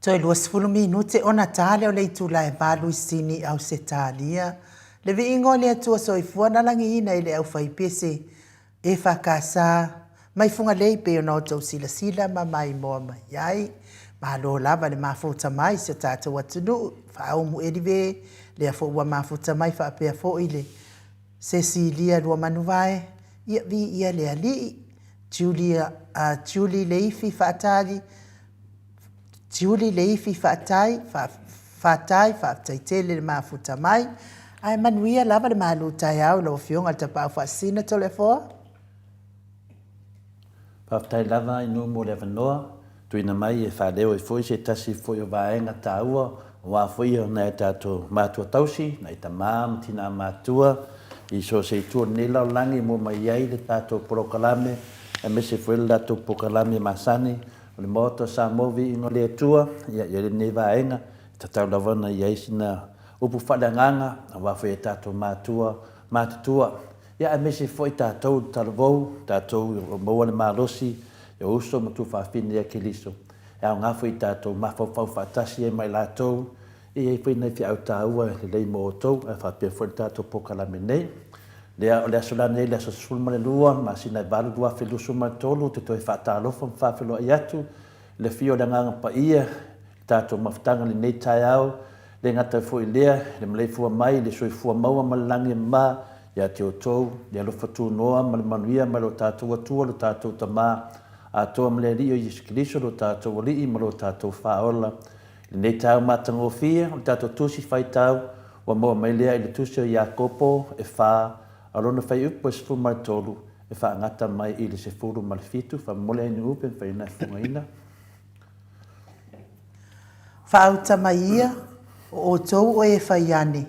Toe 20 minute ona ta lea o le itula e valu i Sini, Ausetalia. Le viiga o le Atua Soifua na lagiina i le aufaipese EFKS mai Fugalei pei ona outou silasila ma maimoa mai ai. Malo lava le mafuta mai si o tatou atunuu, faaumu Elive, lea foi ua mafuta mai faapea foi le Cecilia Luamanuvae, ia viia le Alii, Julia, uh, Julie Leifi Faatali, Tiuli Leifi Faatai, Fatai, faafetai tele le mafuta mai. Ae manuia lava le malu taeao i lau Afioga i le Tapaau Faasisina Toleafoa. Faafetai lava Ainuu mo le avanoa tuuina mai e faaleo ai foi se tasi foi o vaega taua aua foi nai a tatou matua tausi, nai tama ma tina matua i so o se itu o lenei lalolagi e mua mai ai le tatou polokalame aemaise foi le latou polokalame masani O le Maota o Samoa Viiga o le Atua, ia, i ai lenei vaega, e tatau lava ona i ai sina upu faaleagaga aua foi e tatou matua matutua, ia aemaise foi tatou i le talavou, tatou o lo o maua le malosi, ia uso ma tuafafine ia Keriso. E aoga foi i tatou mafaufau faatasi ai ma i latou, e i ai foi nai feau taua e lelei mo outou, ae faapea foi le tatou polokalame nei. Lea, o le aso la nei, le aso 12, masina e 8, 2023, ou te toe faatalofa ma faafeiloai atu i le afio o le Agaga Paia i le tatou mafutaga i lenei taeao, e le gata foi i lea, i le maleifua mai i le soifua maua ma le lagi e mama ia te outou, le alofa tunoa ma le manuia mai lo tatou Atua lo tatou Tama atoa ma le Alii o Iesu Keriso lo tatou Alii ma lo tatou Faaola. I lenei taeao matagofie, o le tatou Tusi Faitau Ua maua mai lea i le Tusi o Iakopo e fa, a o lona faiupu e 13, e faagata mai i le 17, Faamomoli ai ni upu e mafai ona e fofogaina. Faauta mai ia, o outou o e fai ane,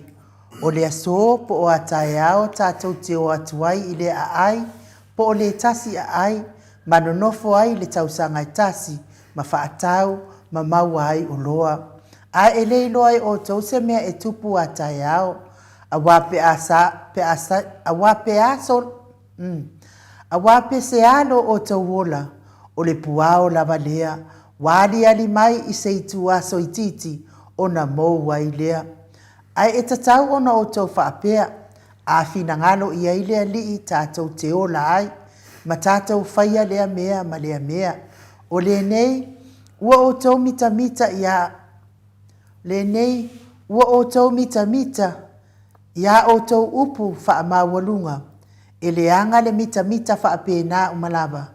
o le asō po o a taeao tatou te o atu ai i lea aai, po o le tasi aai, ma nonofo ai i le tausaga e tasi, ma faatau, ma maua ai oloa. A e le iloa e outou se mea e tupu a taeao, auā pe a sa, pe a sa, auā pe a sol, mm, auā pe se a lo outou ola, o le puao lava lea, ua aliali mai i se ituaso itiiti ona mou ai lea. Ae e tatau ona outou faapea, A finagalo i ai le Alii tatou te ola ai, ma tatou faia lea mea ma lea mea. O lenei, ua outou mitamita iā lenei, ua outou mitamita i a outou upu faamaualuga, e leaga le mitamita faapena uma lava.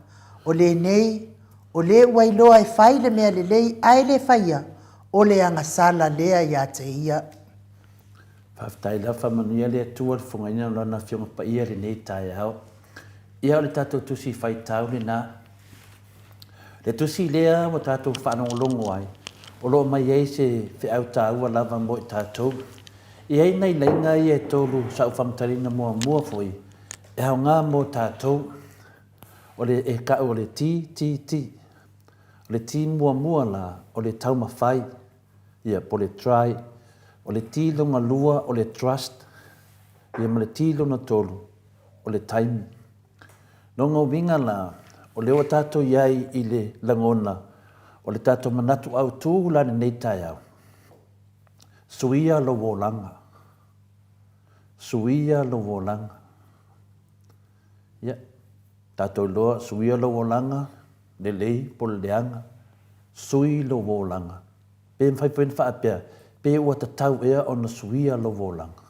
O lenei, o le ua iloa e fai le mea lelei ae le faia, o le agasala lea iā te ia. Faafetai lava, faamanuia le Atua i le fofogaina o Lana Afioga Paia i lenei taeao. Ia, o le tatou tusi faitau lena. Le tusi lea ua tatou faalogologo ai, o lo o mai ai se feau taua lava mo i tatou. E i ai nai laina ia e tolu sa ou faamatalaina muamua foi, e aoga mo tatou. O le e kau o le T, T, T. O le T muamua la, o le taumafai, ia, po o le try. O le T lona lua, o le trust, ia ma le T lona tolu, o le taimi. Lona uiga la, o lea ua tatou i ai i le lagona o le tatou manatu autu la i lenei taeao, suia lou olaga, suia lou olaga. Ia, tatou iloa, suia lou olaga, lelei po o le leaga, sui lou olaga. Pe mafai foi ona faapea, pe ua tatau ea ona suia lou olaga?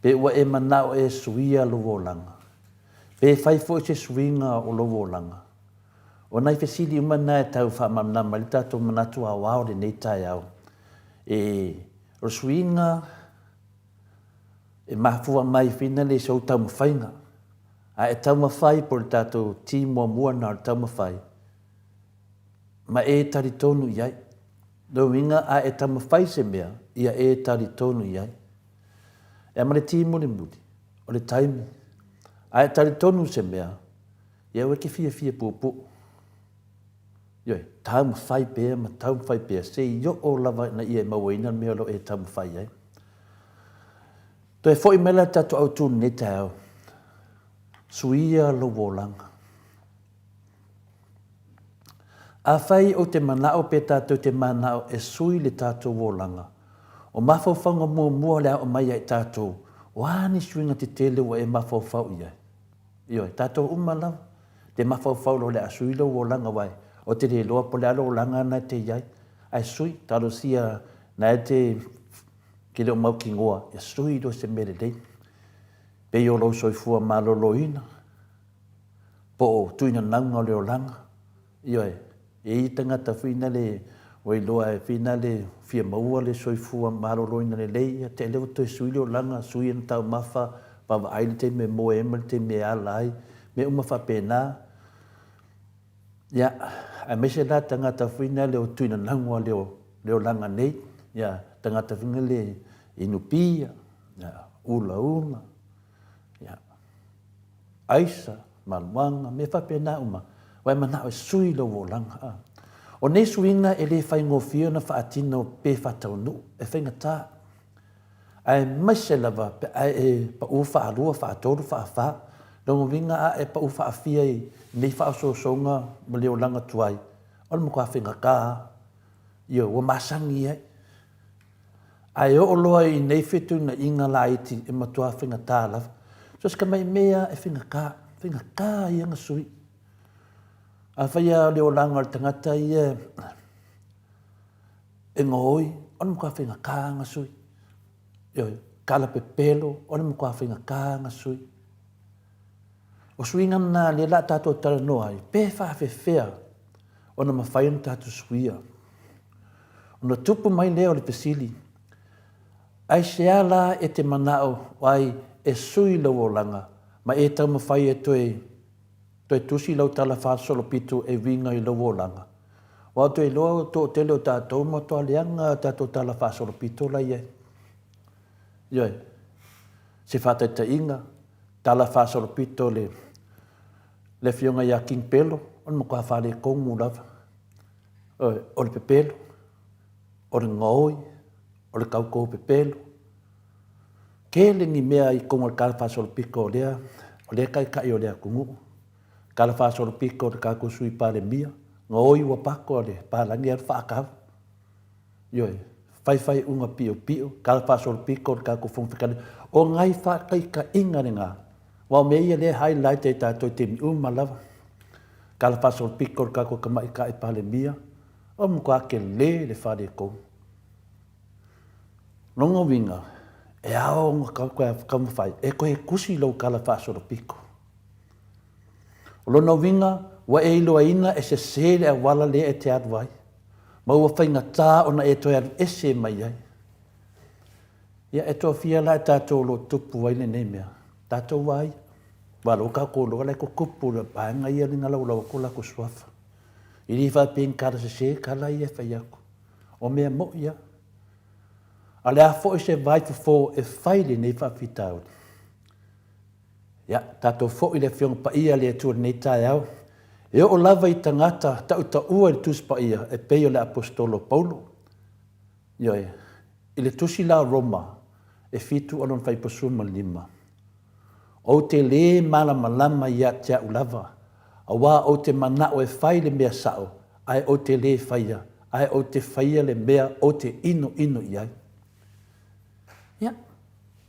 Pe ua e manao e suia lou olaga? Pe fai foi se suiga o lou olaga? O nai fesili uma na e tau faamalamalama ai le tatou manatu aoao i lenei taeao. E, o le suiga e mafua mai fina le i sou taumafaiga. A e taumafai po o le tatou ti muamua lena o le taumafai, ma e talitonu i ai. Lona uiga a e taumafai se mea, ia e talitonu i ai. Ia ma le ti mulimuli, o le taimi. A e talitonu i se mea, ia aua e te fiafia puupuu. Ioe, taumafai pea ma taumafai pea se i oo lava ina ia e mauaina le mea o lo o e taumafai ai. Toe foi mai la le tatou autu i lenei taeao, suia lou olaga. Afai ou te manao pe tatou te manao e sui le tatou olaga, o mafaufauga muamua o le a oo mai ia i tatou, o a ni suiga tetele ua e mafaufau i ai? Ioe, tatou uma lava, te mafaufau loa o le a sui lou olaga aua ou te le iloa po o le a lou olaga lena e te i ai, ae sui, talosia na e te ke le o mautinoa e sui loa se mea lelei. Pei o lou soifua maloloina, po o tuinanauga o le olaga, ioe, e i ai tagata foi na le ua iloa e foi na le fia maua le soifua maloloina lelei, ia te lea ua toe sui le olaga, sui ana taumafa, vaavaai le taimi e moe ai ma le taimi e ala ai, mea uma faapena. Ia, aemaise la tagata foi na le o tuinanauga o le olaga nei, ia, tagata foi na le inu pia, ia, ulaula, ia, aisa, maluaga, mea faapena uma, ua e manao e sui lou olaga. A. O nei suiga e le faigofie ona faatino pe faataunuu, e faigata. Aemaise lava pe a e pau faalua, faatolu, faafa, lona uiga a e pau faafia i nei faaosoosoga ma le olaga tuai, o le matua faigata lava. Ioe, ua masani ai. Ae oo loa i nei fetuunaiga laiti e matua faigata lava. So o si tamai mea lava e faigata, faigata ia ona sui. Afai lava o le olaga o le tagata ia e gaoi, o le matua faigata lava ona sui. Ioe, tala pepelo, o le matua faigata lava ona sui. O suiga na lea o le a tatou talanoa ai, pe faapefea ona mafai ona tatou suia. Ona tupu mai lea o le fesili, Aisea la e te manao ai e sui lou olaga ma e taumafai e toe toe tusi lau tala faasolopito e uiga i lou olaga? Aua ou te iloa o le toatele o tatou matua leaga tatou tala faasolopito la i ai. Ioe, se faataitaiga, tala faasolopito le le afioga ia King Pelo, o le matua faaletonu lava. O le pepelo, o le gaoi, o le tauto pepelo. Tele ni mea i totonu o le tala faasolopito o lea, o lea taitai o le atunuu. Tala faasolopito o le tatou Sui Palemia, gaoi ua pato a le palagi alu faatau. Ioe, fai faaiuga piopio, tala faasolopito o le tatou Fofoga Fetalai. O nai faataitaiga lena, aua o mea ia lea e highlight ai e tatou i taimi uma lava. Tala faasolopito o le tatou Tamaitai Palemia, ua matua tele le faaletonu. Lona uiga, e ao ona taumafai e toe tusi lou tala faasolopito. O lona uiga, ua e iloaina e sese le auala lea e te alu ai, ma ua faigata ona e toe alu ese mai ai. Ia, e toafia la e tatou o lo o tupu ai lenei mea? Tatou a ia. Aua o lea ua tatou iloa la e tutupu le vaega ia le galaulau atu o latou suafa. E le faapea ni tala sese tala ia e fai atu. O mea moni lava. A o le a foi se vaifofo e fai lenei faafitauli? Ia, tatou foi le Afioga Paia a le Atua i lenei taeao, e oo lava i tagata tautaua i le Tusi Paia e pei o le Aposetolo Paulo. Ioe, i le Tusi la o Roma, e fitu o lona faipasuma lima. Ou te lē malamalama ia te a'u lava, auā ou te mana'o e fai le mea sa'o, ae ou te lē faia, ae ou te faia le mea ou te inoino i ai. Ia,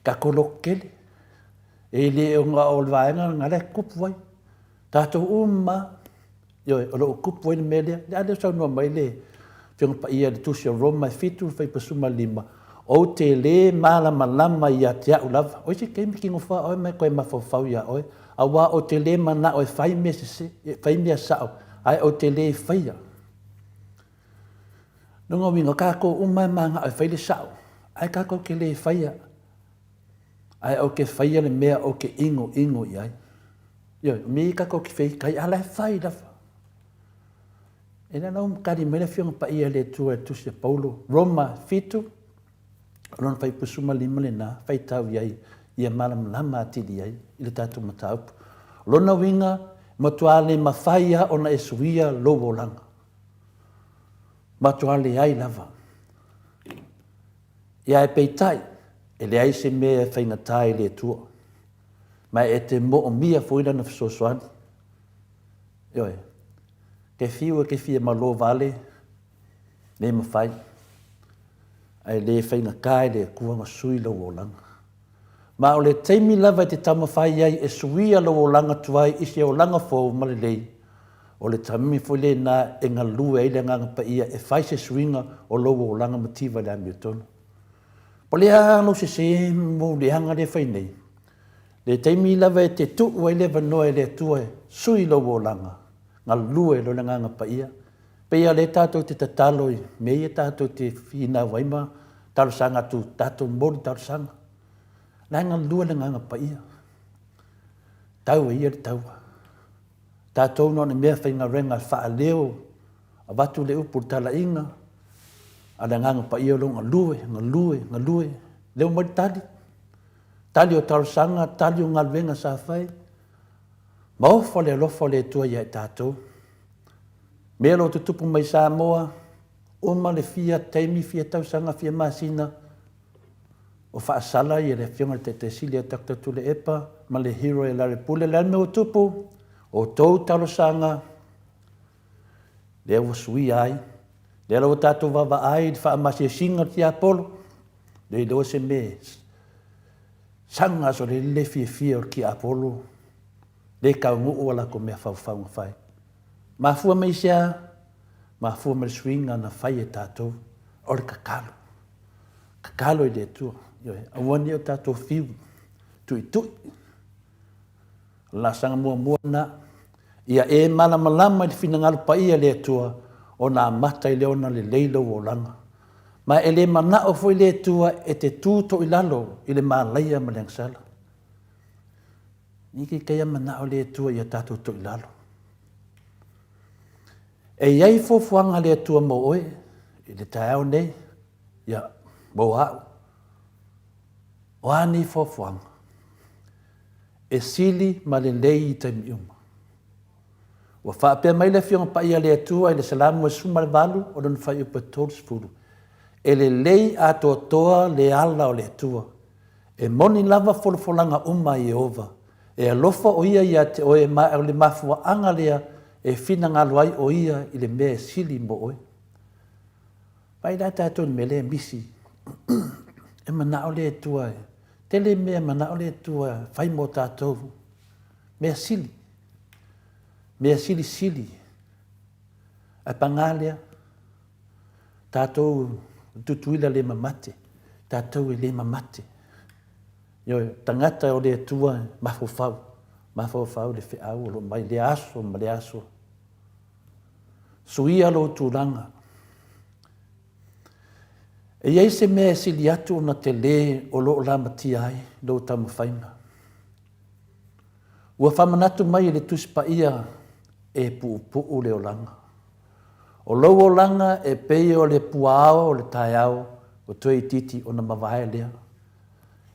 tatou lototele, e le o na o le vaega lena la e tutupu ai. Tatou uma lava, ioe, o lo o tupu ai le mea lea. A lea ua saunoa mai le Afioga Paia i le Tusi o Roma e 7 fuaipasuma lima, Ou te lē malamalama ia te a'u lava. O isi taimi kino fua oe ma e toe mafaufau iā oe, auā ou te lē mana'o e fai mea sese, e fai mea sa'o, ae ou te lē faia. Lona uiga, o tatou uma e mana'o e fai le sa'o, ae tatou te lē faia, ae ou te faia le mea ou te inoino i ai. Ioe, o mea ia tatou te feitai, a o la e fai lava. E lea la ua tali mai le Afioga Paia a le Atua i le Tusi a Paulo, Roma 7, o lona fuaiupu 15 lena, faitau i ai ia malamalama atili ai i le tatou mataupu. O lona uiga, e matua le mafai lava ona e suia lou olaga. Matua leai lava. Ia ae peitai, e leai se mea e faigata i le Atua, ma e te moomia foi Lana fesoasoani. Ioe. Ke fiu e ke fia malo vale, le mafai. Ae le faigata i le Atua ona sui lou olaga. Ma o le taimi lava e te taumafai ai e suia lou olaga tuai i se olaga fou ma lelei, o le taimi foi lena e galue ai le Agaga Paia e fai se suiga o lou olaga mativa i le amiotonu. Po o le a lou sese ma lou leaga lea e fai nei, le taimi lava e te tuu ai le avanoa e le Atua e sui lou olaga, galue loa le Agaga Paia. Pei lava o lea tatou te tatalo i mea ia tatou te finau ai ma talosaga atu, tatou momoli talosaga. O la e galue le Agaga Paia. Tau e ia le taua. Tatou na o le mea faigaluega e faaleo, avatu le upu i le talaiga, a o le Agaga Paia o lo o galue, galue, galue. Lea ua aumai le tali, tali o talosaga, tali o galuega sa fai. Maofa le alofa o le Atua ia i tatou. Mea o lo o tutupu mai Samoa, uma le fia taimi, fia tausaga, fia masina, o faasala ia le Afioga i le Taitai Sili ia Doctor Tuilaepa ma le hero ia Larry Pule. O le a le mea ua tupu? O outou talosaga lea ua suia ai, lea la ua tatou vaavaai i le faamasiasiga o le tiapolo, le iloa se mea saga sole le fiafia o le tiapolo, le taunuu a latou mea faufau na fai. Mafua mai i se a? Mafua mai le suiga na fai e tatou, o le tatalo. Tatalo i le Atua, ioe, aua ne i o tatou fiu tuitui. O le laasaga muamua lena, ia e malamalama i le finagalo paia o le Atua, ona amata ai lea ona lelei lou olaga. Ma e le manao foi le Atua e te tu toilalo i le malaia ma le agasala. Ni ke ia manao le Atua ia tatou toilalo. E i ai fuafuaga a le Atua mo oe i le taeao nei, ia, mo au. O a nei fuafuaga? E sili ma lelei i taimi uma. Ua faapea mai le Afioga Paia a le Atua i le Salamo e 18 o lona fuaiupu e 30, E lelei atoatoa le ala o le Atua, e moni lava folafolaga uma a Ieova, e alofa ʻo ia iā te oe ma o le mafuaaga lea e finagalo ai ʻo ia i le mea e sili mo oe. Vaai la tatou i le mea lea e misi. E manaʻo le Atua e tele mea e manaʻo le Atua e fai mo tatou. Mea sili. Mea silisili. Ae paga lea, tatou Tutuila le mamate, tatou e le mamate. Ioe, tagata o le Atua e mafaufau, mafaufau i le feau o lo o mai lea aso ma lea aso. Suia lou tulaga. E i ai se mea e sili atu ona tele o lo o lamatia ai lou taumafaiga. Ua faamanatu mai e le Tusi Paia e puupuu le olaga. O lou olaga e pei o le puaao o le taeao ua toe itiiti ona mavae lea.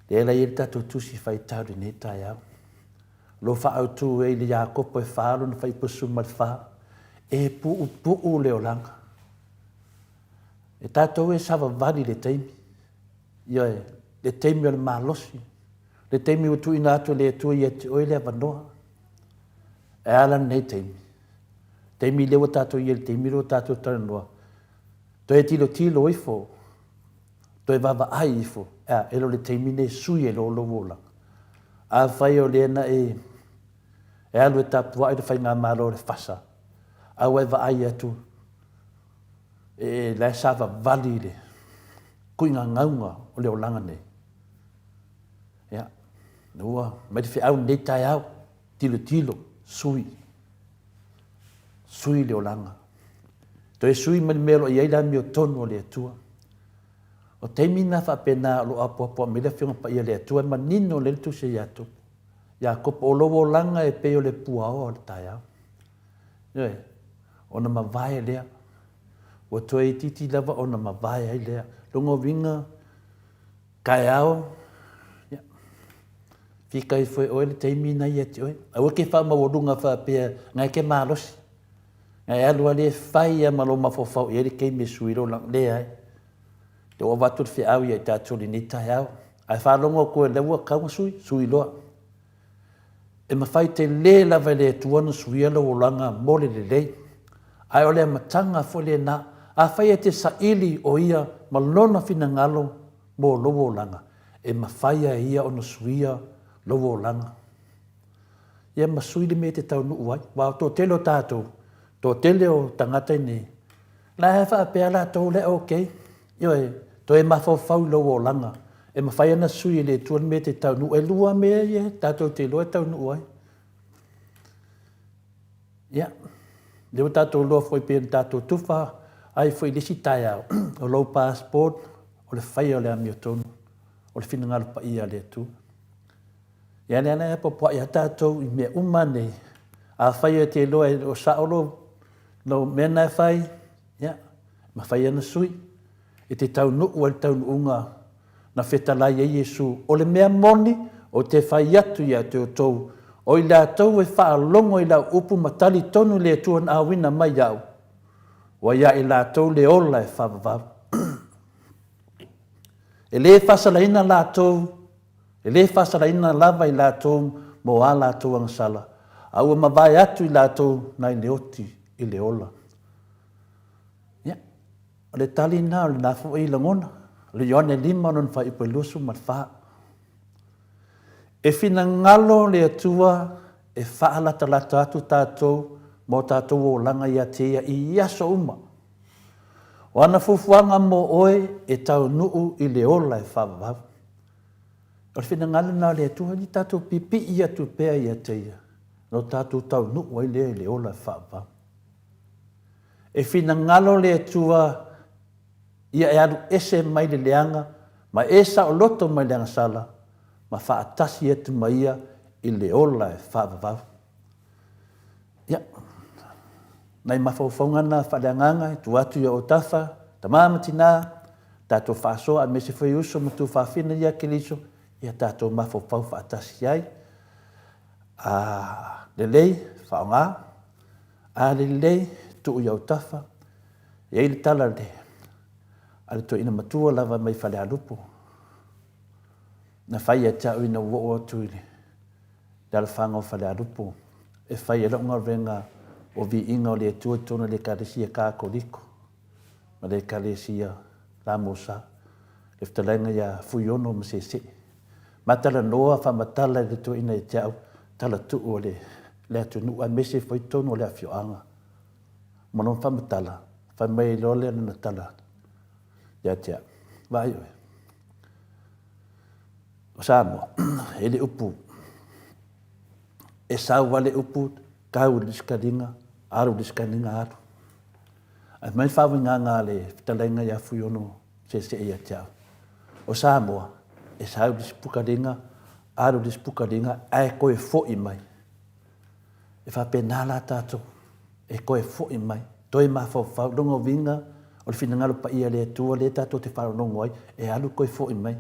Lea la e i ai le tatou Tusi Faitau i lenei taeao. O lo o faaautu ai i le Iakopo e fa lona fuaiupu 14, e puupuu le olaga. E tatou e savavali i le taimi, ioe, le taimi o le malosi, le taimi ua tuuina atu e le Atua ia te oe le avanoa. E a la lenei taimi? Taimi lea ua tatou i ai i le taimi lea ua tatou talanoa, toe tilotilo ifo, toe vaavaai ifo, e a, e le o le taimi lenei e sui ai loa lou olaga. Afai o lea na e e alu e tapuai le faigamalo o le fasa, a ua e vaai atu, e la e savavali le kuigagauga o le olaga nei. Ia, ua mai le feau lenei taeao, tilotilo, sui. Sui le olaga. Toe sui mai le mea o lo o i ai le amiotonu a le Atua. O taimi na faapena o lo o apoapoa mai le Afioga Paia a le Atua e manino lelei le tusi a Iakopo. Iakopo, o lou olaga e pei o le puaoa o le taeao. Ioe, ona mavae lea. Ua toe itiiti lava ona mavae ai lea. Lona uiga, taeao, ia, fika ifo e oe le taimi na ia te oe. Aua ke faamaualuga faapea, na e ke malosi. Na e alu lava e fai lava ma lou mafaufau i ai le taimi e sui lou lagi. Leai. Lea ua avatu le feau ia i tatou i lenei taeao. Ae faalogo atu o lea ua tatau ona sui, sui loa. E mafai tele lava e le Atua ona suia lou olaga mo le lelei. Ae o le amataga foi lena, afai e te saili o Ia ma Lona finagalo mo lou olaga, e mafai e Ia ona suia lou olaga. Ia ma sui le mea e te taunuu ai. Aua o toatele o tatou, toatele o tagata inei, la e faapea latou lea ok. Ioe, toe mafaufau i lou olaga, e mafai ona sui e le Atua le mea e te taunuu. E lua mea ia tatou te iloa e taunuu ai. Ia, lea ua tatou iloa foi pei ona tatou tufa ai foi i le isi taeao, o lou passport, o le faia o le amiotonu, o le finagalo paia a le Atua. Ia lea la e apoapoai lava tatou i mea uma nei. Afai e te iloa e le o sao lou, lou mea na e fai, ia, mafai ona sui. E te taunuu ai i le taunuuga na fetalai ai Iesu, O le mea moni, ou te fai atu ia te outou, o i latou e faalogo i lau upu ma talitonu i le Atua na auina mai au, ua ia i latou le ola e faavavau. E le faasalaina latou, e le faasalaina lava i latou mo a latou agasala, a ua mavae atu i latou nai le oti i le ola. Ia, o le tali lena o lena foi lagona, o le Ioane 5 lona fuaiupu e 24. E finagalo le Atua e faalatalata atu tatou ma o tatou olaga ia te Ia i aso uma. O ana fuafuaga mo oe e taunuu i le ola e faavavau. O le finagalo lena o le Atua, ia tatou pipii atu pea ia te Ia, ona tatou taunuu ai lea i le ola e faavavau. E finagalo le Atua ia e alu ese mai le leaga ma e saoloto mai le agasala ma faatasi atu ma Ia i le ola e faavavau. Ia, nai mafaufauga na faaleagaga e tuu atu i ou tafa, tama ma tina, tatou faasoa aemaise foi uso ma tuafafine ia Keriso, ia tatou mafaufau faatasi ai. A lelei, faaaoga. A lelei, tuu i ou tafa. E i ai le tala a le toeaina matua lava mai Falealupo, na fai ia te au ina ua oo atu i le le alafaga o Falealupo e fai ai lau galuega o Viiga o le Atua i totonu o le Ekalesia Katoliko ma le Ekalesia Lamosa, le fetalaiga ia Fuiono ma Seesee. Ma talanoa faamatala i le toeaina ia te au talatuu o le atunuu aemaise foi totonu o le afioaga. Ma lona faamatala, fai mai loa lea lana tala ia te au, Vaai oe, O Samoa, e le upu, e sau lava le upu, tau i le sikaliga, alu i le sikaliga, alu. Ae fai mai le faauigaga a le fetalaiga ia Fuiono Seesee ia te au, o Samoa, e sau i le isi pukaliga, alu i le isi pukaliga, ae toe foi mai. E faapena la tatou, e toe foi mai, toe mafaufau, lona uiga o le finagalo paia o le Atua lea tatou te faalogologo ai, e alu toe foi mai.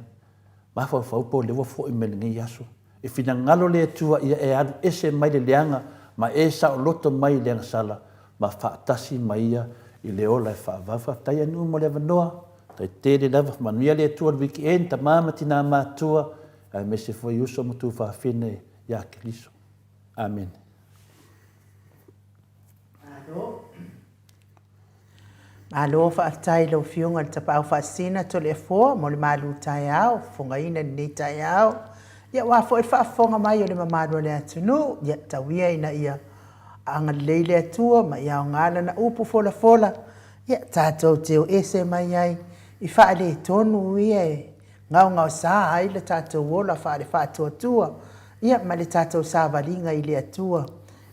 Mafaufau po o lea ua foi mai lenei aso. E finagalo le Atua ia e alu ese mai le leaga ma e saoloto mai i le agasala ma faatasi ma Ia i le ola e faavavau. Faafetai Anuu mo le avanoa. Faafetai tele lava. Manuia le Atua i le weekend, tama ma tina matutua, aemaise foi uso ma tuafafine ia Keriso. Amene. Malo. Malo faafetai i lau Afioga i le Tapaau Faasisina Toleafoa mo le malu taeao, fofogaina i lenei taeao. Ia aua foi le faafofoga mai o le mamalu o le atunuu, ia tau ia ina ia agalelei le Atua ma ia aoga lana upu folafola, ia tatou te o ese mai ai i faaletonu ia e gaogaosa ai le tatou ola faale-faatuatua, ia ma le tatou savaliga i le Atua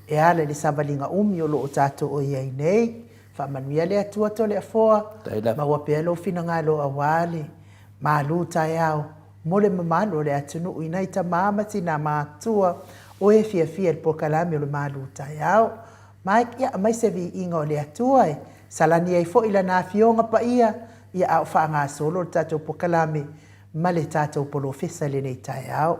e ala i le savaliga umi o lo o tatou o i ai nei. Faamanuia le Atua Toleafoa, maua pea lou finagalo aua le malu taeao mo le mamalu o le atunuu i nai tama ma tina matutua o e fiafia i le polokalame o le malu taeao. Mike, ia aumai se viiga o le Atua e salani ai foi Lana Afioga Paia, ia a o faagasolo le tatou polokalame ma le tatou polofesa i lenei taeao.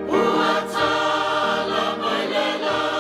Ua tala mai le lagi.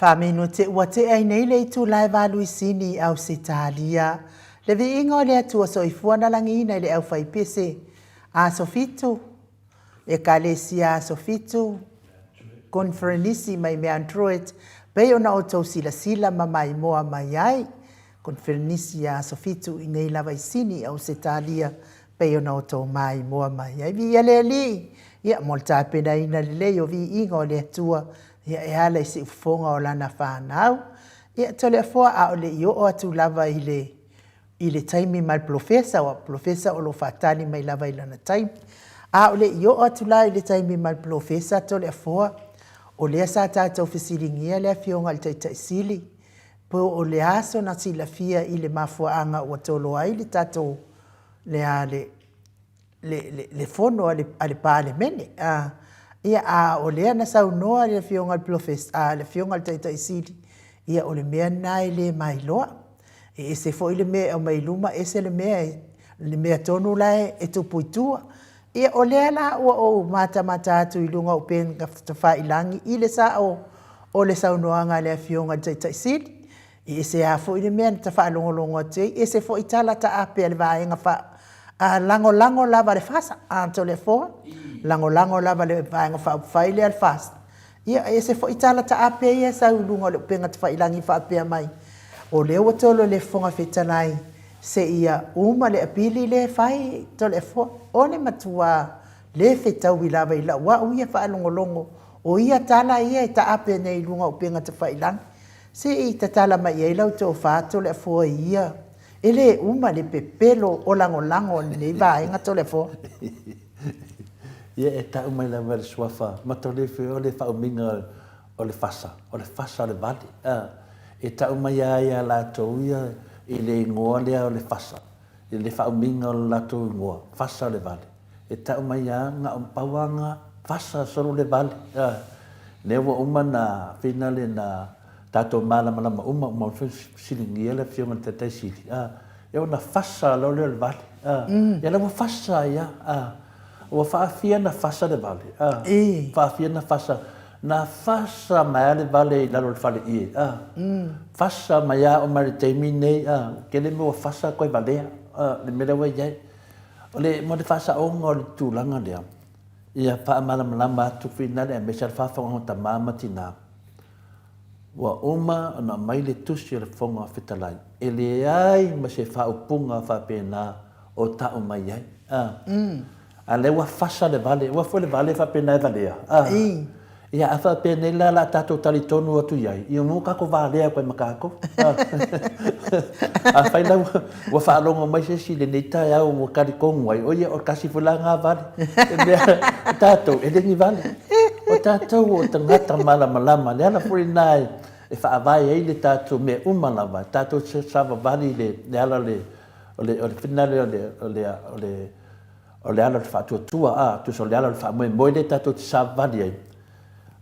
Faaminute ua tea ai nei le itula e valuisini i Ausetalia. Le viiga o le Atua Soifua na lagiina i le aufaipese Aso Fitu, Ekalesia Aso Fitu, Koneferenisi mai Mount Druitt, pei ona outou silasila ma maimoa mai ai. Koneferenisi ia Aso Fitu i nei lava i Sini i Ausetalia, pei ona outou maimoa mai ai. Viia le Alii, ia, mo le tapenaina lelei o viiga o le Atua, ia, e ala i siufofoga o Lana fanau. Ia, Toleafoa, a o le i oo atu lava i le i le taimi ma le polofesa, aua o le polofesa o lo o faatali mai lava i lana taimi. A o le i oo atu la i le taimi ma le polofesa Toleafoa, o lea sa tatou fesiligia le Afioga i le Taitai Sili, po o le a sona silafia i le mafuaaga ua tolo ai le tatou, le a, le, le, le, le fono a le, a le Palemene. A, ia, a o lea na saunoa le Afioga i le Polofesa, a, le Afioga i le Taitai Sili, ia o le mea lena e le mailoa. E ese foi le mea e aumai i luma, ese le mea, le mea tonu la e, e tupu i tua. Ia, o lea la ua ou matamata atu i luga o upega tafailangi i le sao o le saunoaga a le Afioga i le Taitai Sili, E ese a foi le mea na ta faalogologo atu ai, ese foi tala taape a le vaega fa, a lagolago lava a le FASA, a Toleafoa, lagolago lava a le Vaega Faaupufai lea a le FAST. Ia, e ese foi tala taape ia e sau i luga o le upega tafailangi faapea mai, o lea ua tolo e le Fofoga Fetalai seia uma le apili lea e fai, Toleafoa. O le matua le fetaui lava i lau au ia faalogologo o ia tala ia e taape nei i luga o upega tafailangi. Se i tatala mai i ai lau tofa Toleafoa i ia, e le uma le pepelo o lagolago a lenei vaega Toleafoa. Ia e tau mai lava e le suafa Mataolefe o le faaumiga o le fasa, o le fasa o le vale. A, e tau mai lava ia latou ia i le igoa lea o le fasa, i le faaumiga o le latou igoa, fasa o le vale. E tau mai a na o pau a na fasa solo le vale a lea ua uma na finale na tatou malamalama uma uma foi fesiligia le afioga i le taitai sili a e ona fasa loa lea o le vale a ia la ua fasa ai a a ua faafia na fasa le vale a faafia na fasa na fasa mai a le vale i lalo o le fale ie a fasa mai a oo mai le taimi nei a tele mea ua fasa koe valea a le mea lea ua iai O le, mo le faasaoga o le tulaga lea, ia faamalamalama atu finale aemaise le faafofoga o tama ma tina, ua uma ona aumai le tusi a le Fofoga Fetalai, e leai ma se faaupuga faapena o tau mai ai. A, a lea ua fasa le vale, ua foi le vale faapena e valea. A, Ia, a faapea nei la, o le a tatou talitonu atu i ai, ia ua tatou valea atu ai ma tatou. Afai la ua faalogo mai se isi i lenei taeao ua talitonu ai, o ia, o le tasi foi la lena vale. E mea, o tatou, e le ni vale. O tatou o tagata malamalama. Le ala foi lena e faavae ai le tatou mea uma lava, tatou te savavali i le ala o le, o le, o le finale o le, o le, o le, O le ala o le faatuatua, a, tusa o le ala o le faamoemoe lea tatou te savavali ai.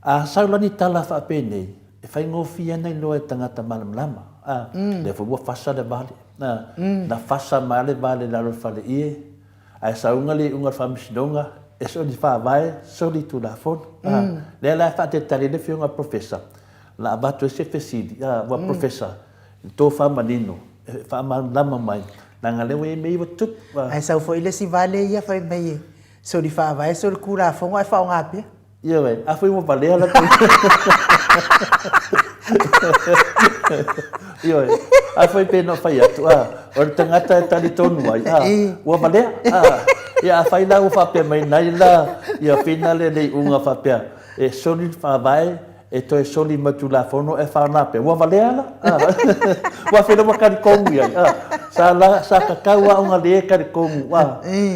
A sau la ni tala faapenei, e faigofie ana iloa e tagata malamalama, a, lea foi ua fasa le vale, a, na fasa mai lava le vale i lalo o le faleie, ae sauga le iuga o le faamasinoga, e soli faavae, soli tulafono, a. Lea la e faatalitali ai le Afioga i le Professor, la avatu ai se fesili, a, ua Professor, i le tofa manino, e faamalamalama mai, leaga lea ua i ai mea ia ua tutupu. Ae sau foi le isi vale ia fai mai e soli faavae soli kulafono ae faaaoga pea. Ioe, a foi ua valea la pe. Ioe, a foi pe na fai atu, a, o le tagata e talitonu ai, a, ua valea, a, ia afai la ua faapea mai nai la, ia finale le iuga faapea, e soli le faavae, E toe soli ma Tulafono e whana pea. Ua valea la? Ua whena ua karikongu i ai. Sa, la, sa kakau a onga le karikongu.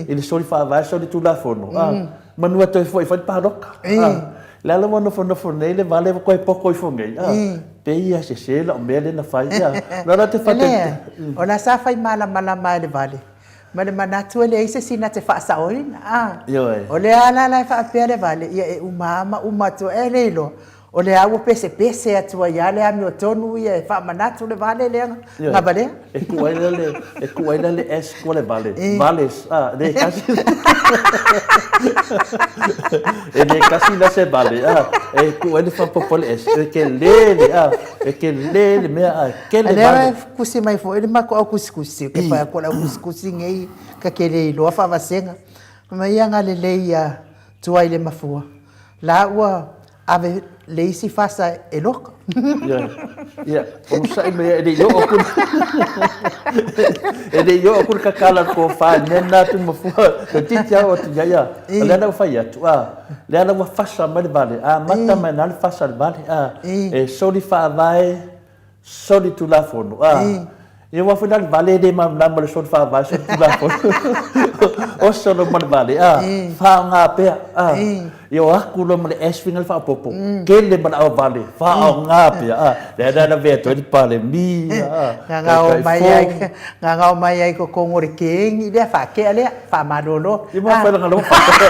I le soli whaavae, soli Tulafono. Manua toe foi whai pāloka. Le ala ua nofonofo nei le vale ua koe poko ifo nei. Pe ia se se la o mea le na whai. La la te whate. O la sa whai malamalama e le vale. Ma le manatu e leai se isi na te faasaoina, a. Ioe. O le ala la e faapea le vale, ia e uma lava ma uma atu ai, e le iloa. O lea ua pesepese atu ai lava le amiotonu ia e faamanatu le vale lea na valea. E tuu ai la le, e tuu ai la le S tua le vale, vales, a, le tasi. E le tasi la se vale, a, e tuu ai le faaopoopo le S, e tele le, a, e tele le mea, a, e tele vale. Lea e tusi mai foi le matou au tusitusi, ou te fai atu o le au tusitusi nei ta te le iloa faavasega. Fai mai ia agalelei ia tuai le mafua, la ua ave le isi fasa e loka. Ia, onosai mai e le i oo atu e le i oo atu le kakala le tofa i le mea lena atu mafua toeitiiti lava oo atu i ai a. O lea la ua fai atu a, lea la ua fasa mai le vale, amata mai lena le fasa o le vale a, e soli faavae Soli Tulafono, a. Ia aua foi la le vale e le malamalama i le soli faavae, soli Tulafono. Oso loa ma le vale, a. Faaaoga pea, a. Ia o atu loa ma le S fina le faaopoopo, tele manaao vale, faaaoga pea, a. Lea la e lavea atu ai le Palemia, a. Gagao mai ai, gagao mai ai i totonu o le kegi lea, faatea lea, faamalolo. Ia ma fai lana ua fasa.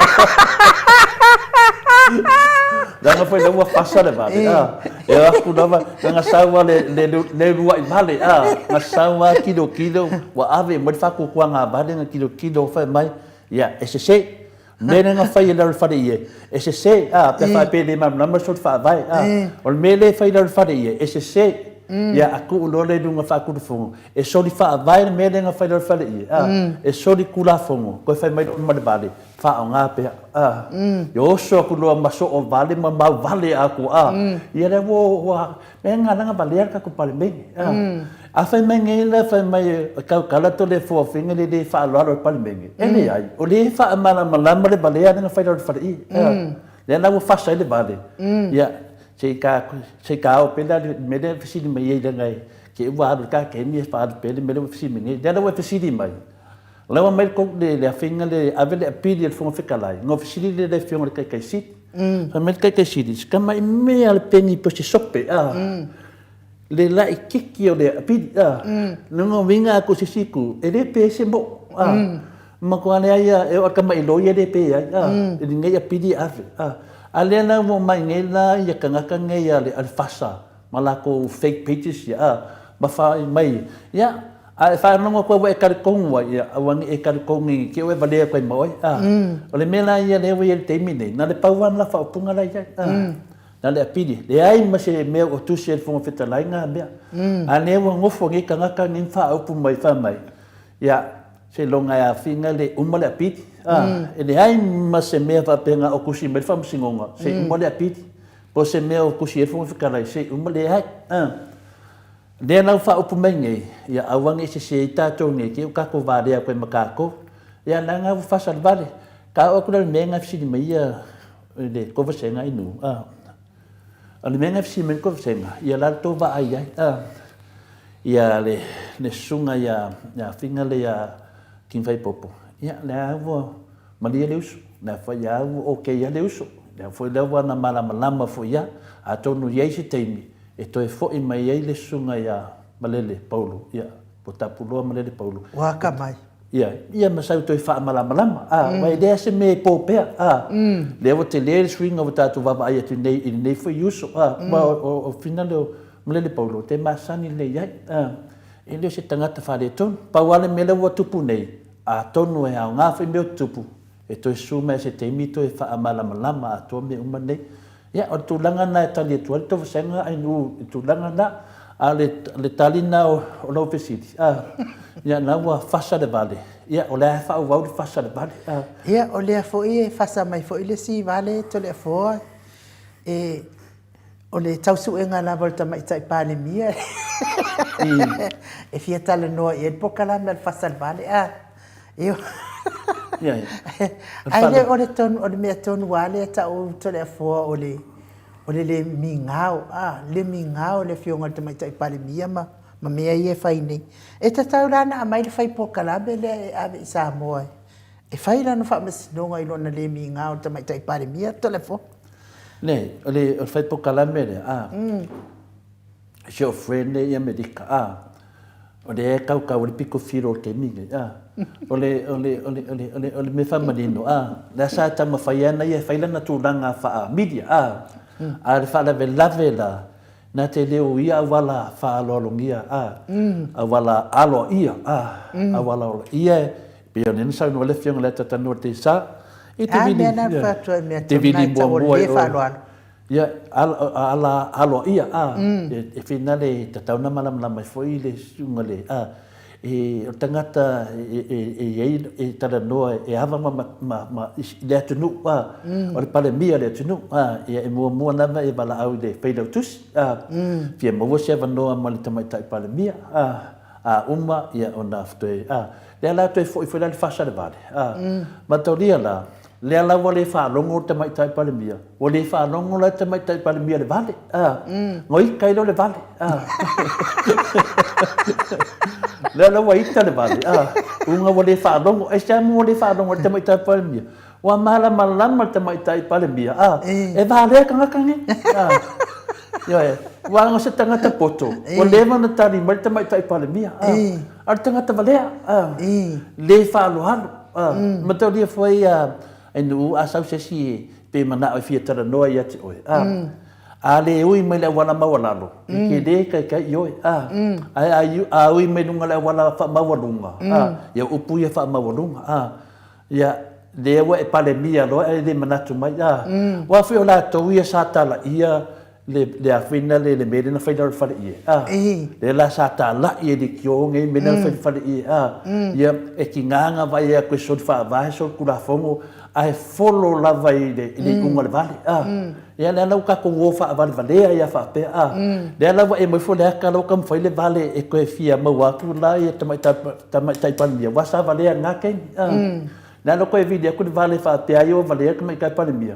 Leaga foi la ua fasa le vale, a. E o atu lava, na sau lava le, le, le uluai vale, a, na sau lava tilotilo, ua ave mai le faatuatuaga a vale na tilotilo fai mai, ia, e sese. O le mea lea na fai e le fale ie, e sese, a, pe faapea e le malamalama le soli faavae, a. O le mea lea e fai e le fale ie, e sese. Ia, a tuu loa lea i luga faatulafono, e soli faavae le mea lea na fai e le fale ie, a, e soli tulafono, toe fai mai loa ma le vale, faaaoga pea, a, ia oso atu loa ma soo vale ma mau vale atu, a, ia lea ua, ua, mea na ala na valea le tatou Palemene, a. A fai mai nei la, fai mai e tautala Toleafoa Fina i le le faaaloalo i le Palemene, e leai, o lea e faamalamalama le valea lea na fai i lalo o le faleie, a. Lea la ua fasa ai le vale, ia, se i ta, se i ta oo pea la i le mea lea e fesili mai ai leaga e te i ua alu i le ta taimi e faaalu pea le mea lea ua e fesili mai nei. Lea la ua e fesili mai, O la ua aumai le, le afiga le ave le apili a le Fofoga Fetalai, ona fesili lea i le Afioga i le Taitai Sili. Fai mai le Taitai Sili, si tamai mea le peni po o se sope, a, le laitiiti o le apili, a. Lona uiga a tuu i se isi itu, e le pe se moo, a. Matua leai a, e oo lava i le tamai loia e le pe ai, a, i lenei apili e ave, a. A lea la ua omai nei la ia tagata nei a le FASA ma latou fake pages ia, a, ma fai mai, ia, A e faalogo atu ai ua e talitonu ai, ia, aua ne i e talitonu i te i ua e valea atu ai ma oe. A, o le mea la ia lea ua i ai i le taimi nei, na o le pau lava le faaupuga la e i ai. A, na o le apili, leai ma se mea ua tusi ai le Fofoga Fetalai na mea. A lea ua nofo nei tagata nei ma faaupu mai, fai mai, ia, seiloga e afiga le uma le apili. A, e leai ma se mea faapea na o tusi mai le Faamasinoga, se i uma le apili. Po o se mea o tusi ai le Fofoga Fetalai, se i uma, leai. A. Lea la ua faaupu mai nei, ia aua ne i sese ai tatou nei, te i ua tatou valea atu ai ma tatou. Ia leaga ua fasa le vale. Ka oo atu la i le mea na fesili mai ia le tou vasega i nu, a. O le mea na fesili mai le tou vasega, ia la le tou vaai ai, a. Ia le, le susuga ia, ia Figa lea ia King Faipopo, ia lea ua malie le uso, lea foi lava ua okay lava le uso. Lea foi la ua na malamalama foi ia, atonu e i ai se taimi, E toe foi mai ai le susuga ia Malele Paulo, ia, po Tapuloa Malele Paulo. Ua akamai. Ia, ia ma sau toe faamalamalama, a, aua e leai se mea e po pea, a. Lea ua tele le suiga ua tatou vaavaai atu nei i lenei foi uso, a, aua o Fina lea o Malele Paulo, te masani lelei ai, a. E le o se tagata faaletonu. Pau lava le mea lea ua tupu nei, atonu e aoga foi mea o tutupu, e toe susu mai i se taimi toe faamalamalama atoa mea uma nei. Ia, o le tulaga lena e tali atu ai le tou vasega Ainuu i le tulaga lena. A o le, le tali lena o, o lau fesili, a, ia, na ua fasa le vale, ia, o lea e faaauau le fasa le vale, a. Ia, o lea foi e fasa mai foi le isi vale Toleafoa, e, o le tausuega lava o le Tamaitai Palemia e fia talanoa i ai le polokalame a le fasa le vale, a. Ioe. Ae le o le tonu, o le mea tonu lava lea tau Toleafoa o le, o le le migao, a, le migao o le Afioga i le Tamaitai Palemia ma, ma mea ia e fai nei. E tatau la ona aumai le fai polokalame lea e ave i Samoa e, e fai lana faamasinoga i lona le migao o le Tamaitai Palemia, Toleafoa. Leai, o le, o le fai polokalame lea, a, si ou friend lea i Amerika, a, O lea e kaukau ai le pito filo o le taimi lenei, a. O le, o le, o le, o le, o le, o le mea faamanino, a, lea sa taumafai ana ia e fai lana tulaga faa-media, a. A o le faalavelave la, na te le o ia auala faaaloalogia, a, auala aloaia, a, auala aloaia e pei ona saunoa ai le Afioga i le Atiatanua i le Teisa, e te vili, te vili muamua i o. Ia, ala aloaia, a, e finale e tatau ona malamalama ai foi le susuga i le, a, e, o le tagata e, e, e i ai, e talanoa, e ava ma, ma, ma, i le atunuu, a, o le Palemia o le atunuu, a, ia e muamua lava e valaau i le Failautusi, a, fia maua se avanoa ma le Tamaitai Palemia, a, a uma, ia ona toe, a, lea la toe foi foi la le fasa i le vale, a, mataulia la, Lea la ua le faalogo le Tamaitai Palemia, ua le faalogo la le Tamaitai Palemia i le vale, a, ua ita ai lea o le vale, a. Lea la ua ita le vale, a, uga ua le faalogo. Aisea mea ua le faalogo ai le Tamaitai Palemia? Ua malamalama le Tamaitai Palemia, a, e valea tagata nei, a. Ioe, aua o se tagata poto, ua leva ona tali mai le Tamaitai Palemia, a, a o le tagata valea, a, le faaaloalo. Mataulia foi a Nuu a sau se isi pe manao e fia talanoa ia te oe, a, a le ui mai le auala maualalo, e te le kaikai i oe, a, ae a ui mai luga le auala faamaualuga, a, ia upu ia faamaualuga, a, ia, lea ua e palemia loa ae le manatu mai, a, aua foi o latou ia sa talaia le le a foi na le le mea lea na fai i lalo o le faleie a lea la sa talai e leitio nei mea lea na fai i le faleie a ia e tiga na vaai atu e soli faavae soli tulafono ae folo lava i le i le iuga o le vale a ia lea la ua tatou o faavalevalea ai lava faapea a lea la ua e aumai foi le ata la ua taumafai le vale e toe fia maua atu la ia tamaitai tamaitai Palemia aua sa valea i lena taimi a Na ona toe vili atu le vale faapea ai ua valea le Tamaitai Palemia,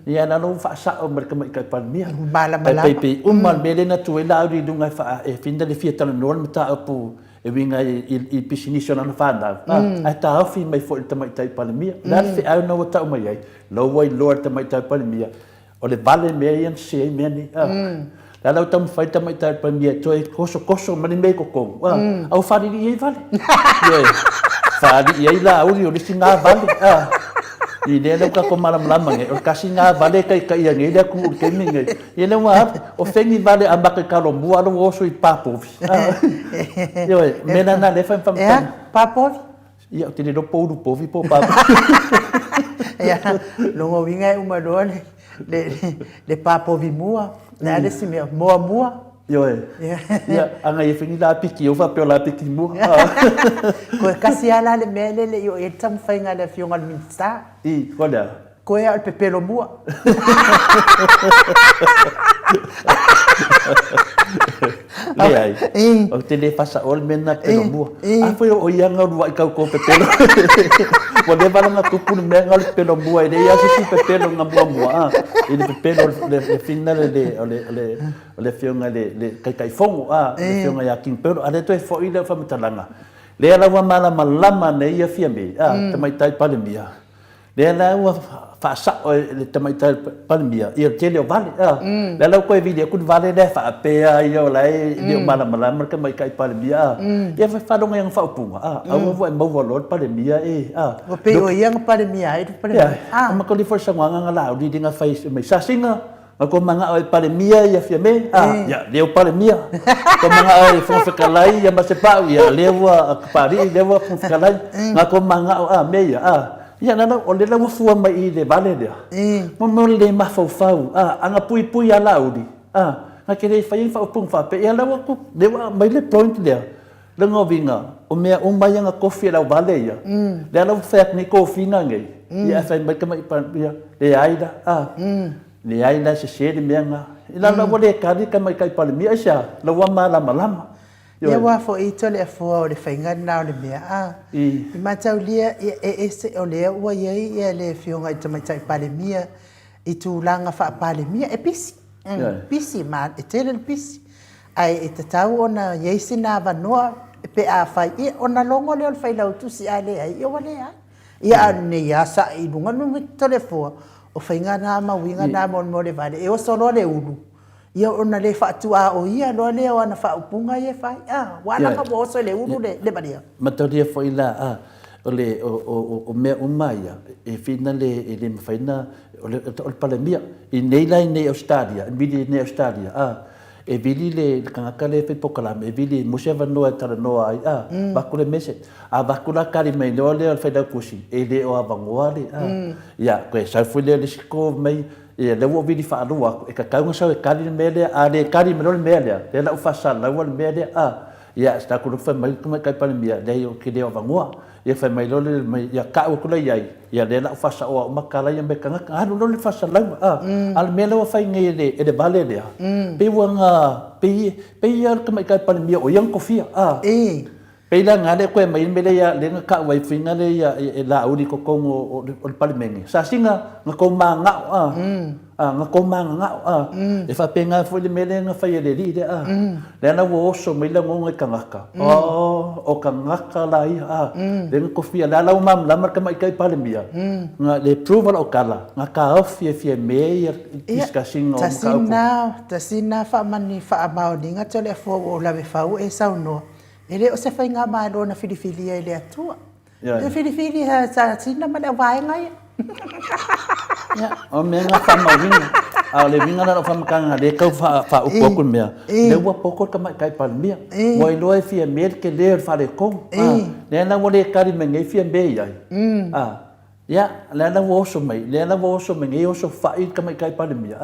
ia na ona ua faasao ma le Tamaitai Palemia. Malamalama. E peipei uma le mea lea na tu ai Laauli i luga e faa, e fina le fia talanoa le mataupu e uiga i, i pisinisi o lana fanau, ae taofi mai foi i le Tamaitai Palemia. O le a le feau na ua tau mai ai? La ua iloa e le Tamaitai Palemia O le vale mea ia na sese ai mea nei. Mm. La lau taumafai tamaitai Palemia e toe kosokoso ma ni mea i totonu. Ah, mm. A ua faalili'i ai vale. Ioe. Faalili'i ai Laauli o le isi gā vale. Ah. I lea lea ua tatou malamalama nei, o le tasi gā vale e taitaia nei le atunuu i le taimi lenei. Ia lea ua alu, o feni vale a mata i Talomua a la ua oso i Papovi. Ah. Ioe, mea la na lea e fai ma faamatalaga. Ea, Papovi? Ia, ou te le iloa po o ulu povi po o papovi. Ia, lona uiga e uma loa le, le, le papovi mua, le a le isi mea, moa mua. Ioe. Ia, a na ia fai ni lapiki, ou faapea o lapiki mua. Koe kasi lava la le mea lea e le i oo i ai le taumafaiga a le Afioga i le Minisita. I, ko le a? Koe a o le pepelo mua. Leai, ou te le faasaoa le mea lena pepelo mua. A foi o ia na uluai tau tou pepelo. Ua leva la na tupu le mea na o le pepelo mua, e leai lava se isi pepelo na muamua a, i le pepelo le fina le o le o le o le afioga i le Taitaifono a, le afioga ia King Pelo, a lea toe foi lea o faamatalaga. Lea la ua malamalama nei ia Fiame, a, Tamaitai Palemia, Lea la ua faasao e le Tamaitai Palemia ia le tele o vale. Lea la ua toe vili atu le vale lea e faapea ia o la e le o malamalama le Tamaitai Palemia a. Ia faalogo i ana faaupuga a, aua ua e maua loa le Palemia e a. Ua pei o ia na Palemia ai le Palemia. A mataulia foi le saunoaga na Laauli na fai mai Sasina Na kou manao e Palemia ia Fiame, a, ia, lea ua Palemia. Kou manao e Fofoga Fetalai ia Masepau, ia, lea ua Papalii, lea ua Fofoga Fetalai. Na kou manao, a, mea ia, a. Ia, na o lea la ua fua mai i le vale lea. Mo mea o le le mafaufau, a, a na puipui ia Laauli, a, na te le faia ni faaupuga faapea, ia la ua, lea ua aumai le point lea. Lona uiga, o mea uma ia na tofi e lau vale ia, lea la ua fai atu nei tofiga nei, ia ae fai mai tamai Palemia, leai la, a, leai la e sese le mea na. I la la ua le tali tamaitai Palemia, aisea? La ua malamalama. Ia aua foi Toleafoa o le faiga lena o le mea, a, i mataulia e ese o lea ua i ai ia le Afioga i le Tamaitai Palemia i tulaga faa-Palemia, e pisi, pisi, e tele le pisi. Ae e tatau ona i ai sina avanoa pe a fai, ia, ona logo lea o le Failautusi, a leai, ia ua leai. Ia a o lenei lava sa'i i luga le Toleafoa, o faiga na ma uiga na mo le mea o le vale, e oso loa le ulu, ia ona le faatuaoia loa lea o ana faaupuga ia e fai, a, ua leaga ua oso i le ulu le valea. Mataulia foi la, a. O le, o, o, o mea uma ia, e whina le, e le mawhai na, o le, o le Palemia. I nei la i nei Australia, e mili i nei Australia, a, e vili le, le kangaka le whai pokalame, e vili mo se avanoa e talanoa ai, a, mm. vaku le mese. A vaku la kari mai noa lea o le whailaukusi, e le o avangoa le, a. Mm. Ia, koe sau fui lea le siko mai, ia, lea ua vili whaalua aku, e kakau nga sau e kari le mea lea, a le kari mai le mea lea, lea la u whasalaua le mea lea, a, Ia, sa ku fai mai le tamaitai Palemia, leai ou te le o avanoa. Ia fai mai loa le mai, ia ka'u atu la i ai, ia lea la u faasaoa uma tala ia me tagata. Alu loa le faasalauga, a, a o le mea lea ua fai nei e le, e le vale lea, pei ua na, pei, pei lava o le tamaitai Palemia o ia na tofia, a. Pei la na lea toe aumai ai le mea lea ia, lea na ta'u ai fuiga lea ia e Laauli i totonu o, o le Palemene. Sa sina na tou mana'o, a. A, na tou mananao, a. E faapena foi le mea lea na fai e le alii lea, a. Lea la ua oso mai lagona i tagata, oh, o tagata la ia, a. Lea na tofia, lea la ua malamalama le tamaitai Palemia, na le approve lau tala, na taofi e Fiame ia discuss ina o Tasi mataupu. na, tasi na faamani, faamaoniga te o le afua ua ou lave fau e saunoa, e le o se faigamalo na filifilia e le Atua. Ia filifili ha sa sina ma le auvaega ia. Ia, o mea na faamauina. A o le uiga la o lau faamatalaga lea e tau faaupu atu le mea, lea ua poto le tamaitai Palemia. Ua iloa e Fiame le tele o le faaletonu. Lea la ua le tali mai nei Fiame i ai. Ia, lea la ua oso mai, lea la ua oso mai nei oso fa'i le tamaitai Palemia,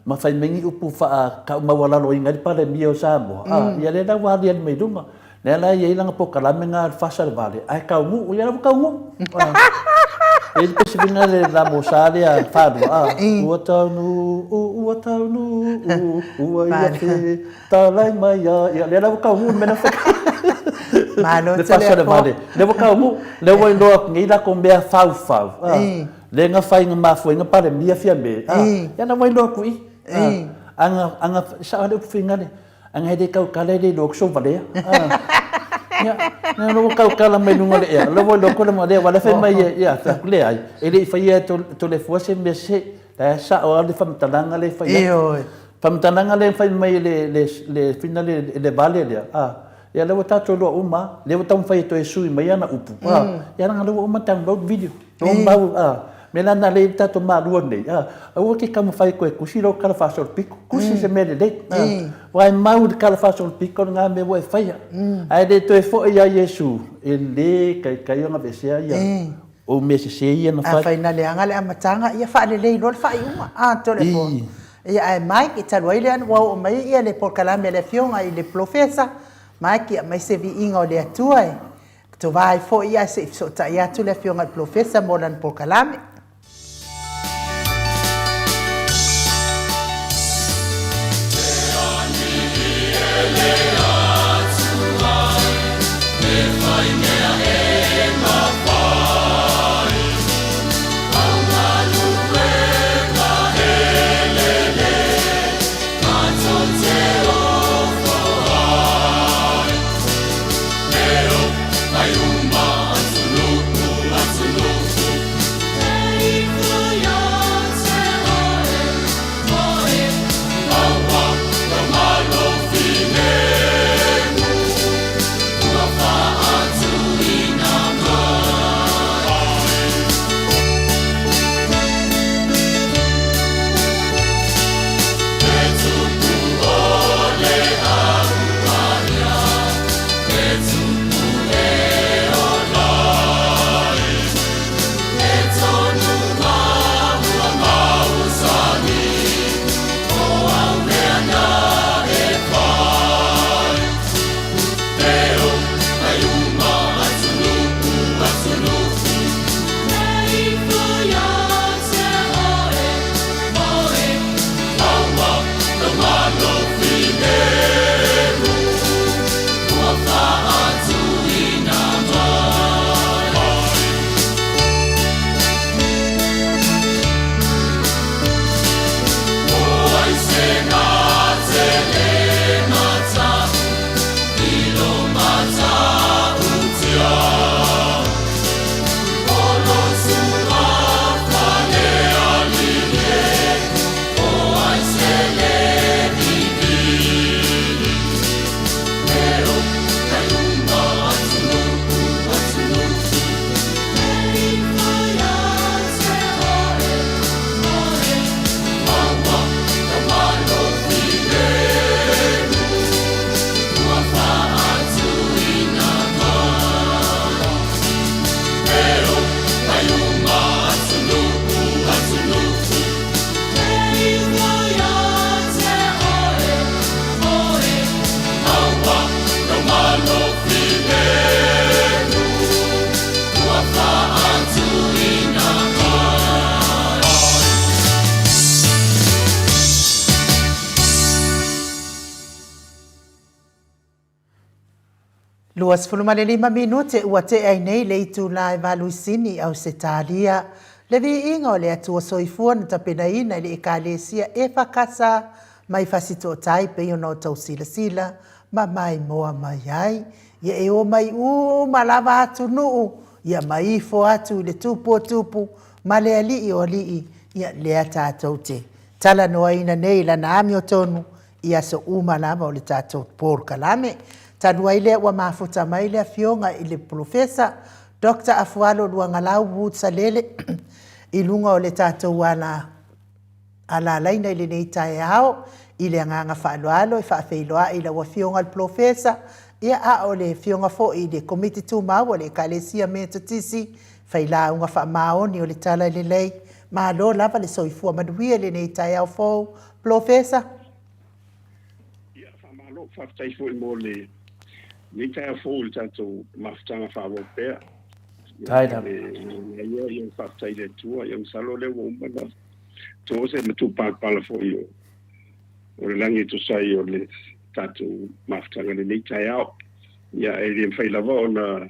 ma fai mai ni upu faa-taumaualaloina ai le Palemia o Samoa, ia lea la ua aliali mai luga. Lea la e i ai lana polokalame lena fasa le vale, ae taunuu, ia la ua taunuu. E i ai le pesevina le lamosa lea faalua, a, ua taunuu, ua taunuu, ua ia te talai mai a, ia lea la ua taunuu le mea na fai. Malo Le tele fasa le apo. vale, lea ua taunuu, lea ua iloa atu nei latou mea faufau, a, lea na fai na mafua ai na Palemia Fiame, a, ia la ua iloa atu i i, a, a na, a na, sao lava le upu finagale, Ana he le tautala e le iloa atu sou valea. Ia, na ua tautala mai luga o le ea, lea ua iloa atu le valea, aua o la e fai mai e, ia, fai atu, leai, e le i faia e Toleafoa se mea sese, la e sao lava le faamatalaga lea e fai atu. Ioe. Faamatalaga lea e fai mai e le, le, le fina lea, le vale lea, a, ia lea ua tatou iloa uma lava, lea ua taumafai e toe sui mai ana upu, a, ia leaga o lea ua uma ona download video. Ua mau, a, mea la na lea i tatou malua nei, a, aua ke taumafai koe tusi lou tala faasolopito, tusi se mea lelei, a, aua e mau i le tala faasolopito lena mea ua e faia. Ae le toe foi ia Iesu, e le taitai ona aveesea ia ou mea sese ia na fai. Afai na leaga le amataga, ia faalelei loa le faaiuga, a, Toleafoa. Ia, ae Mike, talu ai lea ua oo mai ia le polokalame a le Afioga i le Polofesa, Mike, ia aumai se viiga o le Atua e Tova ai foi ae se i fesootai atu le Afioga i le Polofesa mo lana polokalame. 25 minute ua tea ai nei le itula e valuisini i Ausetalia. Le viiga o le Atua Soifua na tapenaina e le Ekalesia EFKS mai Fasitootai pei ona outou silasila ma maimoa mai ai. Ia e omai uma lava atunuu, ia ma ifo atu i le Tupu o Tupu ma le Alii o Alii, ia lea tatou te talanoaina nei i lana amiotonu i aso uma lava o le tatou polokalame. Talu ai lea ua mafuta mai le Afioga i le Polofesa Doctor Afualo Luagalau Wood Salele i luga o le tatou ala alalaina i lenei taeao i le agaga faaaloalo e faafeiloai i lau Afioga i le Polofesa, ia a o le Afioga foi i le Komiti Tumau a le Ekalesia Metotisi, Failauga Faamaoni o le Tala Lelei. Malo lava le soifua manuia i lenei taeao fou, Polofesa. Ia, faamalo, faafetai foi mo lenei taeao fou i le tatou mafutaga faaauau pea. Ia, ia, ia, faafetai i le Atua. Ia, masalo o lea ua uma ona to se matupalapala foi o, o le lagi e tusa ai o le tatou mafutaga i lenei taeao. Ia, e le mafai lava ona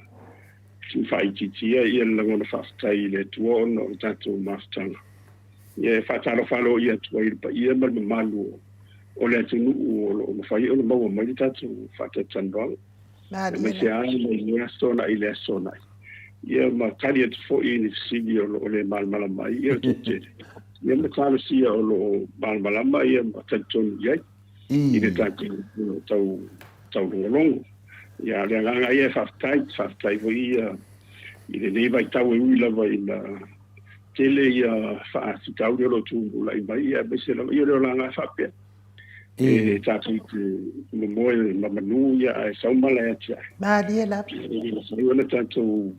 tuufaaitiitia ia le lagona faafetai i le Atua ona o le tatou mafutaga. Ia, e faatalofa aloaia atu ai i le paia ma le mamalu o le atunuu o lo o mafai ona maua mai le tatou faatalatalanoaga. Aemaise lava mai lea aso agai i le aso agai. Ia ma tali atu foi i ni fesili o lo o le malamalama ai ia le toatele. Ia ma talosia o lo o malamalama ia ma talitonu i ai i le tatou tau taulogologo. Ia, o le agaga ia e faafetai, faafetai foi ia i lenei vaitau e ui lava ina tele ia faafitauli o lo o tumulai mai, ia aemaise lava ia o le olaga e faapea. E tatou te momoe ma manu ia ae sau mala e atiae. Malie lava. E le mafai ona tatou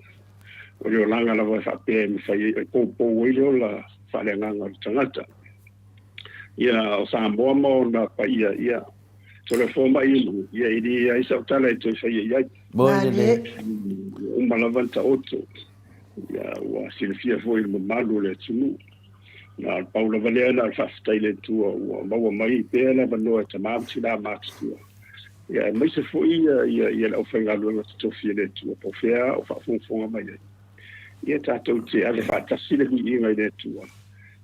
o le olaga lava e faapea e mafai ai e poupou ai le ola faaleagaga o le tagata. Ia o Samoa ma ona paia ia tolofoa mai i luga, ia e leai sau tala e toe faia i ai. Malie. Ua uma lava ona taoto. Ia ua silafia foi i le mamalu o le atunuu. Na o le pau lava lea na o le faafetai i le Atua ua maua mai pea le avanoa e tama ma tina matutua. Ia aemaise foi ia, ia, ia le aufaigaluega totofi a le Atua po o fea o faafogafoga mai ai. Ia tatou te ave faatasi le viiga i le Atua.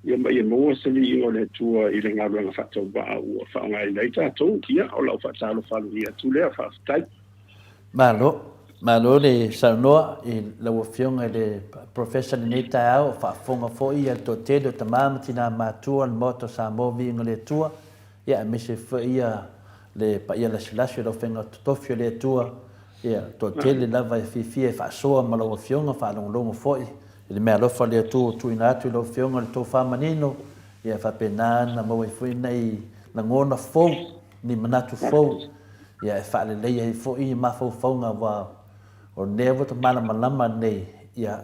Ia ma ia maua se viiga o le Atua i le galuega faatauvaa ua faaaogaina ai tatou. Ia o lau faatalofa aloaia atu lea, faafetai. Malo. Malo le saunoa i lau Afioga i le Professor i lenei taeao, o faafofoga foi le toatele o tama ma tina matutua o le Maota o Samoa Viiga o le Atua, ia aemaise foi ia le paia lasilasi o le aufaiga totofi o le Atua, ia toatele lava e fiafia e faasoa ma lau Afioga, faalogologo foi i le meaalofa a le Atua ua tuuina atu i lau Afioga i le tofa manino, ia faapena ona maua ai foi nai lagona fou ni manatu fou ia e faalelei ai foi mafaufauga aua o lea ua malamalama nei ia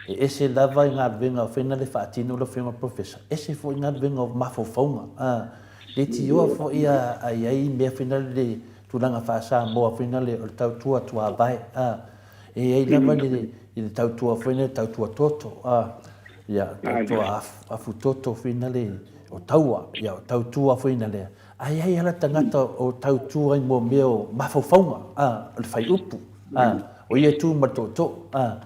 e ese lava i galuega foi na le faatino lau Afioga Professor, ese foi galuega o mafaufauga a leitioa foi a i ai mea foi na le tulaga faa-Samoa foi na le o le tautua tuavae a e i ai lava le i le tautua foi na le tautua toto a ia tautua afu toto foi na le o taua ia o tautua foi na lea. Ae i ai lava tagata o tautua i mo mea o mafaufauga, a, o le faiupu, a, o ia e tu ma le tootoo, a.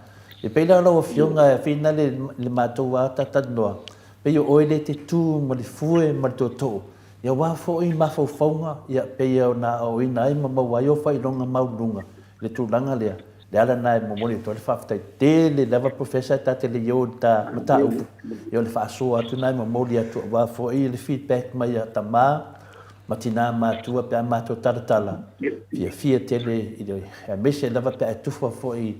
E pei la o lau Afioga e whina le, le matou a talatalanoa, pei o oe lea e te tu ma le fue ma le tootoo, ia aua foi mafaufauga, ia, pei ona aoaoina ai ma maua ai ou faailoga maualuluga i le tulaga lea. Le ala lena e momoli atu ai le faafetai tele lava Professor ta te le i o i le ta mataupu, ia o le faasoa atu lena e momoli atu aua foi le feedback mai a tama ma tina matua pe a matou talatala, fiafia tele i le, aemaise lava pe a e tufa foi i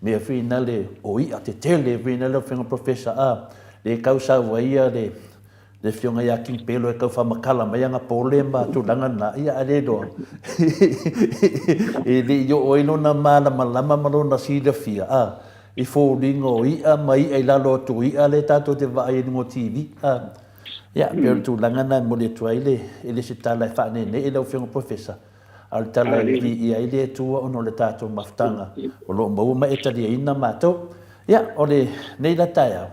mea foi na le o i'a tetele foi na lau Afioga Professor a, le tau sau ai ia le Le afioga ia King Pelo e tau faamatala mai ana pole ma tulaga na, ia ae le iloa. E le i oo ai lona malamalama ma lona silafia, a, i foliga o i'a ma i'a i lalo atu o i'a lea tatou te vaai ai i luga o TV, a. Ia, pei o le tulaga lena e momoli atu ai le, e le o se tala e faaneenee lau Afioga Professor, a o le tala e viia ai le Atua ona o le tatou mafutaga o lo o maua ma e taliaina matou. Ia, o lenei la taeao,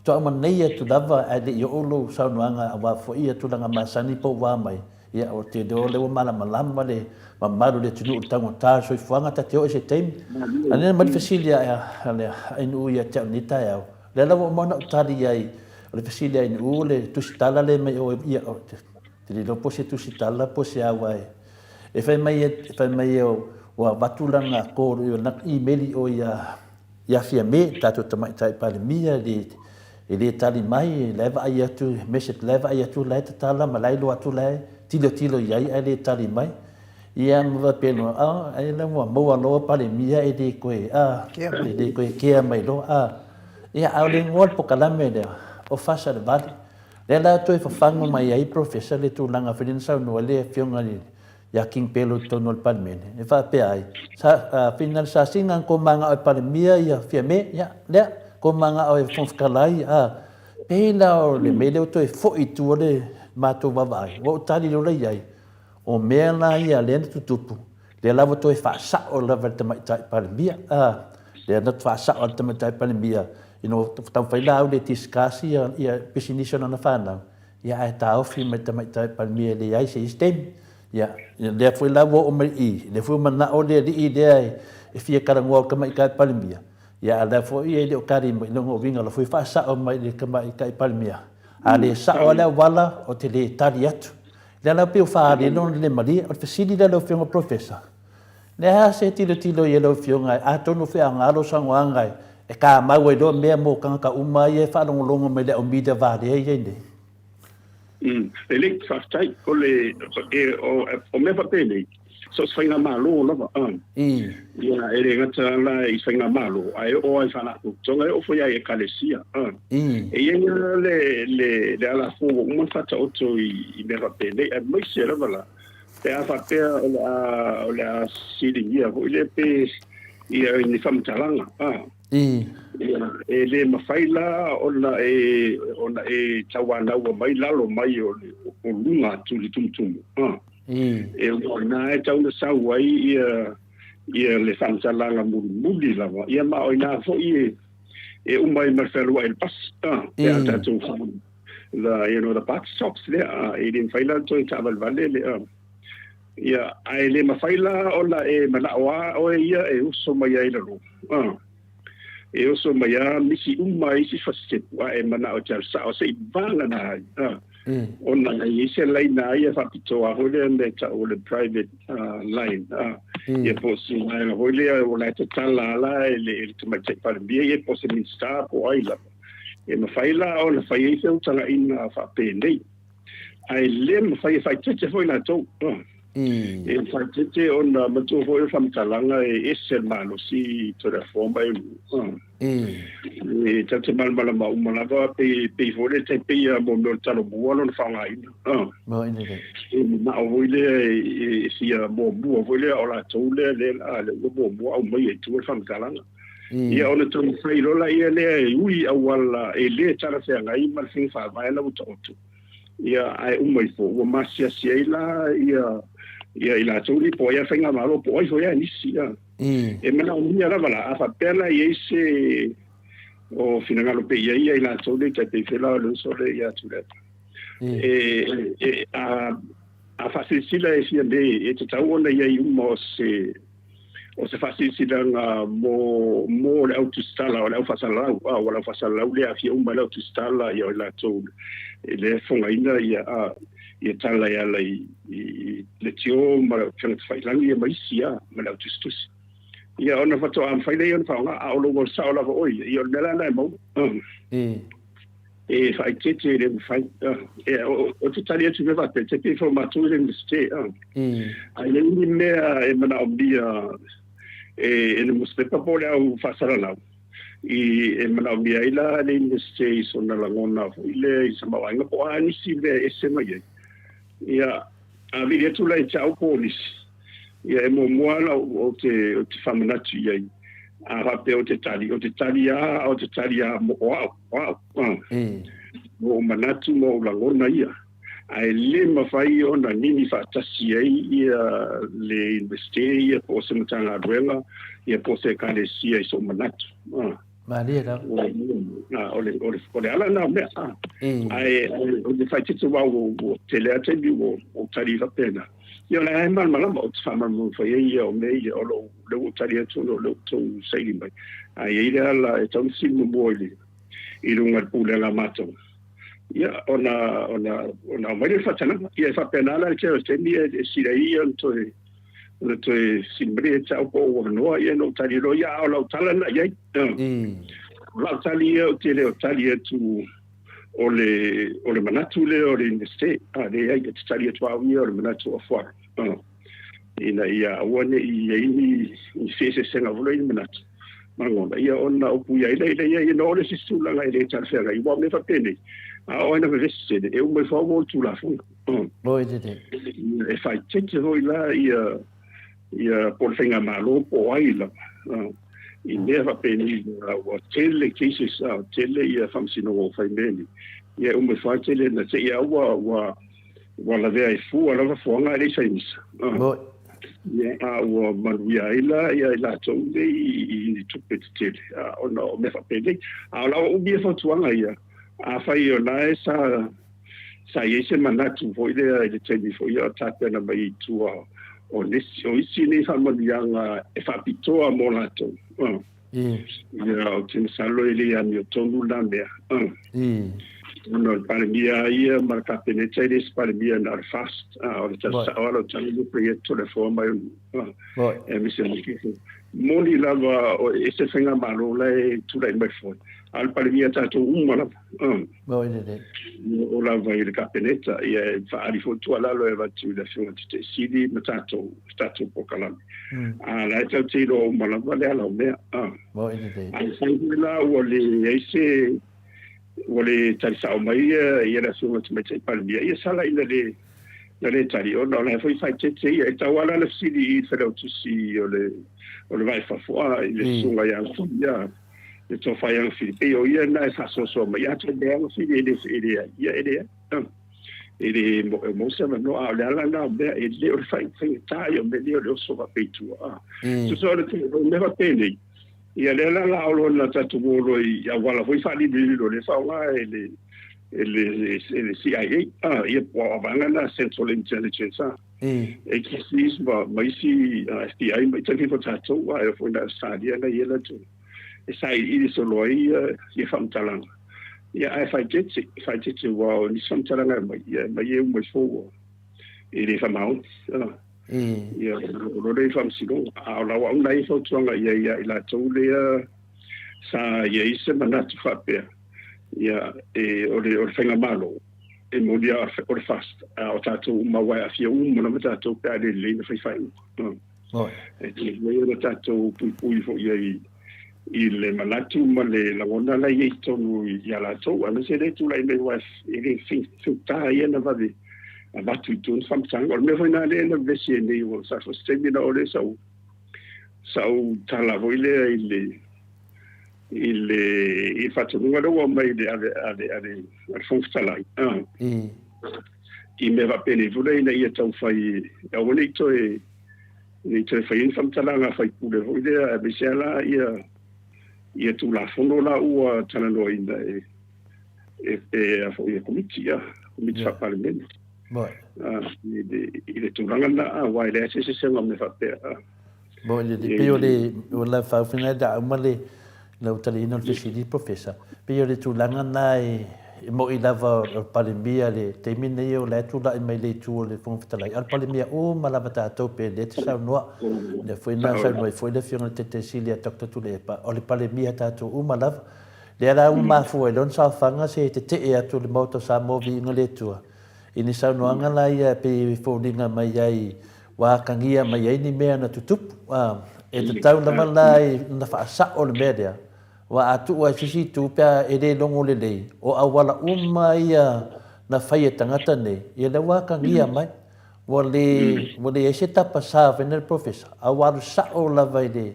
Faatoa uma nei atu lava ae le i oo lou saunoaga aua foi ia tulaga masani po ua mai. Ia, ou te iloa o lea ua malamalama le mamalu o le atunuu i le taugata o le soifuaga, ta te oo i se taimi. A lea na aumai le fesili a le ainuu ia te au i lenei taeao, o lea la ua uma ona ou tali i ai, o le fesili a ainuu o le tusitala lea mai o, ia, ou te le iloa po o se tusitala po o se a, aua e fai mai, e fai mai ua avatu lana call, lana imeli i o ia Ia Fiame, le tatou Tamaitai Palemia, e le tali mai, la e vaai atu, message la e vaai atu, la e tatala ma la e iloa atu, la e tilotilo i ai ae le tali mai. Ia ma faapea loa, a, ai la ua maua loa Palemia e le toe, a, e le toe kea mai loa, a. Ia, a o le igoa o le pokalame lea, o Fasa le Vale. Lea la toe fafagu mai ai Professor le tulaga foi lea na saunoa ai le Afioga i le Ia King Pelo i totonu o le Palemene, e faapea ai, sa, a, whina le sasiga na ko mangao e Palemia ia Fiame, ia, lea, ko mangao e Fofoga Fetalai, a, pei la o le mea lea ua toe foi i tua le matou vaavaai, ua ou tali lola i ai, o mea la ia lea na tutupu, lea la ua toe faasao lava e le Tamaitai Palemia, a, lea na faasao e le Tamaitai Palemia, ina ua taumafai la au e discuss ia, ia pisinisi o lana fanau, Ia ae taofi mai le Tamaitai Palemia e leai se isi taimi. Ia, lea foi la ua oo mai i i, lea foi ua manao le alii lea e fia talanoa i le Tamaitai Palemia, ia a o lea foi e le o tali mai, lona uiga o la foi e faasao mai i le Tamaitai Palemia, a le sao lava le auala, ou te le tali atu. Lea la pei ua faaali ai lona le malie. O le fesili lea lau Afioga Professor, Le a se tilotilo i lau Afioga, atonu foi aoga lou saunoaga e kamau ai loa mea mo tagata uma ia e faalogologo mai i le au media valea ia i nei? Lelei, faafetai. O le, e, o, o mea faapenei, so o se faigamalo lava, a. Ia, e le gata la i faigamalo, ae oo lava i faalapotopotoga, e oo foi lava i ekalesia, a. E i ai lava le, le, le alafua ua uma ona faataoto i, i mea faapenei, aemaise lava la, Pe a faapea o le a, o le a siligia foi lea pe ia ni faamatalaga, a. Ia, e le mafai la ona e, ona e tauanaua mai lalo mai o le, o luga atu i le tumutumu, a. E o ina e tau na sau ai ia, ia le faamatalaga mulimuli lava, ia ma o ina foi e, e uma ai ma le fealuai i le pasi, a, pe a tatou the, you know, the buck stops lea, a, e le mafai la ona toe taavalevale le, a, ia, ae le mafai la ona e manao a oe ia e uso mai ai lalo, a, e uso mai a misi uma isi fasitepu a e manao e te alu sao se i vagana ai, a, ona e i ai se laina a ia faapitoa foi lea mea e tau o le private line, a, ia po o se vaega foi lea o la e tatala la e le Tamaitai Palemia ia po o se Minisita po o ai lava. E mafai la ona fai ai feutagaina faapenei, ae le mafai e faaeteete foi latou. E faaeteete ona matua foi o le faamatalaga e ese le malosi i Tulafono ma e E tatou te malamalama uma lava pei pei foi lea tai pei a mo mea o le talomua lona faaaogaina. E manao foi lea e fia muamua foi lea o latou lea lea lea ua muamua aumaia i tua le faamatalaga. Ia ona taumafai loa laia lea e ui auala e le talafeagai ma le faiga faavae la ua taoto. Ia ae uma ifo ua masiasi ai la ia ia i latou nei po o ai lava faigamalo po o ai foi lava nisi. Ia. E manaomia lava la a faapea la e i ai se o finagalo pea i ai ia i latou nei tai pei foi la o le uso lea ia Tuilaepa. E, e, a, a faasilasila e Fiamē e tatau ona i ai uma o se o se faasilasilaga mo, mo le au tusitala, o le au faasalalau, a, ua le au faasalalau lea aafia uma ai le au tusitala, ia o i latou e le fofogaina ia, a, ia tala e ala i, i, i le tio ma le upega tafailagi ia ma isi, a, ma le au tusitusi. Ia ona faatoa mafai lea ona faaaoga, a o lou alu sao lava oe ia, ia o le mea la lena e maua. E faaeteete e le mafai. Ou te tali atu i mea faapea, te pei foi o matou i le Iunivesite. Ae leai ni mea e manaomia e le nusipepa po o le au faasalalau i e manaomia ai la le Iunivesite i sona lagona foi lea i tamaoaiga po o a nisi mea e ese mai ai. Ia, a vili atu la i te au po o nisi, Ia, e muamua lava ou te, ou te faamanatu i ai, a faapea ou te tali, ou te tali lava, ou te tali lava mo o au, o au, a. Mo ou manatu ma ou lagona ia. Ae le mafai ona nini faatasi ai ia le Iunivesite ia po o se Matagaluega ia po o se Ekalesia i sou manatu, a. Malie lava. O le, o le, o le ala lena o mea. Ae o le faaeteete aua ua tele lava taimi ua ou tali faapena. Ia o la e malamalama, ou te faamalamalama foi ai ia o mea ia o lou, lea ua ou tali atu ona o lea ua outou saili mai. Ae i ai le ala e tatau ona fesili muamua i le, i luga i le pulega a matou. Ia ona, ona, ona aumai lea o le faatanaga. Ia e faapena la le tele o le taimi e sili ai ia ona toe, ona toe fesili mai lea ia te au po o ou avanoa, ia ona ou tali loa, ia a o lau tala lena i ai. O lau tali ia ou te le o tali atu o le, o le manatu lea o le Iunivesite, a leai, ou te tali atu au ia o le manatu o Afualo, ina ia aua ne i i ai ni, ni feeseeseaiga foi lea i ni manatu ma lagona, ia ona upuia ai lea, leai, na o le isi tulaga e le talafeagai, aua o mea faapenei, a oo lava ina vevesi tele, e uma ifo lava ua o le Tulafono. E faaeteete foi la ia, ia po o le faigamalo po o ai lava i mea faapenei ua tele cases a tele ia faamasinoga ua fai mea nei ia e uma ifo lava tele na te i a ua ua ua lavea ai fua lava fuaga ae le i sainisa ia a ua manuia ai la ia i latou nei i ni tupe tetele ona o mea faapenei. A o la ua umi ia fautuaga ia afai o la e sa Sa i ai se manatu foi lea i le taimi foi a o tapena mai i tua o nisi, o isi nei faamanuiaga e faapitoa mo latou. Ia, ou te masalo e le amiotonu lena mea. Ona o le Palemia lava ia ma le Kapeneta e le o se Palemia na o le FAST, o le tali sao lava lau tali lea pei e toleafoa mai o aemaise o le moni lava e ese le faigamalo la e tulai mai foi, a o le Palemia tatou uma lava. Oi lelei. O lava i le Kapeneta, ia e faaali foi tuualalo e avatu i le Afioga i le Taitai Sili ma tatou, le tatou polokalame. A la e tatou te iloa uma lava le ala o mea. Oi lelei. Afai foi la ua leai se, ua le tali sao mai ia le Afioga i le Tamaitai Palemia, ia sala ina le, na le tali ona o la e foi faaeteete ia. E tau lava la le fesili i le Failautusi o le, o le Vaa i Fafo, i le Susuga ia Alafia. Le tofa ia Agafili, pei o ia lena e faasoasoa mai, a toe mea Agafili e le e leai, ia e leai. E le maua se avanoa, a o le ala lena o mea, e le o le faigata ia o mea nei o le oso faapea i tua. Tusa o le mea faapenei, ia lea la la olo na tatou o loa i auala foi faalilolilo lea e faaaoga e le e le e le CIA, ia po o vaega lena Central Intelligence, agencies ma isi FBI ma isi foi tatou, a e oo foi ina Ausetalia na i ai latou e sailiili solo ai ia faamatalaga. Ia ae faaeteete, faaeteete aua o nisi faamatalaga e aumai, ia e aumai e uma ifo ua e le faamaoni. Ia o lo lea i faamasinoga. A o lau au na i fautuaga i ai ia i latou lea sa i ai se manatu faapea, ia e o le o le faigamalo e moni lava o le FAST, a o tatou uma aua e aafia uma lava tatou pe a le lelei ona fai faaiuga. E lelei ona tatou puipui foi i ai i le manatu ma le lagona la e i ai i totonu ia latou, aemaise lea e tulai mai aua e le faigata ia ona vave avatu i tua ni faamatalaga. O le mea foi lena lea na vevesi ai nei, ua sa foi se taimi na oo lea sau sau tala foi lea i le i le i le faatonuga lea ua aumai i le a le a le a le Fofoga Fetalai i mea faapenei foi lea ina ia taumafai e aua ne i toe ne i toe faia ni faamatalaga a faipule foi lea, aemaise lava la ia ia Tulafono la ua talanoaina e e e a foi e Komiti a Komiti Faa-Palemene i le i le tulaga lena aua e leai se eseesega o mea faapea. Mo le pei o le o la faafina da uma le lau taliina o le fesili Professor, pei o le tulaga na e mo'i lava o le Palemia le taimi nei o la e tulai mai le itu o le Fofoga Fetalai, a o le Palemia uma lava tatou pe lea te saunoa, lea foi na saunoa ai foi le Afioga i le Taitai Sili ia Doctor Tuilaepa, o le Palemia tatou uma lava. Lea la ua mafua ai loa ona saofaga se tetee atu o le Maota o Samoa Viiga le Atua i ni saunoaga la ia e pei e foliga mai ai ua atagia mai ai ni mea na tutupu, a, e tatau lava la ona faasao le mea lea, aua a tuu lava i se isi itu pe a e le logo lelei, o auala uma ia na fai e tagata nei, ia lea ua atagia mai, ua le, ua leai se tapa sa fai nei le Professor, a ua alu sao lava i le,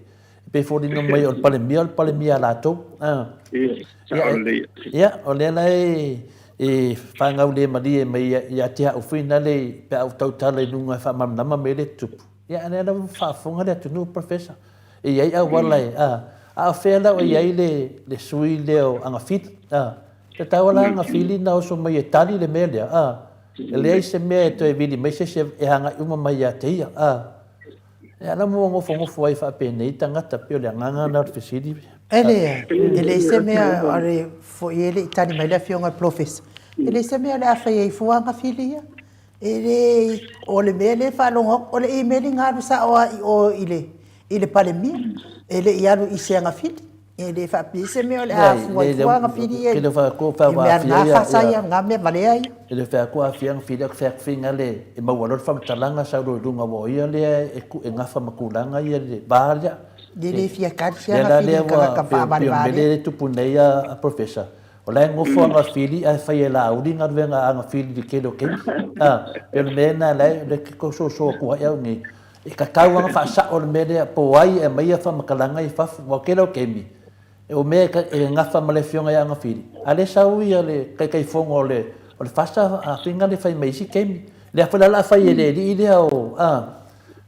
e pei e foliga mai o le Palemia o le Palemia a latou, a. Ia, o lea la e, e faagaulemalie mai ia te au foi nale pe a ou tautala i luga e faamalamalama mea ia e tutupu. Ia, a o lea lava ua faafofoga le atunuu, Professor. E i ai auala e, a, A o fea la ua i ai le, le sui lea o Agafili, a? Tatau lava la Agafili ona oso mai e tali le mea lea, a? E leai se mea e toe vili mai se isi e agai uma mai ia te ia, a? E ala mo nofonofo ai faapenei tagata, pei o le agaga lena o le fesili. E leai, e leai se mea, o le foi e le i tali mai le afioga i le Polofesa, e leai se mea o le a fai ai fua Agafili ia. E le, o le mea lea e faalogo atu, o le imeli na alu sao lava i o i le, i le Palemia, e le i alu i se Agafili. E le faapea se mea o le a afua ai fua Agafili ia i mea na fasa ia, na mea valea ia. E le fai atu aafia Agafili, a fai atu finale e maua loa le faamatalaga sau loa i luga aua o ia lea e gafa ma tulaga ia i le va lea. E le fia tali se Agafili i tagata faavalevale. O le mea lea e tupu nei a Professor, o la e nofo Agafili ae fai e Laauli galuega a Agafili i le tele o taimi. E pei o le mea lena o lea e tau soso atu ai au nei, E tatau lava ona faasao le mea lea, po o ai e aumaia faamatalaga ia i fafo. Aua o le tele o taimi, o mea e gafa ma le Afioga ia Agafili, a o lea e sau le Taitaifono o le FAST a faiga lea e fai mai isi taimi. O lea foi la o le a fai e le alii lea o, a,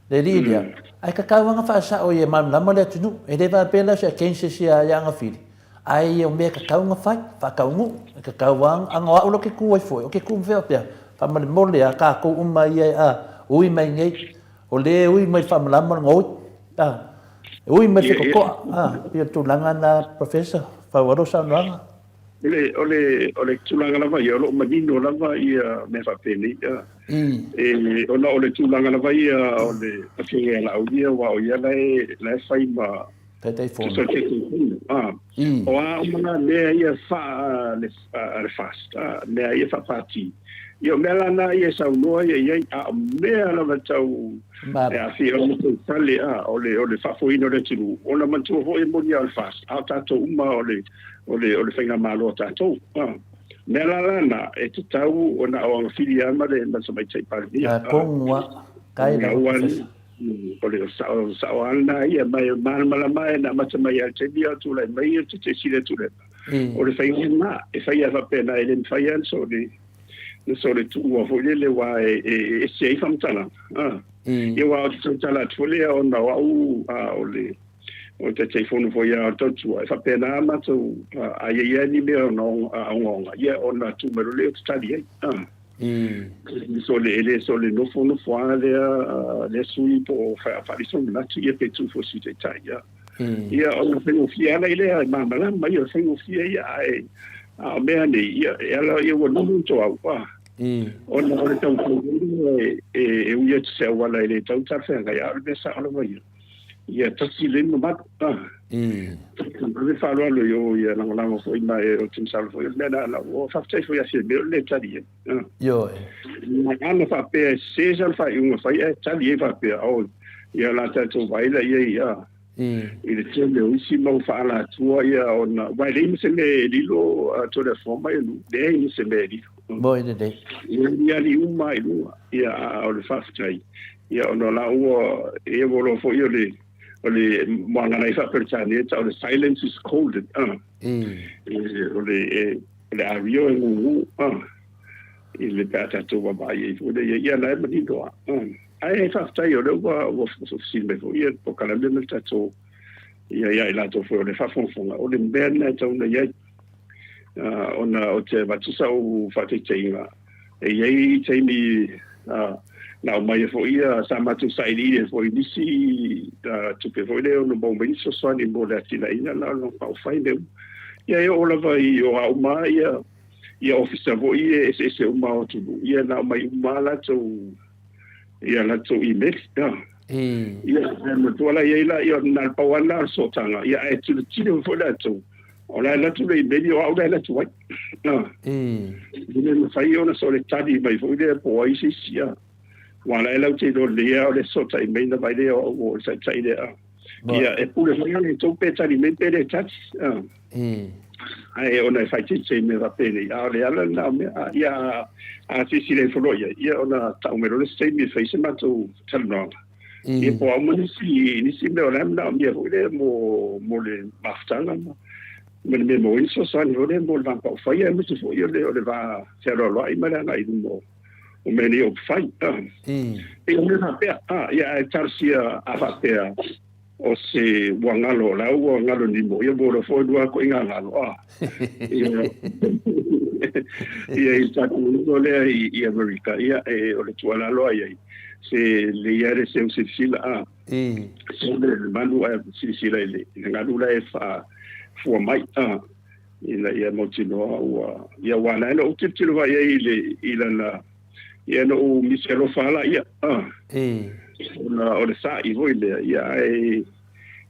le alii lea, ae tatau lava ona faasao ia malamalama le atunuu. E le faapea la o se against se isi ia Agafili, ae o mea e tatau ona fai, faataunuu, e tatau lava ona, o au la ou te tu ai foi, ou te tu faapea, faamolemole a tatou uma ia a ui mai nei, o lea e ui mai le faamalama le gaoi, a, e ui mai le fetotoa, a, pei o le tulaga lena Professor, faaauau lau saunoaga. O le, o le, o le tulaga lava ia, o lo o manino lava ia mea faapenei, a, e, ona o le tulaga lava ia o le Afioga ia Laauli, aua o ia la e, la e fai ma, Taitaifono. Taitaifono. O a uma la mea ia faa le, le FAST, mea ia faapati. Ia o mea la na ia e saunoa ia i ai, a o mea lava tau e aafia ai le fale, a, o le, o le faafoeina o le atunuu, ona manatua foi e moni lava o le FAST, a o tatou uma o le, o le, o le faigamalo a tatou. A. Mea la la na, e tatau ona o Agafili lava ma le, ma le Tamaitai Palemia. Atonu lava, kai lava Professor. O le sao sao lava lena ia, ma e malamalama e na amata mai lava i le taimi a o tulai mai le Tetesi lea Tuilaepa. O le faiga lena, e fai lava faapena, e le mafai lava ona soona tuua foi lele aua e ese ai faamatalaga. Ia aua ou te tautala atu foi lea ona o au o le o le Taitaifono foi lava o le Tautua, e faapena a matou, a i ai lava ni mea ogaoga, ia ona tuu mai loa lea ou te tali ai. So le, e le so le nofo nofo lava lea, lea sui po o faaali sona manatu ia pe tuu foi i le Sui Taitai. Ia, ia ona faigofie lava lea e malamalama ia, o le faigofie ia, ae a o mea nei, ia, e ala ia ua nonu to au, a. Ona o le taumafai e, e, e ui atu se auala e le tau talafeagai, a o le mea sao lava ia. Ia tasi le mamalu, a. Ave faaaloalo i o ia lagolago foi ma e ou te masalo foi o le mea lena na ua faafetai foi ia Fiamē o le lē tali ai. Ioe. Ana faapea e sese sana faaiuga fai ae tali ai faapea oh ia o le a tatou vaai laia i a i le tele o isi mau faaalatua ia ona aua e leai ma se mea e lilo a Toleafoa ma Elu leai ma se mea e lilo. Moi lelei. Ia ni ali uma i luga ia a o le faafetai ia ona o la ua e ua loa foi o le o le moagana ai faa-Peretania e tau o le silence is golden o le o le ario e gugu i le pe a tatou vaavaai ai foi lea ia la e manino lava ae faafetai o lea ua ua fesili mai foi ia le polokalame ma le tatou ia ia i latou foi o le faafogafoga o le mea lena e tatau ona i ai ona ou te avatu sau faataitaiga E i ai taimi na aumai ai foi ia, sa matou sailiili ai foi i nisi tupe foi lea e ono maua mai ni fesoasoani mo le atinaeina la o le faaufai mea uma. Ia e oo lava i o a uma ia ia ofisa foi e eseese uma o atunuu, ia na aumai uma lava latou ia latou email. Ia, e matua la i ai la, ia na o le pau lava lena o le sootaga, ia ae tilotilo foi latou O la e alu atu le imeli, o au la e alu atu ai. E le mafai ona soona tali mai foi lea po o ai se isi. Aua o la e latou te iloa lelei lava o le fesootai mai na vaai lea o au o le taitai lea. Ia, e pule foi lava latou pe tali mai pe le tali. Ae ona e faaeteete i mea faapenei, a o le ala lena o mea. Ia, a silasila ifo loa i ai, ia ona tau mai loa lea o se taimi e fai se matou talanoaga. Ia po o a uma nisi, nisi mea o la e manaomia foi lea mo, mo le mafutaga ma, ma le mea e maua ai ni fesoasoani foi lea mo le Va Faaupufai aemaise foi o le, o le va fealoaloai ma le agai i luma o, o mea nei o upufai. E pei o mea faapea, ia ae talosia a faapea. O se ua galo, o la ua galo nimo, ia ua foi lua ko inga galo a. Ia ia i tatou uso lea i, i Amerika, ia e o le tuualalo a iai, se le ia le seu silasila a. I. Se le manu a silasila i le, i le galu la e faa fua mai a. Ina ia mautinoa ua, ia ua na ou tilotilo vai ai i le, i lana, ia na ou misi alofa ala ia a. I. Ona o le sa'i foi lea, ia ae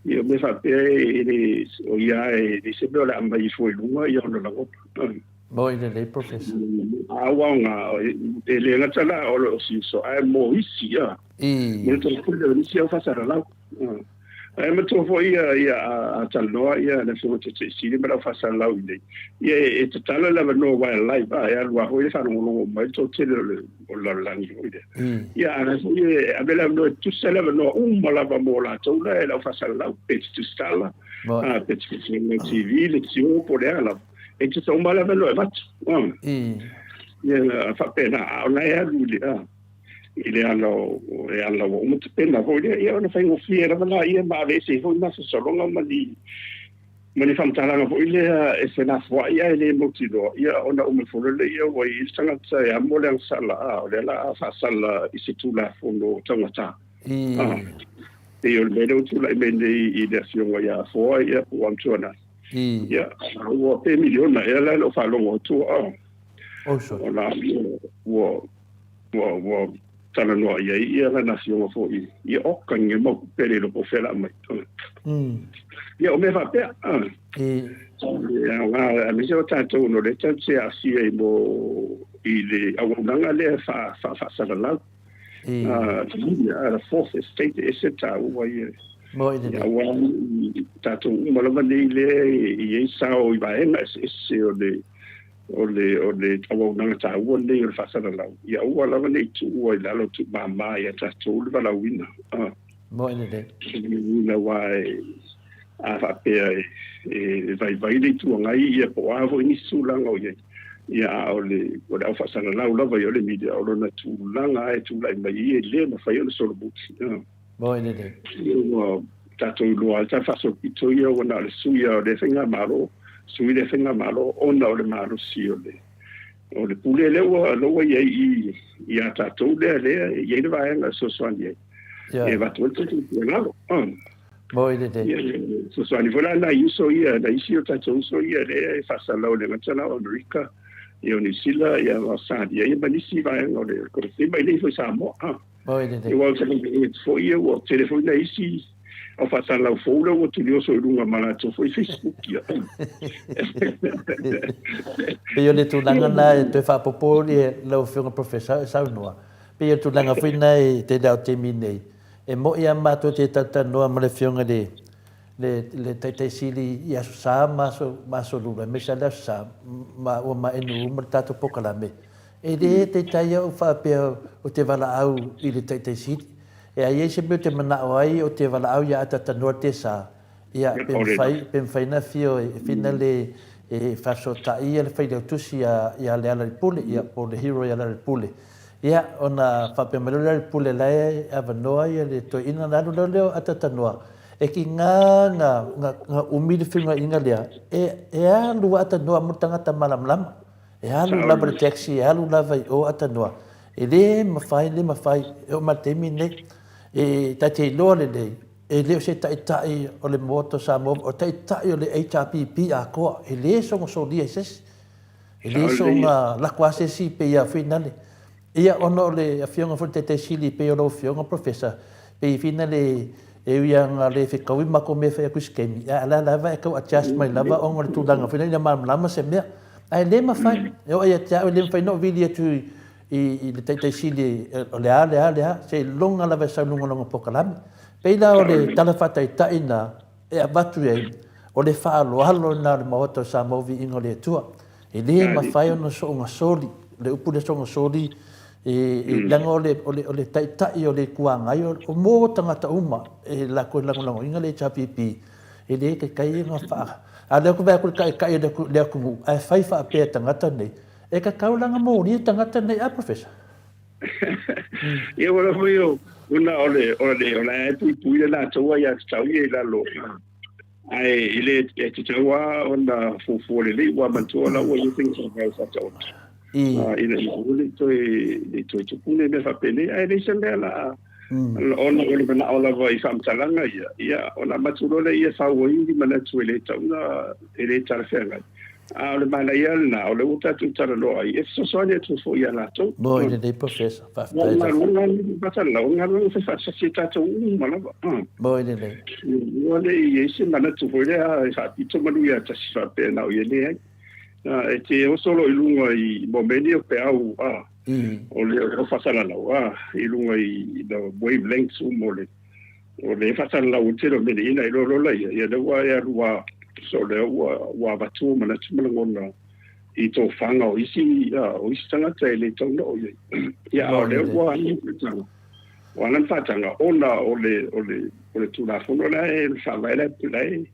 ia o mea faapea e le o ia e le se mea o le a aumai ifo i luga ia ona lagona. Moi lelei Professor. A ua aoga e le gata la o le osiuso ae mo isi a. I. Mo le tele o nisi au faasalalau. Ae matua foi ia ia a talanoa ia le Afioga Taitai Sili ma le au faasalalau i inei, ia e tatala le avanoa aua e live a, e alu lava foi le faalogologo mai le toatele o le o le lalolagi foi lea. Ia a la foi e ave le avanoa e tutusa le avanoa uma lava mo latou la e le au faasalalau, pe te tusitala, a pe te fesiliga TV, le tio po o le a lava. E tutusa uma le avanoa e avatu. Ia faapena, a o la e alu i le a. i le ala o e ala ua uma tapena foi lea, ia ona faigofie lava laia ma aveese ai foi masalosaloga ma ni ma ni faamatalaga foi lea e fenafoai ae le mautinoa, ia ona uma ifo loa lea ua i ai le tagata e amo le agasala, a o lea la a faasala i se Tulafono taugata. A pei o le mea lea ua tulai mai nei i le Afioga ia Afoa, ia po o Amituanai, ia ua pe miliona ea la i lou faalogo atu, a ona ua Ua, ua talanoa i ai ia lana afioga foi ia oka nge mau kupe le iloa po o fea la aumai. Ia o mea faapea. E aoga aemaise o tatou ona o lea tatou te aafia i mo i le auaunaga lea faa faa faasalalau. The fourth estate e ese taua ia. Moi lelei. Aua tatou uma lava nei lea e i ai sao i vaega eseese o le o le, o le auaunaga taua lenei o le faasalalau, ia aua lava ne i tuua i lalo tuumama ia tatou le valaauina. Ah. Moi lelei. Ina aua e, a faapea e, e vaivai le Itu Agai ia po o a foi nisi tulaga o i ai, ia a o le, o le au faasalalau lava ia o le media, o lona tulaga e tulai mai ai e le mafai ona solomuli. Ah. Moi lelei. Ua tatou iloa ai le faasolopito ia ua na o le sui lava o lea faigamalo, sui lea faigamalo ona o le malosi o le o le pule lea ua lea ua i ai i ia tatou lea lea e i ai le vaega e fesoasoani ai. Yeah. E avatu ai le tatou tuualalo. Moi lelei. Ia, fesoasoani foi la nai uso ia, nai isi o tatou uso ia lea e faasalalau e le gata la o Amerika, ia o Niu Sila, ia o Ausetalia, ia ma nisi vaega o le Kolofima, e le i foi Samoa. Oi lelei. Aua ou te matamata foi ia ua tele foi nai isi au faasalalau fou lea ua tulioso i luga ma latou foi Facebook ia. Pei o le tulaga lena e toe faaopoopo lau Afioga Professor e saunoa, pei o le tulaga foi lena i tele lava o taimi nei, e moi lava matou te talatalanoa ma le Afioga i le le le Taitai Sili i Aso Sa ma Aso ma Aso Lua, aemaise lava le Aso Sa, ma ua maenu uma le tatou polokalame. E le taitai au faapea ou te valaau i le Taitai Sili. E a i ai se mea ou te manao ai ou te valaau ia Atatanoa te sa, ia, pe mafai, pe mafai ona afio e whina le e faafesootai ia le Failautusi ia, ia Lealailepule, ia, po o le hero ia Lealailepule. Ia, ona faapea mai loa Lealailepule la e avanoa ia le toeaina ona alu loa lea o Atatanoa e kiga nga, nga, nga umi le feugaiga lea, e, e alu a Atatanoa mo le tagata malamalama. E alu lava le taxi, e alu lava i o Atanoa. E le mafai, le mafai, e oo mai le taimi lenei, e ta te iloa lelei, e le o se taitai o le Maota o Samoa, o le taitai o le HRPP atoa, e le soona solia e se isi. E le soona lako lava se isi pei a finale. Ia, ona o le Afioga foi i le Taitai Sili pei o lau Afioga Professor, pei e finale e ui lava ina le fetaui matou mea e fai atu i se taimi, a o la lava e tau adjust mai lava ona o le tulaga foi lea ina malamalama se mea. Ae le mafai, e oo ia te au e le mafai ona ou vili atu i le Taitai Sili o le a, le a, le a, seiloga lava e sau i luga o lona polokalame. Pei la o le tala faataitai lena e avatu i ai, o le faaaloalo lena o le Maota o Samoa Viiga o le Atua. E le mafai ona soona soli, le upu lea soona soli, e leaga o le, o le, o le Taitai o le Itu Agai, o mo tagata uma e latou e lagolagoina le HRPP, e le taitai ona faa... A o lea ou te vaai atu i le Taitai o le atunuu, ae fai faapea e tagata nei, e tatau la ona molia tagata nei, a Professor? Ia, ua lava foi o, Ona o le o le o la e puipui le latou aiatatau ia i lalo, ae e le e tatau lava ona fuafua lelei, ua manatua la ua i ai faiga faavae faataoto ina ia aua ne i toe ne i toe tupu nei mea faapenei, ae leai se mea la ona o le manao lava i faamatalaga ia, ia ona avatu loa lea ia fau ai ni manatu e le tatau ona e le talafeagai. A o le manaia lena, o lea ua tatou talanoa ai, e fesoasoani atu foi ia latou. Mo i lenei Professor, faafetai lava. O galuega o galuega fai faatasi e tatou uma lava. Mo i lenei. Ua le i ai se manatu foi lea e faapito manu ia tasi faapea na o ia leai. E te oso loa i luga i mo mea nei o peau, o le faasalalau, i luga i the wavelengths uma o le O le faasalalau o le tele o mea nei, ina iloa loa laia, ia lea ua e alu a, so lea ua, ua avatu manatu ma lagona i tofaga o isi, o isi tagata e le tatau ona oo i ai. Ia, a o lea ua ala le faataga, ua ala le faataga ona o le, o le, o le Tulafono la e, le Faavae la e, la e,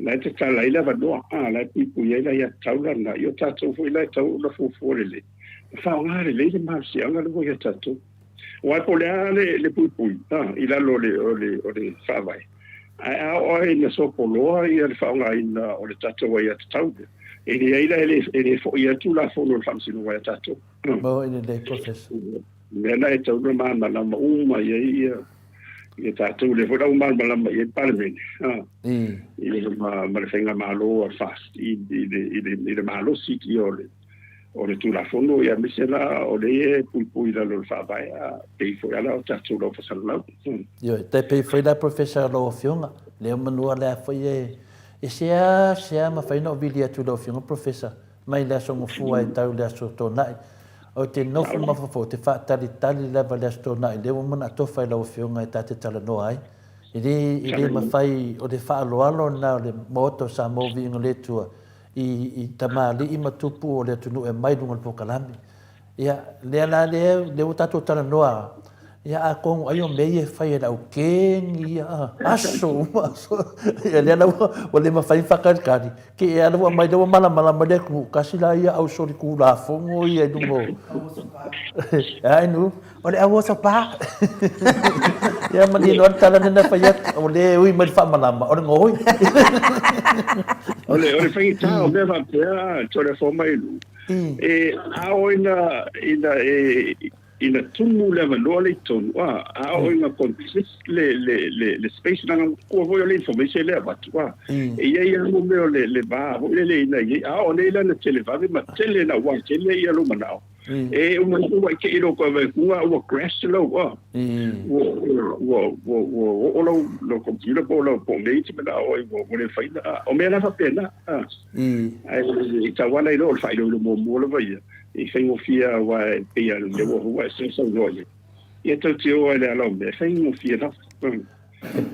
la e tatala ai le avanoa, a, la e puipui ai le aiatatau lana. Ia o tatou foi la e tatau ona fuafua lelei, ma faaaoga lelei le malosiaga lea ua ia tatou. Aua po o le a le, le puipui a, i lalo o le, o le, o le faavae, ae a oo lava ina sopoloa ia le faaaogaina o le tatou aiatatau lea, e leai la, e le, e le foi lava le Tulafono o le Faamasinoga ia tatou. Mo i lenei Professor. O le mea lena e tatau ona malamalama uma i ai ia, ia tatou, lea foi la ua malamalama i ai le Palemene, a, ia ma, ma le Faigamalo a le FAST i, i le, i le, i le malosi ia o le, O le Tulafono, ia aemaise la o lea e puipui i lalo o le Faavae, a pei foi lava la o tatou lau fasalalau. Ioe, tai pei foi la Professor lau Afioga, lea manua lea foi e e sea sea mafai ona ou vili atu i lau Afioga Professor mai le Aso Gafua e tau i le Aso Toonai. Ou te nofo mafaufau, ou te faatalitali lava i le Aso Toonai lea ua uma ona atofa i lau Afioga e ta te talanoa ai. E le e le mafai o le faaaloalo lena o le Maota o Samoa Viiga o le Atua i tamalii ma tupu o le atunuu e aumai i luga o le polokalame. Ia, lea la lea, lea ua tatou talanoa, ia atonu ai o mea ia e fai e le au keni ia, aso uma aso. Ia lea la ua, ua le mafai ona faatalitali, te i lea ua aumai lea ua malamalama le atunuu, tasi la ia au solitulafono ia i luga o... Ai nu. O le au oso pa. Ia manino lava le tala lea na fai atu, o lea e ui mai le faamalama, o le gaoi. O le, o le faigata o mea faapea, Toleafoa ma Elu, e a oo ina, ina e, ina tumu le avanoa lea i totonu, a, a oo ina contest le, le, le, le space, leaga matua foi o le information lea e avatu, a, e i ai lava mo mea o le, le va foi lele ina i ai, a oo nei la ina televave ma tele ina ua tele ia lou manao, E uma ifo ua ike i lou koe wai ua crash lau a. Ua ua ua ua oo lau lau computer po lau po mea i te manao ai ua ua le mafai ona o mea la faapena a. Ae i tau ala i loo o le faailoilo muamua lava ia i faigofie aua e pei a lea ua ua e sausaunoa i ai. Ia tau te o ai le ala o mea e faigofie lava.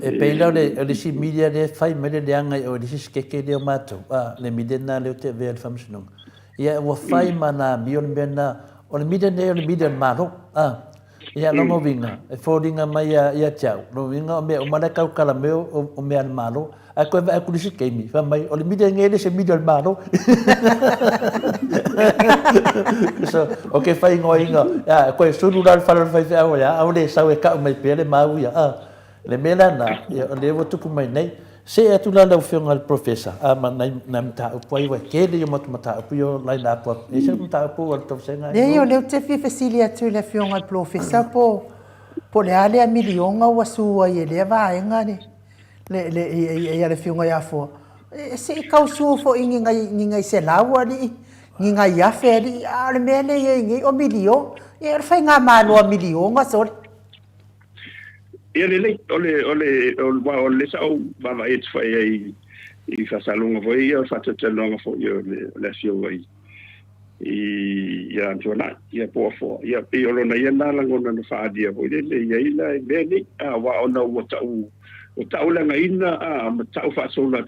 E pei la o le, o le isi media lea e fai mai le leaga i o i le isi sikeke lea o matou, a, le media lena lea ou te avea i le faamasinoga. Ia, ua fai ma na amio le mea lena. O le media nei o le media a le Malo, a. Ia, lona uiga, e foliga mai ia, ia te au, lona uiga o mea uma la e tautala mai o, o mea a le Malo. Ae toe vaai atu i le isi taimi, fai mai, o le media nei e le o se media a le Malo. So, ou te faaigoaina, ia, toe sulu la le fale o le faifeau ia, aua le sau e tau mai pea le mau ia, a. Le mea la lena, ia, o lea ua tupu mai nei. See atu la lau Afioga i le Professor, a, ma nai, nai mataupu ai, ua tele ia matou mataupu ia o line up atu. E ese le mataupu a le tausaga. Leai, o lea ou te fia fesili atu i le Afioga i le Polofesa po, po o le a lea miliona ua su ai e lea vaega le, le, le, i, i, le Afioga ia Afoa. E, se i tau su foi ni nai, ni nai selau alii, ni nai afe alii, a o le mea lea e i ai nei, o miliona. Ia, o le faigamalo a miliona sole. Ia lelei, o le, o le, o le, o le sa ou vaavaai atu foi ai i faasaloga foi ia, o le faatalatalanoaga foi o le, o le afioga i, i, ia Tuanai, ia po Afoa. Ia pei o lona ia na lagona na faaalia foi lele i ai la i mea nei, a, aua ona ua tau, ua tauleagaina, a, ma tau faasola,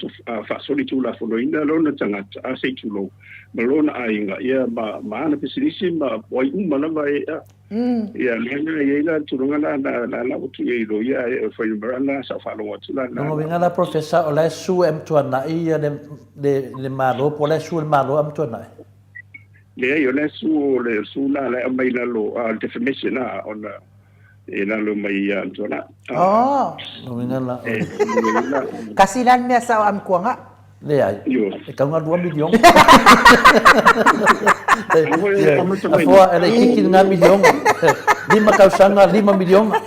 faasolitulafonoina lona tagata, a, se i tulou, ma lona aiga, ia ma, ma ana pisinisi ma ai uma lava e, a. Ia, lea la e i ai la le tulaga la, la, la, la ua tuu i ai i loia, e, o fuainumera la sa ou faalogo atu la, la. Lona uiga la Professor, o la e sue e Amtuanai ia le, le, le Malo, po o la e sue e le Malo Amtuanai? Leai, o la e sue, o le sue la, la e aumai i lalo, le defamation la, ona, E lalo mai ia Amituanai. Oh. Lona uiga la oe. Kasi la le mea sao Amituanai. Leai. E tau na lua miliona. Afoa, e laitiiti lena miliona. Lima tausaga, lima miliona.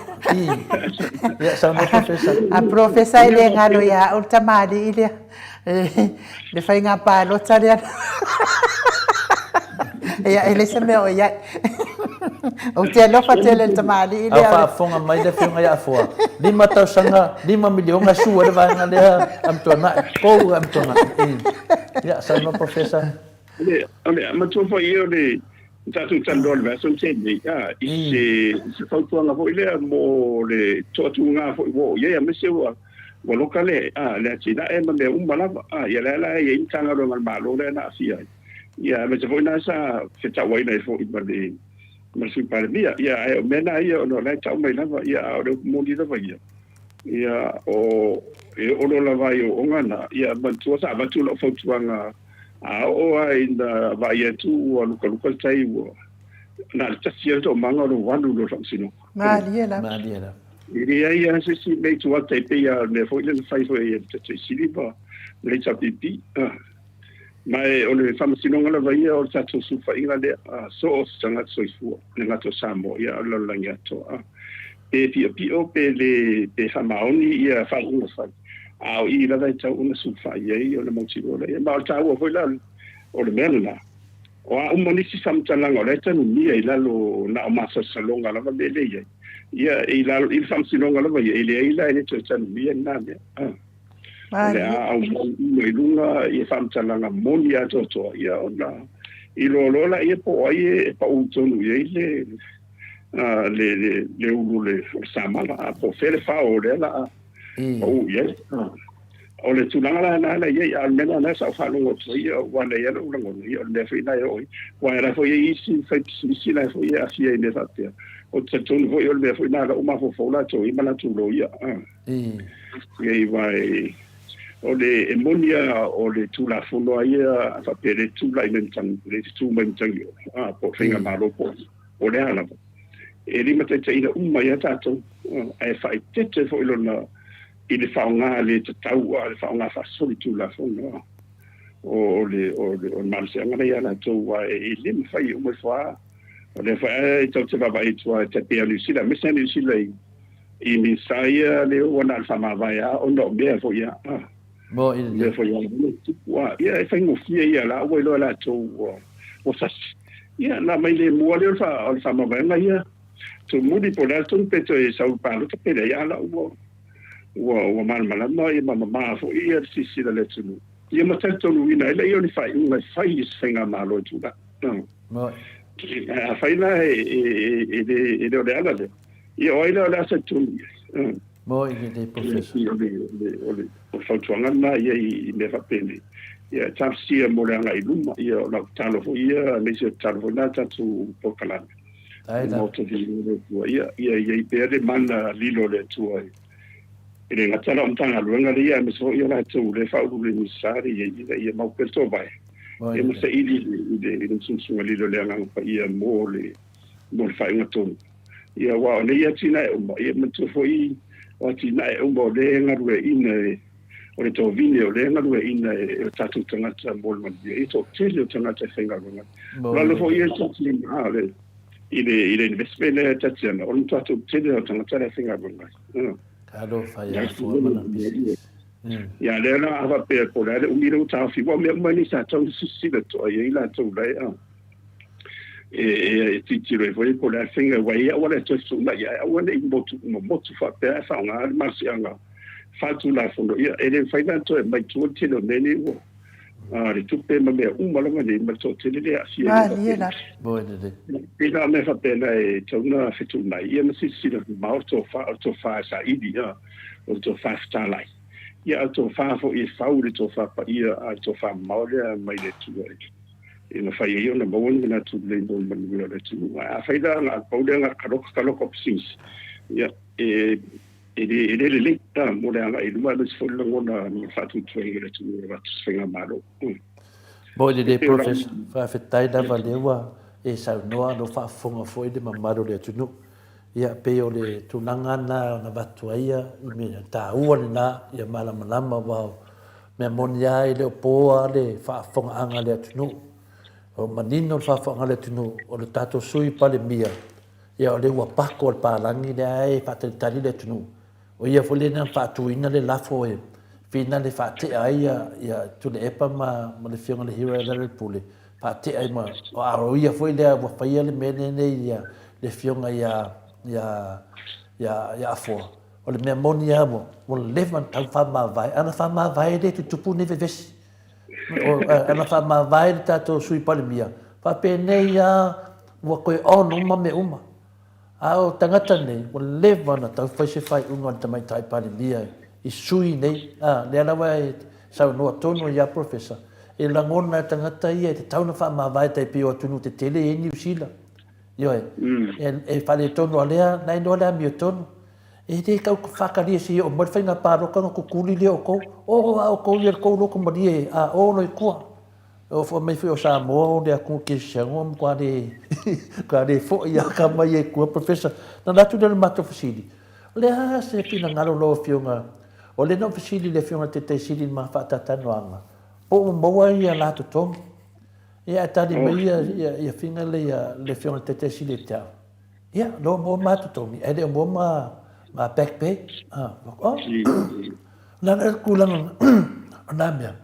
Ia, saunoa Professor. A Professor e le galo ia au le tamalii lea. Le faiga palota lea. Ia, e leai se mea o i ai. Ou te alofa tele i le tamalii lea. A o faafofoga mai le afioga ia Afoa, lima tausaga, lima miliona e sue ai le vaega lea Amituanai, pou Amituanai. Ia, saunoa Professor. O le matua foi ia o le tatou talanoa i le vaiaso na tea nei, i se fautuaga foi lea mo le toatuga foi ua oo i ai, aemaise ua loka le atinae ma mea uma lava. Ia lea la e i ai Matagaluega a le Malo lea na aafia ai. Ia, aemaise foi na sa fetauaiina ai foi ma le Sui Palemia. Ia, ae o mea na ia ona o la e tau mai lava, ia, a o le upu moni lava ia, ia, o, e oo loa lava i ooooga na, ia, manatua sa avatu lau fautuaga A oo lava ina vaai atu ua lukaluka le tai, ua na o le tasi lava le toomaga o lou alu i lo le faamasinoga. Malie lava. Malie lava. E leai lava se isi mea i tua atu, e pei lava o le mea foi lea na fai foi e le Tatai Sili ma le HRPP. Ma o le faamasinoga lava ia o le tatou sulufaiga lea, so o se tagata soifua, e le gata o Samoa, ia a o le lalolagi atoa. Pe piopio pe le, pe faamaoni ia faaiuga fai. A o i lava e tatau ona sulufai ai ona mautinoa lea. Ma o le taua foi la o le mea lena, o a uma nisi faamatalaga o la e tanumia i lalo na o masalosaloga lava mea lea e i ai. Ia, i lalo i le faamasinoga lava ia, e leai la e le toe tanumia lena mea. O le a aumai uma i luga ia faamatalaga moni atoatoa, ia ona iloa loa laia po o ai e pau tonu i ai le le le le ulu o le samala, po o fea le fao o lea la a pau i ai. O le tulaga la lena la i ai, a o le mea lena sa ou faalogo atu ai, aua na i ai lou lagona, ia o le mea foi lena e oo ai. Aua o la foi e i ai isi faipisinisi la foi e aafia i mea faapea. Ou te talitonu foi o le mea foi lena la ua mafaufau latou i ai ma latou loia. Ia aua o le, e moni lava o le Tulafono lava ia faapea le tulai mai matagi, le tutu mai matagi, po o faigamalo po o le a lava. E limataitaiina uma ai lava tatou, ae faaeteete foi lona i le faaaoga le tatau, a le faaaoga faasolitulafono o le o le o le malosiaga lea ia latou, aua e le mafai e uma ifo lava. O lea foi e tatou te vaavaai atu lava e tai pei o Niu Sila, aemaise lava Niu Sila i i Minisita ia lea ua na o le faamavae lava ona o mea foi ia. Mo i mea foi ia tupu a ia e faigofie ia la ua iloa latou ua ua sasi. Ia na mai le mua lea o le faamavaega ia tumuli po o le a le tonu pe toe sau i le palota pe leai a la ua ua ua malamalama ia ma mama foi ia le silasila a le atunuu. Ia ma talitonuina ai lea o ni faaiuga e fai i se faigamalo e tulai. Afai la e e le e le o le ala lea, ia o ai la o le a talitonu i ai? Mo i lelei Professor. O le, o le, o le fautuaga lena ia i mea faapenei. Ia, talosia mo le agai i luma. Ia, o lau tatalo foi ia, aemaise o le tatalo foi lena a tatou polokalame. Ai la. Maota viiga o le Atua. Ia, ia i ai pea le mana lilo o le Atua i e le gata la o Matagaluega lea, aemaise foi o latou lea e faauluulu i Minisita lea i ai, ina ia mau pea le toovae. Ia ma saili i le, i le musumusuga lilo o le Agaga Paia mo le, mo le faaiuga tonu. Ia, aua o nei atinae uma, ia manatua foi o atinae uma o lea e galueaiina e, o le tovine o lea e galueaiina e o tatou tagata mo le manuia. Ia, toatele o tagata e faigaluega ai. O lalo foi ia i le, i le, i le investment lea e Tatiana, o le matua toatele o tagata lea e faigaluega ai. Talofa ia Afoa ma lana pisinisi. Ia, lea la a faapea po o le a le umi lea ua taofi, aua o mea uma nei sa tatau ona silasila totoa i ai latou la e e tilotilo ai foi po o le a le faiga aua e i ai auala e toe fetuunai ae aua ne i motu motu faapea ae faaaoga le malosiaga faaletulafono. Ia, e le mafai la ona toe aumai i tua le tele o mea nei ua le tupe ma mea uma lava nei ma le toatele lea e aafia i mea Malie faapena. lava. Moe lelei. Pei la o mea faapena e tatau ona fetuunai ia ma silasila mamao le tofa, o le tofa e saili, o le tofa fetalai. Ia, a o le tofa foi e fau i le tofa paia a o le tofa mamao lea mai le Atua e mafai ai ona maua ni manatu lelei mo le manuia o le atunuu. Ae afai la na o le pau lea na o le kaloka kaloka o pisinisi, ia, e, e le, e le lelei a, mo le agai i luma aemaise foi le lagona ma le faatuatuaina o le atunuu e avatu se faigamalo. Mo i lelei Professor, faafetai lava lea ua e saunoa, o lo o faafofoga foi le mamalu o le atunuu. Ia, pei o le tulaga lena na avatu ai ia mea taua lena ia malamalama aua o mea moni lava e le o po lava le faafofogaaga a le atunuu. O manino le faafofogaaga a le atunuu, o le tatou Sui Palemia, ia o le ua pako a le palagi lea e faatalitali le atunuu. O ia foi lea na faatuina le lafo e finale faatea ai ia Tuilaepa ma le Afioga i le Hero Lealailepule, faatea ai ma, a o ia foi lea ua faia le mea lenei ia le Afioga ia ia ia ia Afoa. O le mea moni lava ua leva ona tau faamavae, ana faamavae e le tutupu ni vevesi. Ana faamavae le tatou Sui Palemia, faapenei lava ua toe on uma mea uma. A o tagata nei, ua leva ona tau fai se faaiuga a le Tamaitai Palemia i sui nei, a, lea lava e saunoa tonu ai a Professor, e lagona e tagata ia e tatau ona faamavae tai pei o atunuu tetele e i ai Niu Sila. Ioe, e faaletonu a lea, na iloa le amiotonu. E le tau faatalia se i oo mai le faiga palota ona tutuli lea o outou. O a outou ia le tou loto malie, a o loa i tua. E fai mai foi o Samoa o le atunuu kerisiano ua matua le matua le foi lava tama ia i tua. Professor, na alu atu lea o le matou fesili, o le a se finagalo o lau Afioga? O lea na ou fesili i le Afioga i le Taitai Sili i le ma faatalatalanoaga, po ua maua ia la totogi. Ia ae tali mai ia Figa lea le Afioga i le Taitai Sili ia te au, ia o lea ua maua ma totogi ae le o maua ma back pay. Oh, na le tulaga o na mea.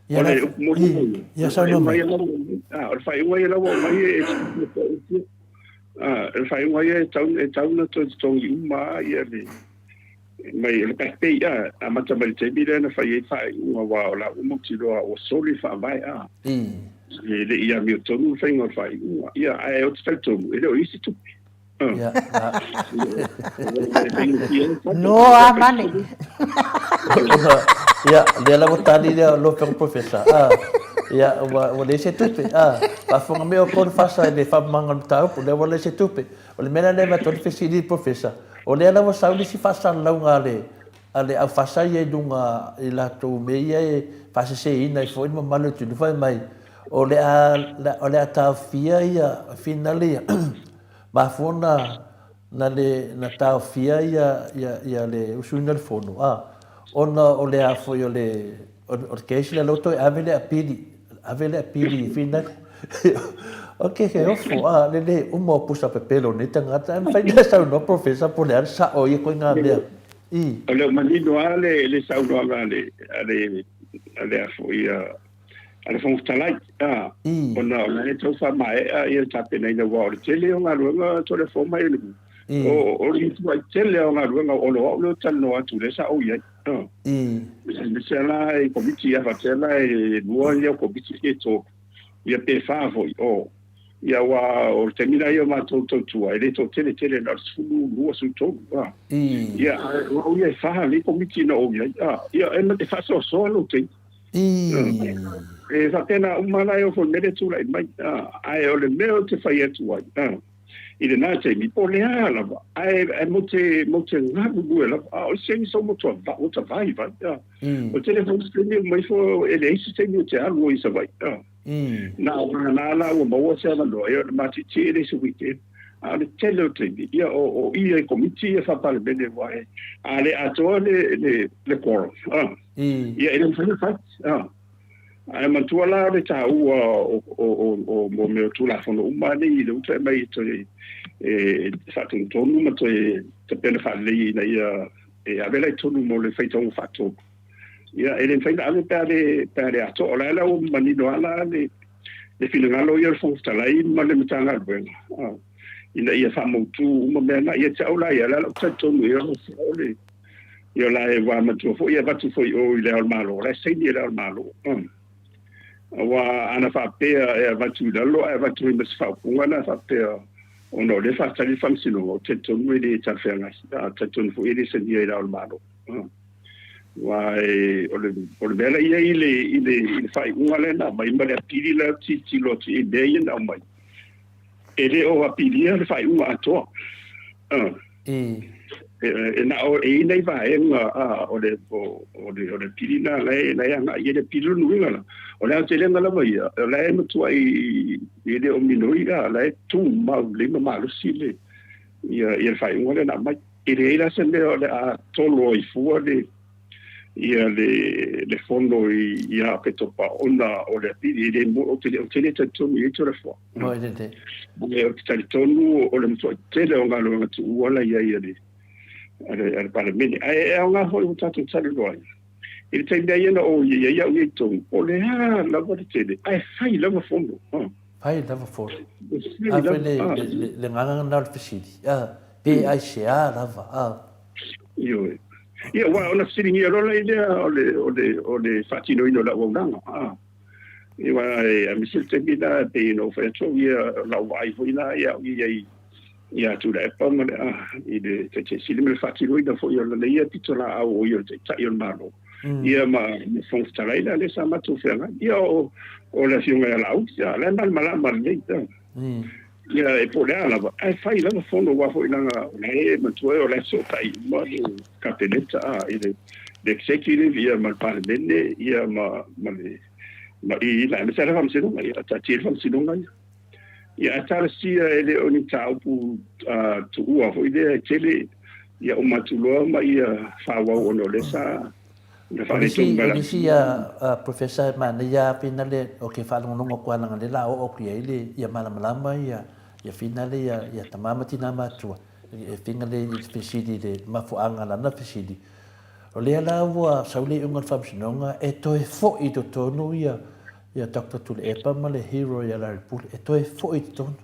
O le upu moni ia. Ia saunoa mai. O le faaiuga ia la ua aumai e o le faaiuga ia e tau e tau na toe totogi uma ia le mai o le back pay a amata mai le taimi lea na fai ai faaiuga aua o la ua mautinoa ua soli le faavae a. E le i amiotonu le faiga o le faaiuga. Ia ae ou te talitonu e le o i ai se tupe. No a mane. Ia, lea lava tali lea lo pego professor. Ah, ia, ua, ua leai se tupe. Ah, faafofoga mai outou le fasa i le faamamaga o le mataupu, lea ua leai se tupe. O le mea la lea e avatu ai le fesili i le professor, o lea lava sau le isi faasalalauga a le, a le aufasa ia i luga i latou mea ia e faaseseina ai foi le mamalu o le atunuu, fai mai, o le a, o le a taofia ia finale ia, Mafua na na le na taofia ia ia ia le usuina o le fono a ona o le a foi o le o le case lea lea ua toe ave le apili ave le apili i Finland. Ok he ofo a le le uma o pusa pepelo o nei tagata ae mafai ona saunoa Professor po o le a le sao o ia ituaiga mea. I. O le manino lava le le saunoaga a le a le a le a foi a a le Fofoga Fetalai, a, ona o la e tau faamaea ia le tapenaina, aua o le tele o galuega Toleafoa ma Ienumu, o, o le ituai tele o galuega o lo au lea ou te talanoa atu lea sa ou i ai. A, aemaise la i komiti, a faapea la e lua ia komiti pe tolu, ia pe fa foi, o, ia aua o le taimi la ia o matou tautua, e le toatele tele, na o le 12, 13, a, ia, ae o au ia e fa nei komiti na ou i ai, a, ia e faasoasoa lou taimi. E faapena uma la e ofo i mea lea e tulai mai. Ae o le mea ou te fai atu ai, i lena taimi, po o le a lava, ae ae matou te, matou te galulue lava. A o isi taimi sau matou ta vaivai. O le tele foi o isi taimi e uma ifo e leai se taimi ou te alu ai i Savaii. Na o lena la ua maua se avanoa, ia ona matietie lea i se weekend. A o le tele o taimi, ia o, o i ai komiti ia faa-Palemene aua e, a le atoa le, le, le quorum. Ia, e le mafai ona fai. Ae manatua la o le taua o, o, o, o mo mea o Tulafono uma nei lea ua toe aumai e toe e faatonutonu ma toe tapena faalelei ina ia e ave la i totonu mo le faitauga faatolu. Ia, e le mafai ona ave pe a le, pe a le atoa. O la e la ua manino lava la le, le finagalo ia o le Fofoga Fetalai ma le Matagaluega, ina ia faamautu uma mea na. Ia te au la ia, o le a la ou talitonu i ai o le Ia o la e ua matua foi e avatu foi i o i Le Ao o le Malo, o la e saini e Le Ao o le Malo. Aua ana faapea e avatu i lalo ae avatu ai ma se faaupuga na faapea ona o lea e faatali le faamasinoga, ou te talitonu e le talafeagai, a talitonu foi e le sainia e Le Ao o le Malo. Aua o le, o le mea la i ai i le, i le, i le faaiuga lea na aumai ma le apili la tilotilo atu i mea ia na aumai, e le o apilia le faaiuga atoa. E na o e i ai nai vaega o le o le o le pili na la e la e agai i ai le pili lona uiga la o le aotelega lava ia o la e matuai e le o minoi a la e tumau lelei ma malosi le ia le faaiuga lea na aumai. E leai la se mea o le a tolo ai fua le ia le le fono i ia Oketopa ona o le apili. E le mo, ou te le, ou te le talitonu i ai Toleafoa. Mo e lelei. Ae ou te talitonu o le matuai tele o galuega tuua la i ai a le a le, a le Palemene. Ae e aoga foi ua tatou talanoa ai. I le taimi lava ia na ou i ai au ia i totonu, o le a lava le tele, ae fai lava fono. Fai lava fono. A foi le, le, le, le agaga lena o le fesili. A, pe aisea lava. A. Ioe. Ia, aua ona fesiligia loa la lea o le, o le, o le faatinoina o le auaunaga. A. Ia, aua e aemaise le taimi la e pei ona ou fai atu au ia, o lau vaai foi la ia au ia i ia Tuilaepa ma le, a, i le Taitaisili ma le faatinoina foi o lana ia pitolaau o ia o le Taitai o le Malo. Ia ma le Fofoga Fetalai la lea sa matou feagai. Ia o, o le Afioga ia Laauli, ia, la e malamalama lelei. Ia e po o le a lava, ae fai lava fono aua foi leaga o la e matua o la e fesootai uma le Kapeneta a, i le, le Executive ia ma le Palemene ia ma, ma le, ma i la, aemaise lava le Faamasinoga, ia taatia le Faamasinoga ia. Ia ae talosia e le o ni mataupu tuua foi lea e tele ia uma atu loa ma ia faaauau ona o lea sa na faaletonu mai O le isi Professor e manaia lava finale o ke faalogologo atu lava leaga lea la oo atu i ai le ia malamalama ia ia finale ia ia tama ma tina matua e finale i le fesili i le mafuaaga o lana fesili. O lea la ua sau le iuga o le Faamasinoga e toe foi i totonu ia ia Doctor Tuilaepa ma le hero ia Larry Pule e toe foi i totonu.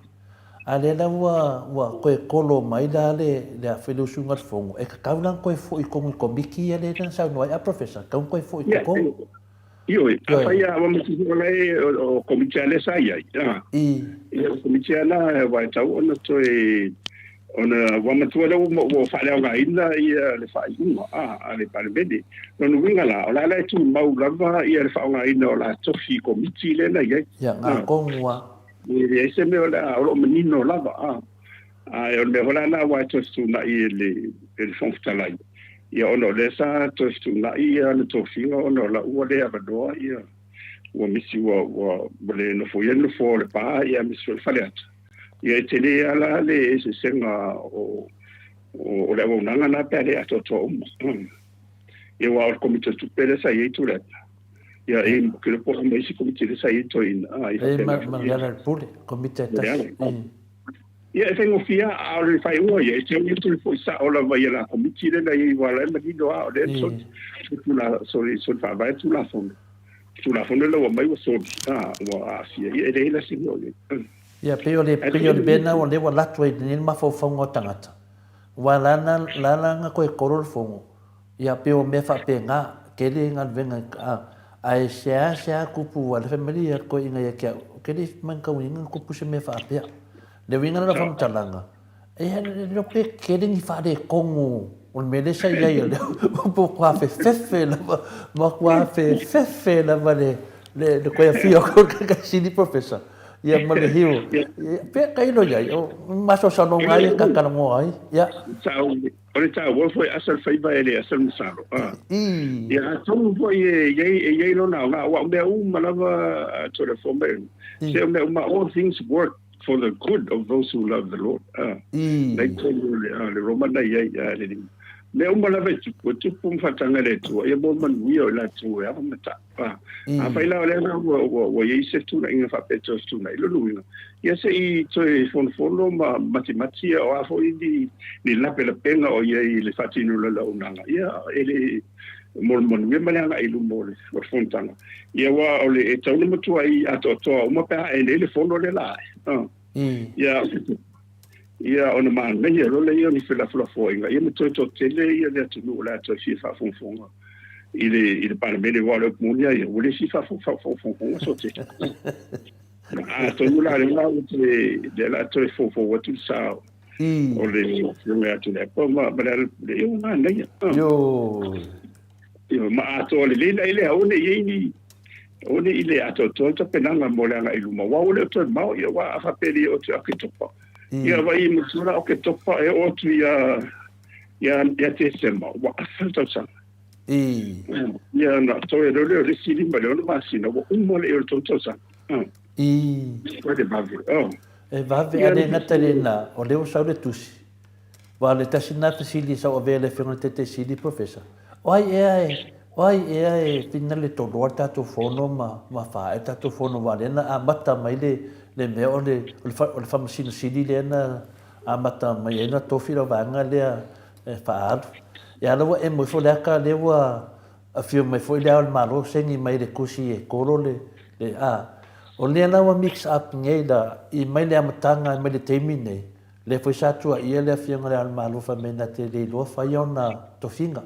A lea la ua, ua toe kolo mai la le, le afe le usuga le fono, e tatau la ona toe foi i totonu i komiti ia lea na saunoa ai a Professor, tatau ona toe foi i totonu. Ioe, afai lava ua matutua la e o komiti a lea sa i ai, ia o komiti a la ua e tatau ona toe ona ua matua lea ua faaleaogaina ia le faaiuga a le Palemene. Lona uiga la, o la la e tumau lava ia le faaaogaina o la tofi komiti lea na i ai. Ia, ngā kongu a. E leai se mea o le a, o lo o manino lava, a. Ae o le mea foi la lena aua e toe fetuunai e le, e le Fofoga Fetalai, ia ona o lea sa toe fetuunai ia ana tofiga ona o la ua le avanoa ia, ua misi ua, ua, ua le nofoia le nofoa o Lepa ia aemaise foi le Faleata. Ia e tele lava la le eseesega o, o, o le auaunaga lena pe a le atoatoa uma. Ia aua o le Komiti o Tupe lea sa i ai Tuilaepa. Ia e ke le po ma isi komiti le sa i toeaina. A, i E ma, ma le ala le pule, komiti e tasi. Ia e faigofie lava, a o le faaiuga ia, e te ui atu le foi sao lava ia la komiti lea na i ai aua o la e manino lava o lea e soli, tula, soli, soli faavae Tulafono. Tulafono lea ua aumai ua soli, a, ua aafia. Ia e leai la se mea o i ai. Ia, pei o le, pei o le mea lena o lea ua alu atu ai nei le mafaufauga o tagata, aua la na, la la na toe kolo le fono, Ia, pei o mea faapena, tele galuega a, ae seasea tupu a le fai mai ia toeaiina ia te au, ou te le matauina na tupu se mea faapea. Le uiga lena o faamatalaga, e le pe tele ni faaletonu o le mea lea sa i ai, o lea ua matua fefefe lava, matua fefefe lava le le le toe afio atu o le Taitaisili Professor, ia ma le Hero. Pea tailo i ai, o masalosaloga ai e talatalanoa ai, ia. O le taua foi asa le faiva e le asa le masalo. A. Ia atonu foi e i ai, e i ai lona aoga, aua o mea uma lava a Toleafoa mai, se o mea uma, all things work for the good of those who love the Lord. A. Na i totonu o le, a, le Roma na i ai, a, le mea uma lava e tupu, e tupu ma faataga e le Atua, ia mo le manuia o i latou e ava ma tau. A, afai la o lea la ua, ua, ua i ai se fetuunaiga faapea e toe fetuunai, lona uiga, ia se i toe fonofono ma matimati o a foi ni, ni lapelapega o i ai i le faatinoina o le auaunaga, ia e le mo le manuia ma le agai i luma o le, o le fonotaga. Ia aua o le, e tatau ona matuai atoatoa uma pe a ae nei le fono lea la ae. A. Ia, Ia, ona manaia loa lea o ni felafolafoaiga, ia ma toe toatele ia le atunuu o le a toe fia faafogafoga i le, i le Palemene, aua o le upu moni lava ia, ua le fia faafogafoga so te. Atonu la lea la ua toe, lea la toe foufou atu le sa o le Afioga ia Tuilaepa ma, ma le, ia ua manaia. Ioe. Ioe, ma atoa lelei la i le aua ne i i ai ni, aua ne i le atoatoa le tapenaga mo le agai i luma, aua ua le o toe mamao, ia aua a faapea e le oo atu ia Oketopa, ia vaai i matua la Oketopa e oo atu ia, ia, ia Tesema, ua afa le tausaga. Ia ona toe loa lea o le isi 5 i le 6 masina, ua uma le o le 3 tausaga. Ua le vave. Oh. E vave, a le gata i lena, o lea ua sau le tusi. Aua o le tasi lena fesili sa ou avea i le Afioga i le Taitai Sili, Professor, o ai ea e, o ai ea e finagalo e toloa le tatou Fono ma, ma faaee le tatou Fono aua o lea na amata mai le, le mea o le, o le, o le Faamasino Sili lea na amata mai ai ona tofi lau vaega lea e faaalu. Ia a o la ua emo ifo le ata lea ua afio mai foi Le Ao o le Malo saini mai le tusi e kolo le, le, a, o lea la ua mix up nei la i mai le amataga mai le taimi nei, lea foi sa tuuaia le Afioga i Le Ao o le Malo fai mai na te le iloa fai ona tofiga.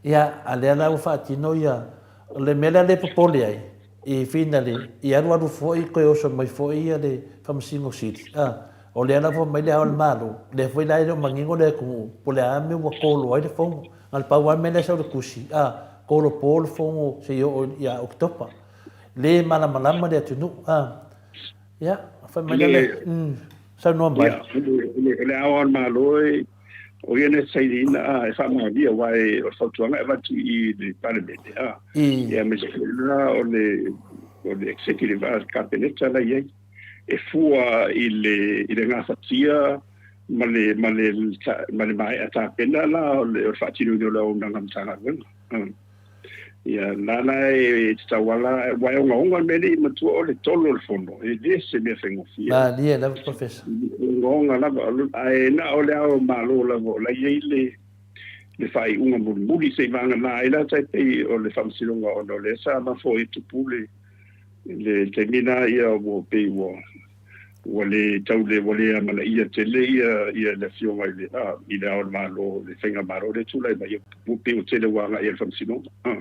Ia, a lea la ua faatino ia, o le mea lea lea e popole ai, i finally, i alu alu foi toe oso mai foi ia le Faamasino Sili, a, o lea la ua fai mai Le Ao o le Malo, lea foi la e le o manino le atunuu po o le a le mea ua kolo ai le Fono. Na o le pau lava le mea lea e sau i le tusi, a, kolo po le Fono seia oo ia Oketopa. Le malamalama le atunuu, a. Ia, fai mai lea, saunoa mai. Ia, o le Ao o le Malo e, o ia na sainiina a, e faamaonia, aua o le fautuaga e avatu i le Palemene, a, ia, aemaise foi la o le, o le Executive, a, le Kapeneta la e i ai, e fua i le, i le gafatia ma le, ma le, ma le maea tapena la o le, o le faatinoina o le auaunaga a Matagaluega. Ia, la la e tatau lava la, aua e ogaoga le mea nei, matua o le tolo o le fono, e le se mea faigofie. Malie lava Professor. E ogaoga lava, ae na o le Ao Malo lava o la e i ai le, le faaiuga mulimuli seivagana ai la tai pei o le Faamasinoga ona o lea sa lafo ai tupu le, le taimi lena ia ua pei ua, ua le tau le, ua le amanaia tele ia, ia le Afioga i le, a, i le Ao o le Malo, le Faigamalo lea e tulai mai, ua pei ua tele ua agai i le Faamasinoga. A.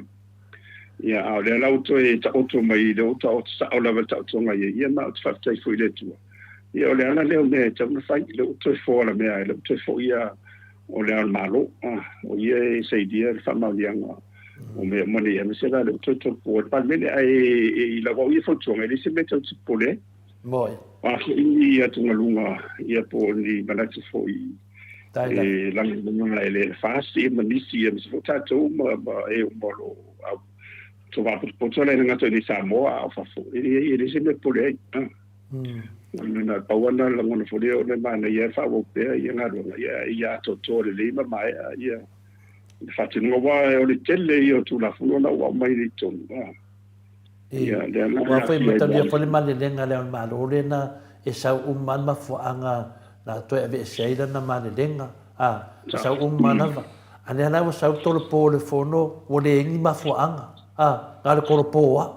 Ia, a o lea la ua toe taoto mai, lea ua taoto sao lava le taotoga i ai, ia ma ou te faafetai foi i le Atua. Ia, o le ala lea o mea e tatau ona fai, lea ua toe foa la mea, lea ua toe foi ia o le Ao o le Malo, a, o ia e sainia le faamaoniaga o mea uma nei, aemaise la lea ua toe tolopo ai le Palemene. Ae i lau au ia fautuaga, e leai se mea e tau te popole ai. Moi. O a foi ni atugaluga ia po o ni manatu foi e lagolagoina e le FAST ia ma nisi aemaise foi tatou ma ma e uma o lo o tovapotopoto la e le gata i inei i Samoa a o fafo. E leai, e leai se mea e popole ai. Na pau lava lena o le lagona foi lea ona e manaia e faaauau pea ia galuega ia, ia atoatoa lelei ma maea ia le faatinoga aua o le tele ia o Tulafono la ua aumai nei i totonu. E, ua foi matalia foi le malelega a Le Ao o le Malo lea na e sau uma lava le mafuaaga na toe aveese ai lana malelega, a, e sau uma lava. A lea la ua sau le tolopo o le fono ua leai ni mafuaaga, a, na o le tolopo lava.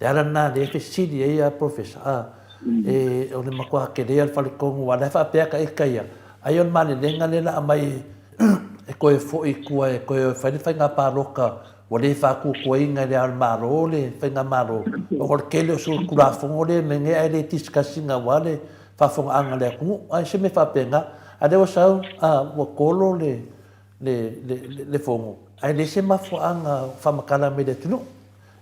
Le ala lena lea e fesili ai a Professor, a, e, o le matua tele o le faletonu, aua o la e faapea ta ita ia, ai o le malelega lea la aumai e toe foi i tua e toe fai le faiga palota Ua le faatuatuaina e le Ao o le Malo le Faigamalo ona o le tele o solitulafono lea e aumai nei ae le discuss ina aua le faafofogaaga a le atunuu. Ae se mea faapena. A o lea ua sau, a, ua tolo le, le, le, le fono, ae leai se mafuaaga faamatala mai le atunuu.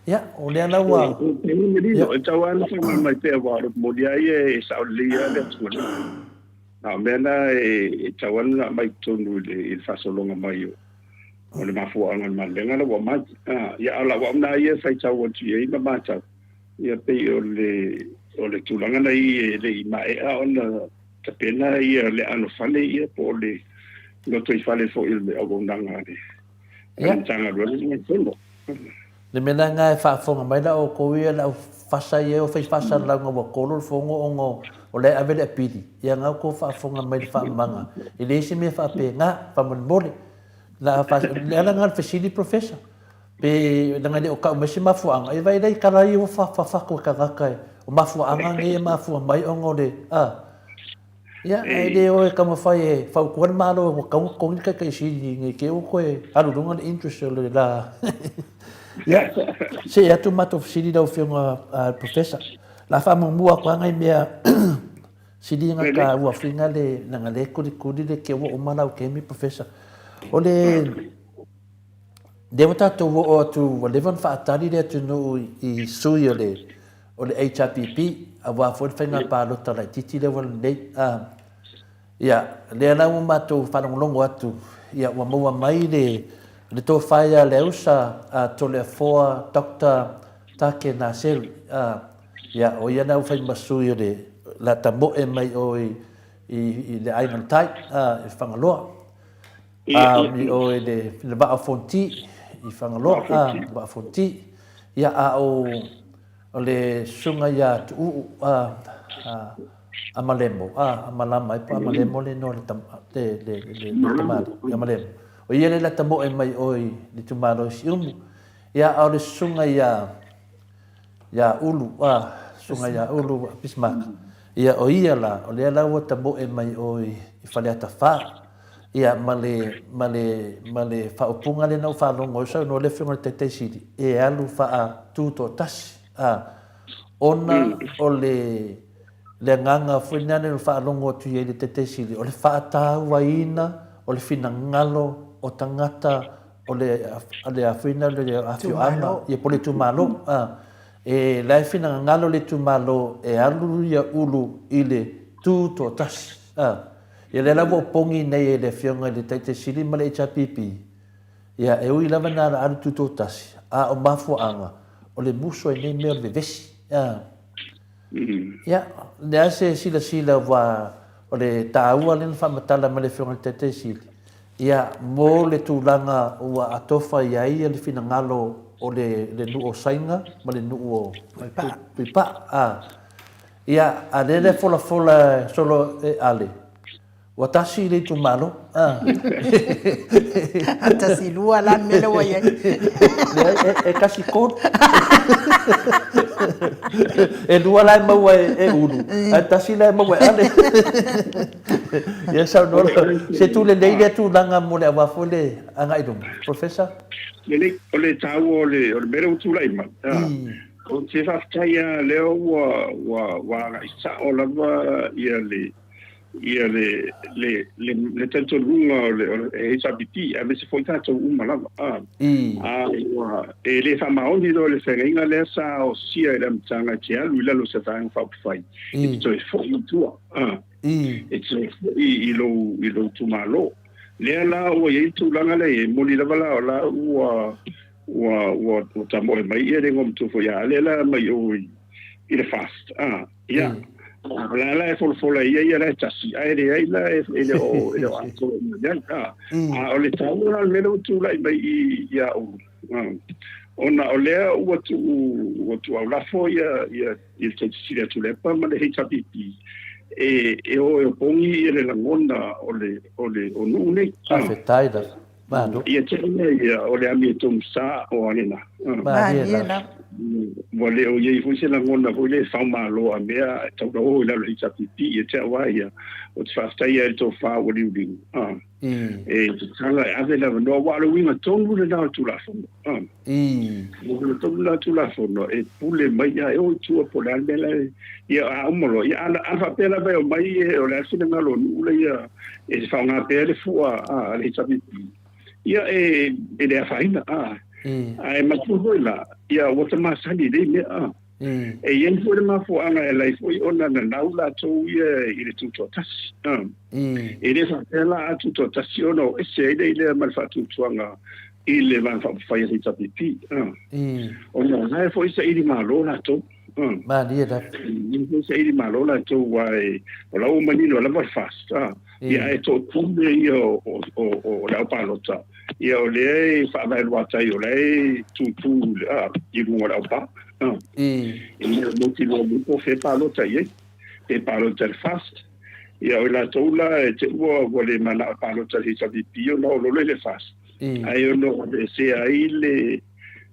Ia, o lea la ua... Ia. E tatau lava ona faamalamalama mai pea aua o le moni lava ia e sao lelei lava le atunuu. A o mea na e tatau lava ona aumai i totonu i le faasologa mai o O le mafuaaga o le malelega la ua aumai. Ia, a o lau au na ia e faitau atu i ai ma matau, ia pei o le, o le tulaga na i e le i maea ona tapena ia le anofale ia po o le lotoifale foi o le auaunaga a le Matagaluega ma le Fono. Le mea lena e faafofoga mai la outou ia le au fasa ia e o fai faasalalauga ua tolo le fono ona o la e ave le apili, ia na outou faafofoga mai i le faamamaga. E leai se mea faapena, faamolemole. La fa le ala lena o le fesili Professor, pe leaga e le o tau mai se mafuaaga, e vaai la i tala ia ua fafatu e tagata o mafuaaga nei e mafua mai ona o le a ia ae le o e taumafai e fautua le Malo ua tatau ona totogi le Taitaisili ne i te i ua toe alu i luga le interest o le la Ia, see atu matou fesili lau Afioga Professor. La faamuamua atu lava nai mea Sili ina taua fina le leaga lea e kulikuli le ke ua uma lau kemi Professor. O le lea ua tatou oo atu ua leva ona faatali le atunuu i sui o le o le HRPP aua foi le faiga palota laitiiti lea ua nei. Ia, lea la ua matou faalogologo atu, ia ua maua mai le le tofa ia Leausa Toleafoa Doctor Take Naseri. Ia, o ia lea ua fai ma sui o le la tamoe mai o i i le Aiga i le Tai, i Fagaloa. I o i le Vaa o Fonoti i Fagaloa, Vaa o Fonoti. Ia, a o le susuga ia Tuuu Amalemo, Amalama ai po o Amalemo le igoa o le tamalii, Amalemo. O ia lea na tamoe mai o i le itumalo i Siumu. Ia, a o le susuga ia ia Ulu, a, susuga ia Ulu Bismarck, ia, o ia la, o lea la ua tamoe mai o i Faleata 4. Ia, ma le, ma le, ma le faaupuga lea na ou faalogo ai, saunoa le Afioga i le Taitai Sili, e alu faatutoatasi, a, ona o le, le agaga foi lena na faalogo atu i ai i le Taitai Sili, o le faatauaina o le finagalo o tagata o le, le afioina le afioaga, ia po o le itumalo, a, e, la e finagalo le itumalo e alu ia Ulu i le tutoatasi, a. Ia lea la ua opogi nei e le Afioga i le Taitai Sili ma le HRPP, ia e ui lava ina alu tutoatasi, a o mafuaaga, o le musu ai nei mea o le vevesi. A. Ia, le a se silasila aua o le taua lea na faamatala mai le Afioga i le Taitai Sili, ia, mo le tulaga ua atofa i ai le finagalo o le nuu o Saina ma le nuu o Puipaa. A. Ia, a lea le folafola solo e Ale, ua tasi le itumalo. A. Tasi lua la le mea lea ua i ai. Leai, e tasi tolu. E lua la e maua e Ulu, ae tasi la e maua e Ale. Ia saunoa la, se tu lelei lea tulaga mo le aua foi le agai i luma. Professor? Lelei, o le taua o le mea lea ua tulai mai. Ou te faafetai lava lea ua ua ua agai sao lava ia le ia le le le le talitonuga o le o le HRPP aemaise foi tatou uma lava. A a ua e le faamaoni loa le feagaiga lea sa osia i le amataga e te alu i lalo o se Vaega Faaupufai e te toe foi i tua. A e te toe foi i lou i lou itumalo. Lea la ua i ai le tulaga lea e moni lava la o la ua ua ua ua tamoe mai ia le igoa matua foi ia Ale la mai o i i le FAST a ia o la la e folafola ia ia la e tasi ae leai la e e le o e le o atoa mai ai a a o le taua la o le mea lea ua tulai mai i ia Ulu ona o lea ua tuu ua tuuaulafo ia ia i le Taitasi a Tuilaepa ma le HRPP e e o e opogi ia le lagona o le o le o nuu nei. Faafetai lava. Malo. Ia te ia ia o le amiotonu sa o alena. Malie lava. Ua le o iai foi se lagona foi le faumalo a mea e tau o i lalo HRPP ia te au a ia o te faafetai ai le tofa ua liuliu. E tatala e ave le avanoa aua o le uiga tonu lena o le Tulafono. Le uiga tonu lena o le Tulafono e pule mai a e o i tua po o le a le mea la e ia a uma loa ia ana faapea lava e omai o le a le finagalo o nuu laia e faaaoga pea le fua a le HRPP ia e le afaina a ae matua foi la ia ua ta masani i nei mea a. E i ai foi le mafuaaga e ala ai foi ona nanau latou ia i le tutoatasi. E le faapea la a tutoatasi ona o ese ai le lea ma le faatuatuaga i le Vaega Faaupufai a le HRPP. Ona o la e foi saili malo latou. Malie lava. E foi saili malo latou aua o la ua manino lava le FAST. Ia ae toatele ia o le aupalota, ia o lea e faavae luatai o la e tutu i luga o le aupa. E le mautinoa mai po o fea e palota i ai. Pe palota i le FAST, ia o i latou la e te ua ua le manao e palota i le HRPP ona o lolo i le FAST. Ae ono aveesea ai le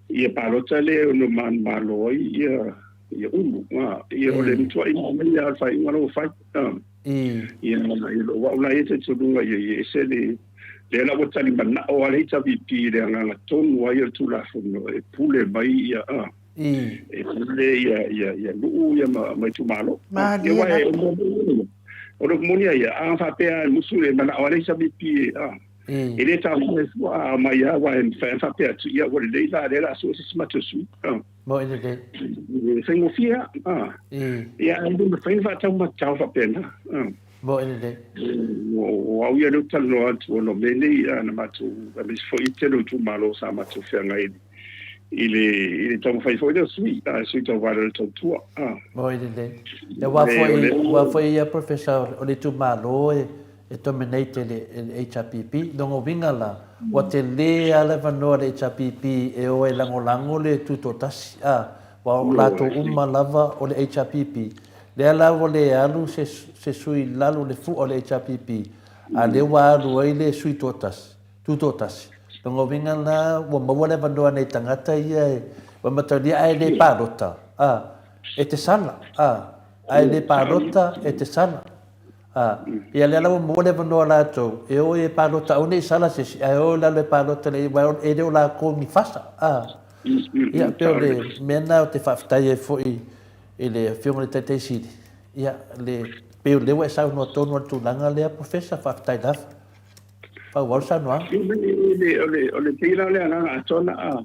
ia palota lea e ono manumalo ai ia ia Ulu. Ia o le matuai manaia lava o le faaiuga la ua fai. Ia, i lou au la ia talitonuga ia e ese le lea la ua tali manao lava le HRPP i le agaga tonu lava ia o le Tulafono e pule mai ia a e pule ia ia ia nuu ia ma ma itumalo. Malie la. Ia, o le moni lava ia, a faapea e musu e manao lava le HRPP a e le taumafai fua a aumai lava aua e mafai ona faapea atu ia ua lelei la lea o le a sue se isi matou sui. Moni lelei. E faigofie lava. Ia, ae le mafai ona faataumatau faapena. Moni lelei. O au ia lea ou te talanoa atu ona o mea nei na matou, aemaise foi le tele o itumalo sa matou feagai i le i le taumafai foi lea o sui, a, sui tauva o le tautua. A. Oi lelei. Ia aua foi, aua foi ia Professor o le itumalo e e dominate e le e le HRPP. Lona uiga la, ua tele lava le avanoa a le HRPP e o e lagolago le Tutoatasi, a, aua o latou uma lava o le HRPP. Lea la ua le alu se se sui i lalo o le fua o le HRPP, a lea ua alu ai le sui toatasi, Tutoatasi. Lona uiga la ua maua le avanoa nai tagata ia e ua mataulia ae le palota, a, e te sala, a, ae le palota e te sala. A, ia lea la ua maua le avanoa latou e o e palota aua ne i sala se isi, ae o i lalo e palota le aua e le o latou ni fasa, a. Ia, pei o le mea lena ou te faafetai ai foi i le Afioga i le Taitai Sili, ia, le, pei o lea ua e saunoa tonu i le tulaga lea Professor, faafetai lava. Faaauau le saunoaga. O le, o le, pei la o le agaga atoa na, a,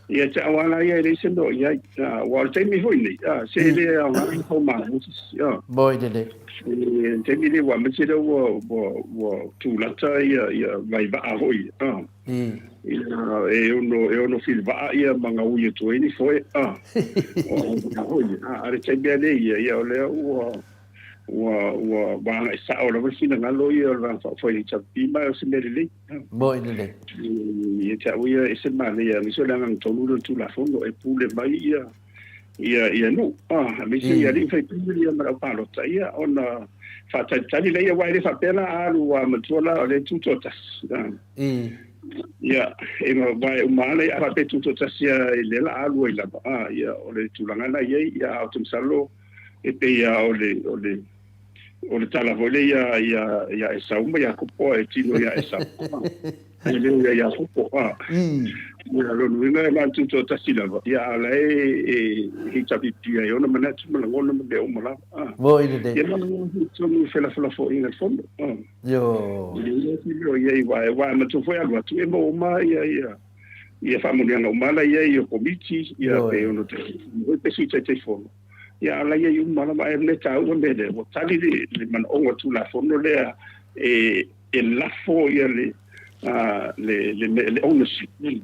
ia te au lava ia e leai se mea o i ai. A, aua o le taimi foi nei, a, se e le aoga ona faumalo se isi, a. Moi lelei. I le taimi nei, aua aemaise lea ua, ua, ua tulata ia, ia vaivaa foi, a. Ia, e ono, e ono filivaa ia ma gaui atu ai ni foe, a. O a foi, a, a le taimi lava nei ia, ia o lea ua, ua ua ua agai sao lava le finagalo ia o le Vaega Faaupufai i le HRPP ma o se mea lelei. Moi lelei. Ia te au ia e ese le manaia aemaise o le agaga tonu lea o le Tulafono e pule mai ia ia ia nuu ah aemaise ia alii ma faipule ia ma le aupalota ia ona faatalitali lea aua e le faapea la a alu ua matua la o lea e tutoatasi ah. Ia e aua e uma lava a faapea e tutoatasi lava lea la a alu ai lava ah ia o le tulaga lena e i ai ia ae ou te masalo e pei lava o le, o le, o le tala foi lea ia, ia, ia Esau ma Iakopo, e tino ia Esau. E le ia Iakopo. A. Ia, lona uiga e na o le tutoatasi lava, ia, a o la e, e HRPP ai ona manatu ma lagona ma mea uma lava. A. Moi lelei. Ia, ma lagona foi tonu i felafolafoaiga i le fono. A. Io. E le se mea o i ai, aua, aua e matua foi alu atu, e maua uma ia, ia, ia faamanuiaga uma la i ai o Komiti, ia, pe ono foi pe Sui Taitaifono. Ia, a o la i ai uma lava, ae o le mea taua mea lea, ua tali le, le manaoga o le Tulafono lea e, e lafo ia le, uh, le, le, le, le ownership mm.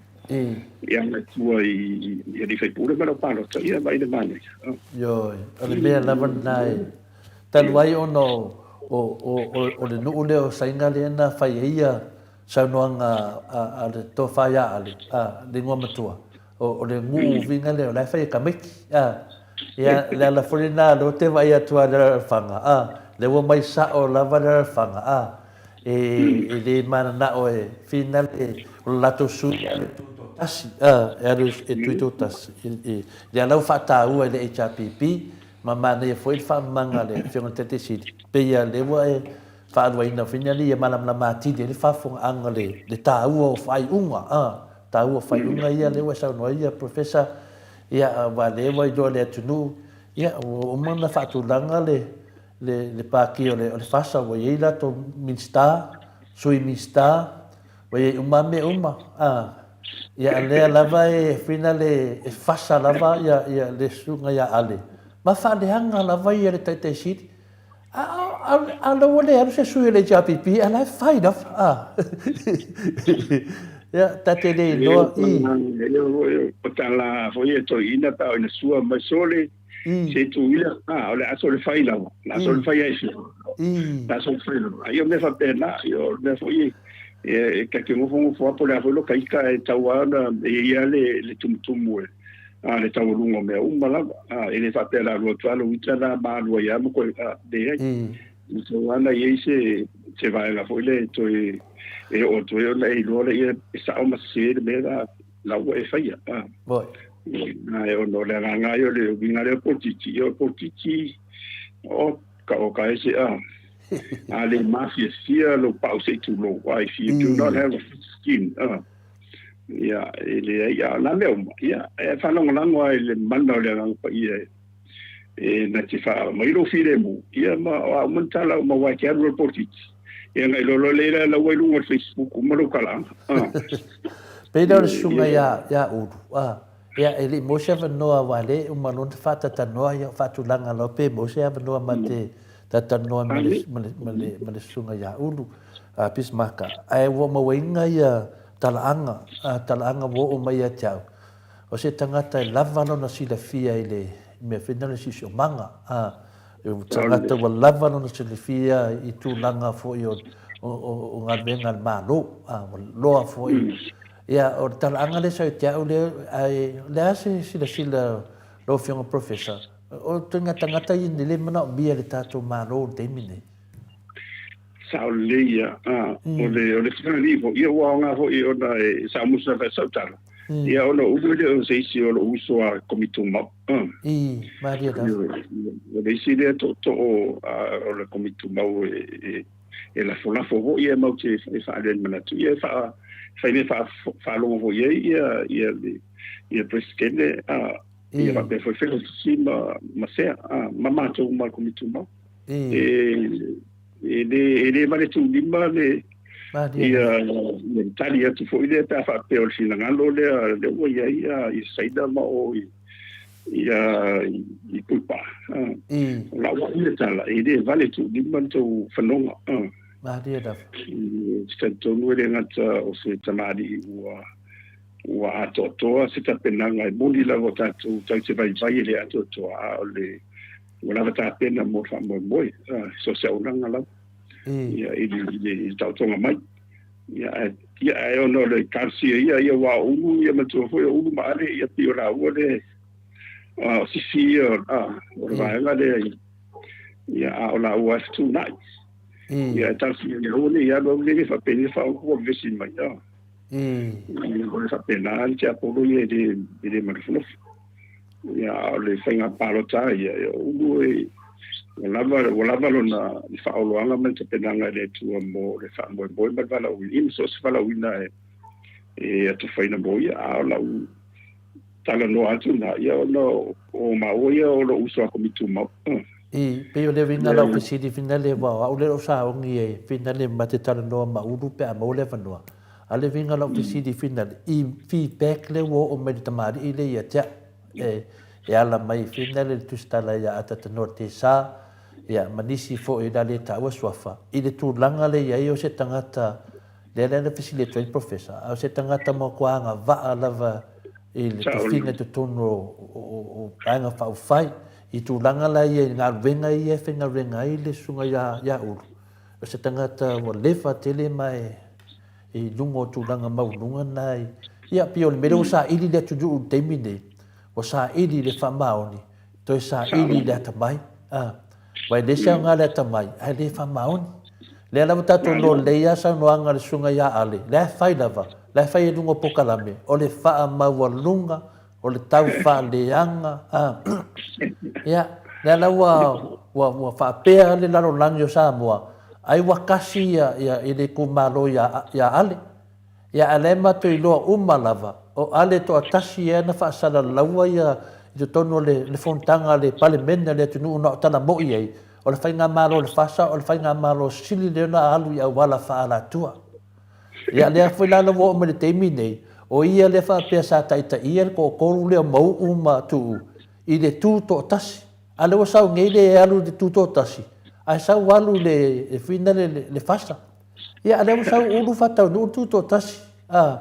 Ia agai tua i, i alii faipule ma le aupalota, ia vaai le manaia. Oh. Ioe, o le mea lava lena e talu ai ona o, o, o, o, o le nuu lea o Saina lea na fai ai ia saunoaga a, a le tofa ia Ale, a, le igoa matua. O, o le nuu uiga lea, o la e fai e tamaiti. A, ia, le ala foi lena, lea ou te vaai atu lava i le alaalafaga, a, lea ua omai sao lava le alaalafaga, a, e, e le mananao e finale o le latou sui e alu e tutoatasi, a, e alu e tuitoatasi. I, i, le ala ua faataua e le HRPP, ma manaia foi le faamamaga a le Afioga i le Taitai Sili, pei lava lea ua e faaluaina foi ina ia malamalama atili ai le faafofogaaga le, le taua o faaiuga, a. Taua faaiuga ia lea ua saunoa ai ia Professor, ia aua lea ua iloa e le atunuu, ia ua uma ona faatulaga le le le pati o le o le FASA ua i ai latou Minisita, Sui Minisita, ua i ai uma lava mea uma, a. Ia a lea lava e whina le e fasa lava ia ia le susuga ia Ale, ma faaleaga lava ia le Taitai Sili. A lea ua le alu se sui o le HRPP, a la e fai lava. A. Ia, ta te le iloa i. O tala foi e toeaina pe a ina sua mai sole, se tuila, a, o le a sole fai lava. O le a sole fai ai fia. O le a sole fai lava. Ia o mea faapena, ia o le mea foi e ta te nofonofo lava po o le a foi loka ita e tatau lava ona e i ai lava le tumutumu e a le taualuga o mea uma lava. A, e le faapea o le a alu atu lava lou ita la ma alu ai lava ma koe, a, leai. E tatau lava ona i ai se, se vaega foi lea e toe, e oo atu ai ona e iloa lea e sao ma sese le mea la, la ua e faia. A, a, ona o le agaga lava ia o le uiga lea o le polokiki, ia o le polokiki, o, ka o ka ese, a, a le mafiafia lou pau se i tulou, a, if you do not have a thick skin, a, Ia, e leai, a o nā mea uma, ia, e faalagolago lava i le mana o le Agaga Paia e, e na te faaumai lou filemu, ia, ma o a uma ni tala uma aua e te alu loa i le polokiki, ia ona e iloa loa lea la ua i luga o le Facebook uma lou talaaga. Ah. Pei lea o le susuga ia, ia Ulu, ah, ia, e le i maua se avanoa aua lea e uma loa ona faatatalanoa, ia, o faatulaga loa pe maua se avanoa ma te talatalanoa ma le, ma le, ma le, ma le susuga ia Ulu, a Bismarck, ae ua mauaina ia talaaga, talaaga ua oo mai ia te au. o se tagata e lava lona silafia i le mea foi lena o le siosiomaga, a, o tagata ua lava lona silafia i tulaga foi o, o, o galuega a le Malo, a, ua loa foi. Ia, o le talaaga lea sa ia te au lea, ae o le a se silasila lau Afioga Professor, o ituaiga tagata ia e le manaomia e le tatou Malo i le taimi lenei? Sao lelei ia. O le o le fetalii foi, ia ua aoga foi ona e samusu lava i sau tala. Ia ona o Ulu e le o se isi o lou uso a Komiti Tumau. I, malie lava. O le isi lea tootoo o le Komiti Tumau e e lafolafo foi ia matou te e faaali ai manatu, ia e faa fai mea faalogo foi ai ia ia le ia Peresetene a ia faapea foi Failautusi ma ma sea ma matou ma le Komiti Tumau. E e le e le vale tuulima le ia le tali atu foi lea pe a faapea o le finagalo lea lea ua i ai ia Saina ma o i ia i Puipaa. O lau au ia tala, e le vale tuulima le tou fanoga. Malie lava. Ou te talitonu e le gata o se tamalii ua ua atoatoa se tapenaga e moni lava o tatou tatou te vaivai e le atoatoa, a o le ua lava tapena mo le faamoemoe, so o se auaunaga lava ia i le taotoga mai. Ia, ae, ia, ae ona o le talosia ia, ia aua o Ulu, ia manatua foi o Ulu ma Ale, ia pei o laua le, o sisi ia o le vaega lea, ia, a o laua e fetuunai. Ia, e talosia ia aua ne i alu alu le faapeni faaogo ua vevesi mai. O le faapena le tiapolo ia e le manofonofo. Ia, a o le faiga palota lava ia, o Ulu e, ua lava, ua lava lona le faaoloaga ma le tapenaga e le Atua mo le faamoemoe ma le valaauina, ia ma so o se valaauina e, e atofaina mo ia. A o lau talanoa atu lena, ia ona o maua ia o lou uso a Komiti Tumau. I, pei o le uiga o lau fesili finale, aua o au lea o lo o saogi e finale ma te talanoa ma Ulu pe a maua le avanoa. A o le uiga o lau fesili finale, i feedback lea ua oo mai i le tamalii lea ia te au, e, e ala mai finale le tusitala ia Atatanoa Tesa, ia, ma nisi foi o le a le taua suafa, i le tulaga lea i ai o se tagata, lea la na fesili atu ai le Professor, a o se tagata matua agavaa lava i le tofiga i totonu o Vaega Faaupufai, i tulaga la ia i galuega ia e faigaluega ai le susuga ia Ulu, O se tagata ua leva tele ma e i luga o tulaga maualuga na i, ia pei o le mea lea ua saili le atunuu i le taimi nei, ua saili i le faamaoni, toe saili i le atamai. A, aua e le se aoga le atamai ae le faamaoni. Lea lava tatou iloa lelei lava saunoaga a le susuga ia Ale, la e fai lava, la e fai i luga o polokalame, o le faamaualuga o le tau faaleaga, a. Ia, lea la ua, ua, ua faapea le lalolagi o Samoa, ai ua kasi ia, ia, i le itumalo ia, ia Ale. Ia, a o la e matou iloa uma lava, o Ale toatasi ea na faasalalaua ia i totonu o le, le fonotaga a le Palemene a le atunuu na o tala moi ai, o le faigamalo a le FASA o le faigamalo sili lea ona alu i auala faaalatua. Ia, lea foi la ua oo mai i le taimi nei, o ia lea faapea sa taitaia le toatolu lea o Mauu ma Tuuu i le tu toatasi. A o lea ua sau nei le alu i le tu toatasi, ae sau alu i le, e whina le, le fasa. Ia, a o lea ua sau Ulu faataunuu le tu toatasi. A,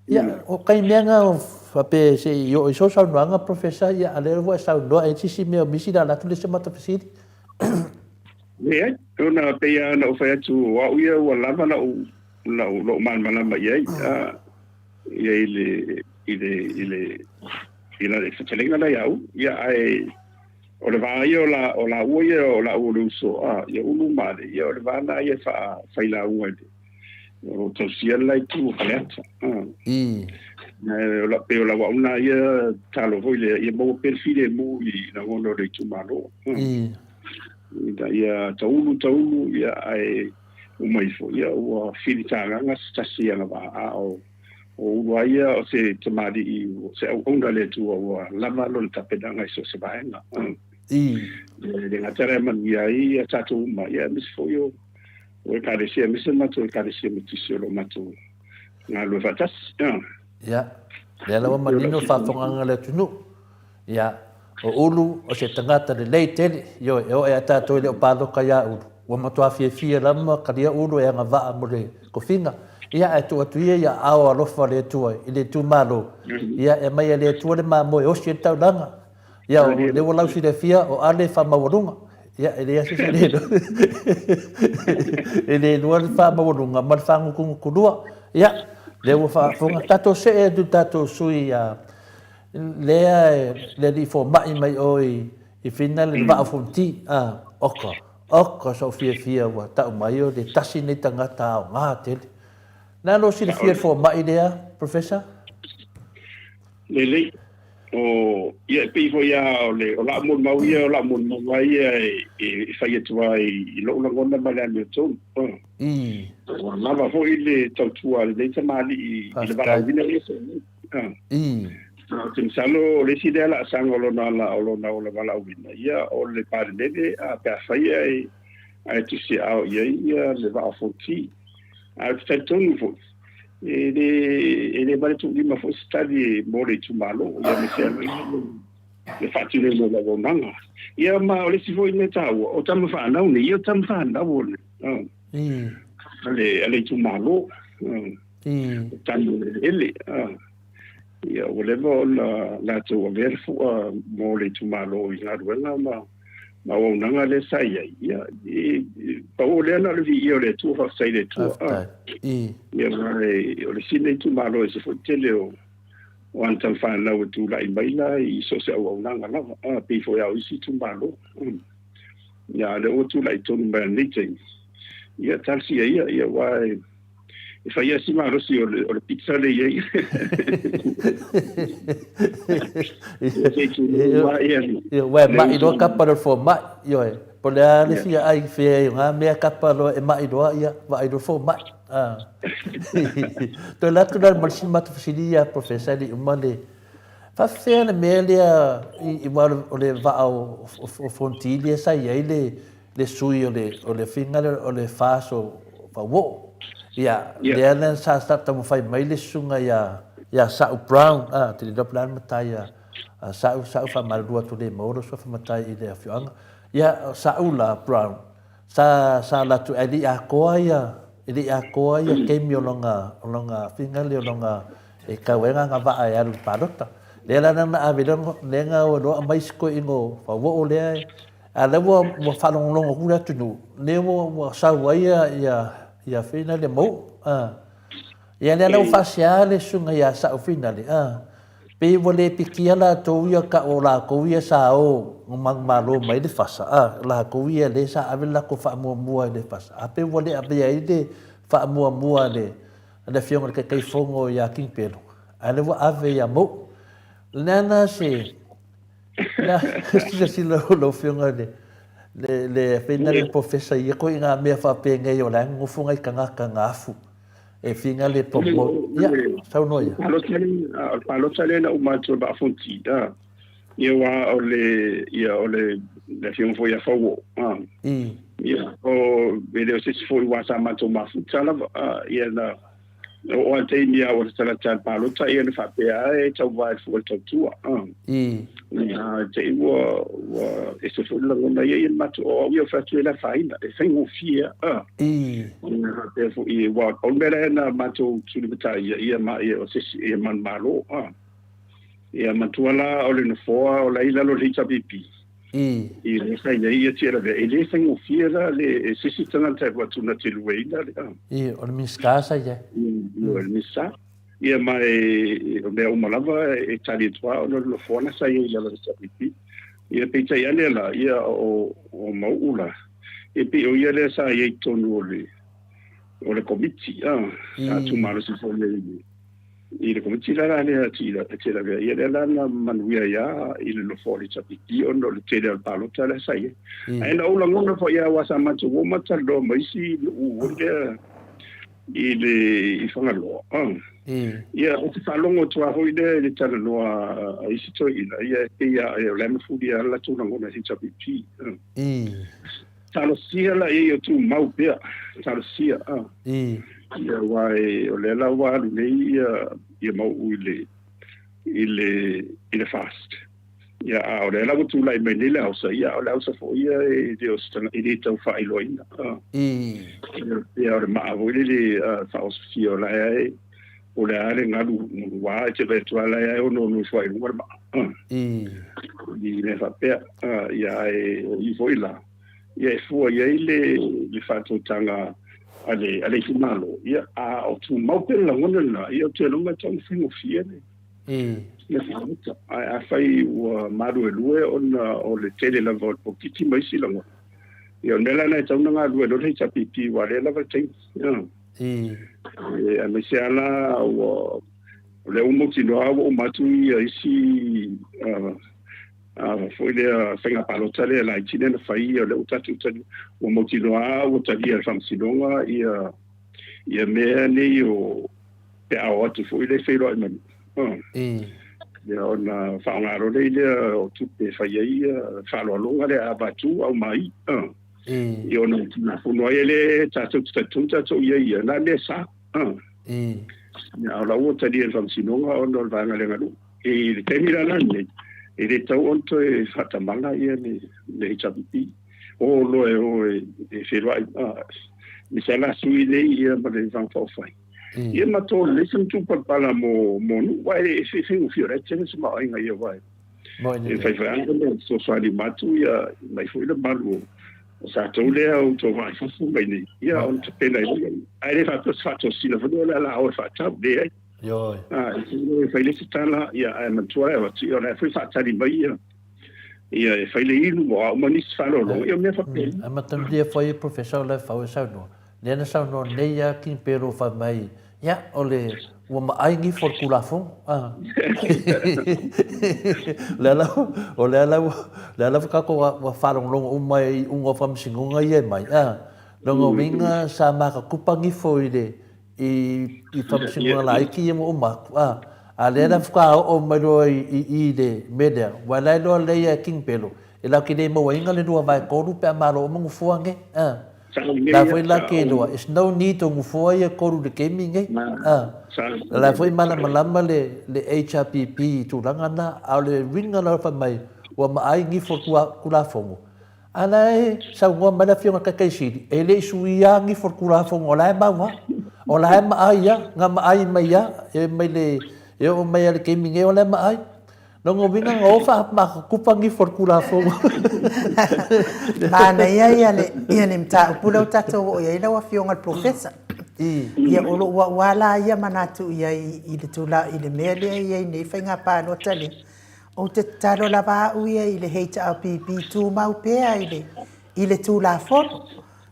ia, o kai mea na faapea se i oo i sou saunoaga, Professor, ia, a o lea ua e saunoa, e i ai se isi mea o misi la atu le isi matou fesili. Leai, ona pei lava ona ou fai atu, o au ia ua lava lau, lau, lou malamalama i ai, a, i ai i le, i le, i le, i le fetalaiga lea ia au, ia, ae o le va ia o la, o laua ia o laua o le uso, a, ia Ulu ma Ale, ia o le va lena ia e faafailauga i le, o lo o tausia le la itu o Faleata. A. Ae o la, pei o lau au lena ia tatalo foi lea, ia maua pea le filemu i lagona o le itumalo. A. Ina ia taulu taulu, ia ae uma ifo, ia ua filitagaga se tasi agavaa, a o o Ulu lava ia o se tamalii, o se auauna a le Atua ua lava lona tapenaga i so o se vaega. E le gata lea e manuia ai ia tatou uma, ia aemaise foi o o Ekalesia, aemaise le matou Ekalesia Metisi o lo o matou galulue faatasi. Ia, lea la ua manino le faafofogaaga a le atunuu. Ia, o Ulu o se tagata lelei tele, ioe, e oo ia tatou e le o palota ia Ulu, ua matua fiafia lava ma talia Ulu e agavaa mo le tofiga. Ia, ae tuu atu ia i aao alofa o le Atua i le itumalo, ia, e aumai e le Atua le mamoe e osi ai le taulaga. Ia, o lea ua lausilafia o Ale e faamaualuga. Ia, e leai se isi e le iloa. E le iloa le faamaualuga ma le faagutugutu Ia, lea ua faafofoga. Tatou see atu i le tatou sui usufono lea le alii fomai mai o i Finland, le Vaa o Fonoti. Oka, oka sou fiafia ua tau mai o le tasi lenei tagata aoga tele. O le a lou silafia i le fomai lea, Professor? Lelei. O, ia, e pei foi lava o le, o lau molimau ia, o lau molimau lava ia e, e fai atu ai i lou lagona ma le amiotonu. I. Ua lava foi le tautua a lenei tamalii i le valaauina ia sa i ai. I. Ou te masalo o le isi lea laasaga o lona ala o lona ola valaauina, ia o le Palemene, a, pe afai ae, ae tusiaao i ai ia le Vaa o Fonoti. Ae ou te talitonu foi, e le, e le vale tuulima foi se tali mo le itumalo, ia aemaise lava le faatinoina o le auaunaga. Ia ma o le isi foi mea taua, o tama fanau nei, ia o tama fanau o le, a le, a le itumalo, o tane o le eleele. Ia ua leva ona latou avea le fua mo le itumalo i galuega ma ma auaunaga lea sa i ai, ia, pau o lea na o le viia o le Atua, faafetai i le Atua. Faafetai. Ia, o le isi lenei itumalo e ese foi le tele o o ana tama fanau e tulai mai la i so o se auaunaga lava, a, pei foi lava o isi itumalo. Ia, a o lea ua tulai tonu mai i lenei taimi, ia, talosia ia, ia, aua e E fai lava si malosi o le, o le pizza lea i ai. Ia, ua e ma'i loa kapa loa i le fomai, ioe. Po o le a le fia ai fea ai o na mea kapa loa e ma'i loa, ia, vaai loa le fomai. Toe alu atu la ma le isi matou fesili ia Professor e le i uma le... Faafefea le mea lea i aua o le vaa o Fonoti lea sa i ai le le sui o le o le faiga lea o le FAST o Fauoo. Ia, lea na sa sa taumafai mai le susuga ia ia Sa'u Brown, a, te le iloa po o le a le matai a a Sa'u, Sa'u faamalulu atu le maua lou suafa matai i le afioaga. Ia, Sa'u la Brown, sa sa alu atu ae le i atoa ia e le i atoa ia taimi o lona o lona faiga lea o lona e tau ai lana vaa e alu i le palota. Lea la na ave lea na o ai loa aumai si toeaina o Fauoo lea e A o lea ua, ua faalogologo atu le atunuu, lea ua, ua sau ai ia, ia, ia Finale Mou. A. Ia lea la ua faasea le susuga ia Sa'u Finale, a. Pei ua le pikia latou ia ka'u o latou ia sa o manumalo mai le fasa, a, latou ia lea sa ave le latou faamuamua i le fasa, a pei ua le avea ai le faamuamua a le, a le Afioga i le Taitaifono ia King Pelo, a lea ua ave ia Mou. Lea se Na silasila lau Afioga i le, le faiga le Professor i ia ituaiga mea faapenei o la e nonofo nai tagata na afu e faiga le promote. Ia, saunoa ia. O le palota lea na uma atu e Vaa Fonoti, ia aua o le, ia o le Afioga foi ia Fauoo, ia, o, e le o se isi foi aua sa matou mafuta lava, ia na, Oo lava le taimi a ua latalata i le palota ia na faapea lava e tauva i le fua o le tautua. Ia te i ua ua ese foi le lagona ia ia matou o au ia fai atu e le afaina e faigofie a. Ia faapea foi aua o le mea la na matou tulimatai ia ia ma ia o se isi ia manumalo. Ia matua la o le nofoa o la i lalo o le HRPP. I le sa i ai ia TLV, e le faigofie la le se isi tagata e alu atu na te luaina le. I, o le Minisita sa i ai. I, o le Minisita. Ia ma e, o mea uma lava e tali atu lava ona o le nofoa na sa i ai i lalo o le HRPP. Ia peitai ane la, ia o, o Mauu la, e pei o ia lea sa i ai i totonu o le, o le Komiti, a, sa tumalosi foi i ai i le I le Komiti la la lea Tilavea, ia lea la na manuia ai a i le nofoa o le HRPP ona o le tele o le palota lea sa i ai. Ae na ou lagona foi lava aua sa matou o ma talanoa ma isi nuu foi lea i le i Fagaloa. Ia ou te faalogo atu lava foi lea i le talanoa a isi toeaiina, ia e pei lava o la e mafuli lava le latou lagona i le HRPP. Talosia la ia tumau pea, talosia. Ia aua e, o lea la ua alu nei ia, ia Mauu i le, i le, i le FAST. Ia, a o lea la ua tulai mai nei le aosa, ia, a o le aosa foi ia e le o se tagata, e le tau faailoaina. Ia, o le maa foi lele faaosofia o la e, o le a le galu ua e te vaai atu lava la e ono ifo ai i luga le maa. I mea faapea. Ia, ae o i foi la, ia e fua i ai le faatautaga a le itumalo, ia, a o tumau pea le lagona lena, ia ou te iloa e tatau ona faigofie le le palota. Ae afai ua maluelue ona o le tele lava o le polokiki ma isi lagona, ia o le mea la lena e tatau ona galue loa le HRPP aua o lea e lava le taimi. Aemaise lava la ua o lea ua mautinoa ua uma atu ia isi foi lea faiga palota lea laiti lea na fai, ia o lea ua tatou tali, ua mautinoa lava ua talia e le Faamasinoga ia ia mea nei o pe a o atu foi le feiloai ma ia ona faaaoga loa lea o tupe e fai ai ia faaaloaloga lea a avatu aumai ia ona Tulafono ai lea tatou te talitonu tatou i ai ia na mea sa. Ia a o la ua talia e le Faamasinoga ona o le vaega le aganuu. I le taimi la lenei, e le tatau ona toe faatamala ia le HRPP. O loa e o e feiloai aemaise lava la sui nei ia ma le Vaega Faaupufai. Ia ma to lelei se matupalapala mo nuu, aua e faigofie o la e tele se tamaoaiga ia aua e faifai lava ona fesoasoani uma atu ia mai foi le malu o tatou lea ua outou vaai fafo mai nei, ia ona tapena ai lea. Ae le faapea o se faatosina foi lea o le a o e faatau, leai. Ioe. E fai le isi tala, ia ae manatua e avatu, ia o la e foi faatali mai ia ia e fai le inu ma o a uma nisi faaaloaloga, ia o mea faapena. Ae mataulia foi e Professor o la e fau e saunoa, lea na saunoa nei a King Pero fai mai, ia o le ua maai gifo o le Tulafono. A. O lea la, o lea la ua, lea lava tatou ua faalogologo uma i iuga o faamasinoga ia e mai. A. Lona uiga sa matatupa gifo i le i faamasinoga laiti ia ua uma atu, a. A lea la faatoa oo mai loa i i le mea lea, aua la e iloa lelei lava e King Pelo, e latou te le mauaina le 2/3 pe a malo uma nofoa nei, a. La foi la ke iloa, it's no need o nofoa ia e tolu i le taimi nei, a. La foi e malamalama le HRPP i tulaga na, a o le uiga la fai mai, ua maai gifo o le Tulafono, A la e saunoa mai le Afioga i le Taitai Sili, e le i suia lava gifo o le Tulafono, o la e mau lava, o la e maai lava, na maai mai lava, e mai le, e oo mai lava i le taimi nei o la e maai. Lona uiga na o faamatupa gifo o le Tulafono. Manaia ia le, ia le mataupu lea ua tatou oo i ai lau Afioga i le Polofesa. Ia o lou au lava la ia manatu i ai i le tula, i le mea lea e i ai nei faiga palota lea, Ou te tatalo lava au ia i le HRPP tumau pea i le, i le Tulafono,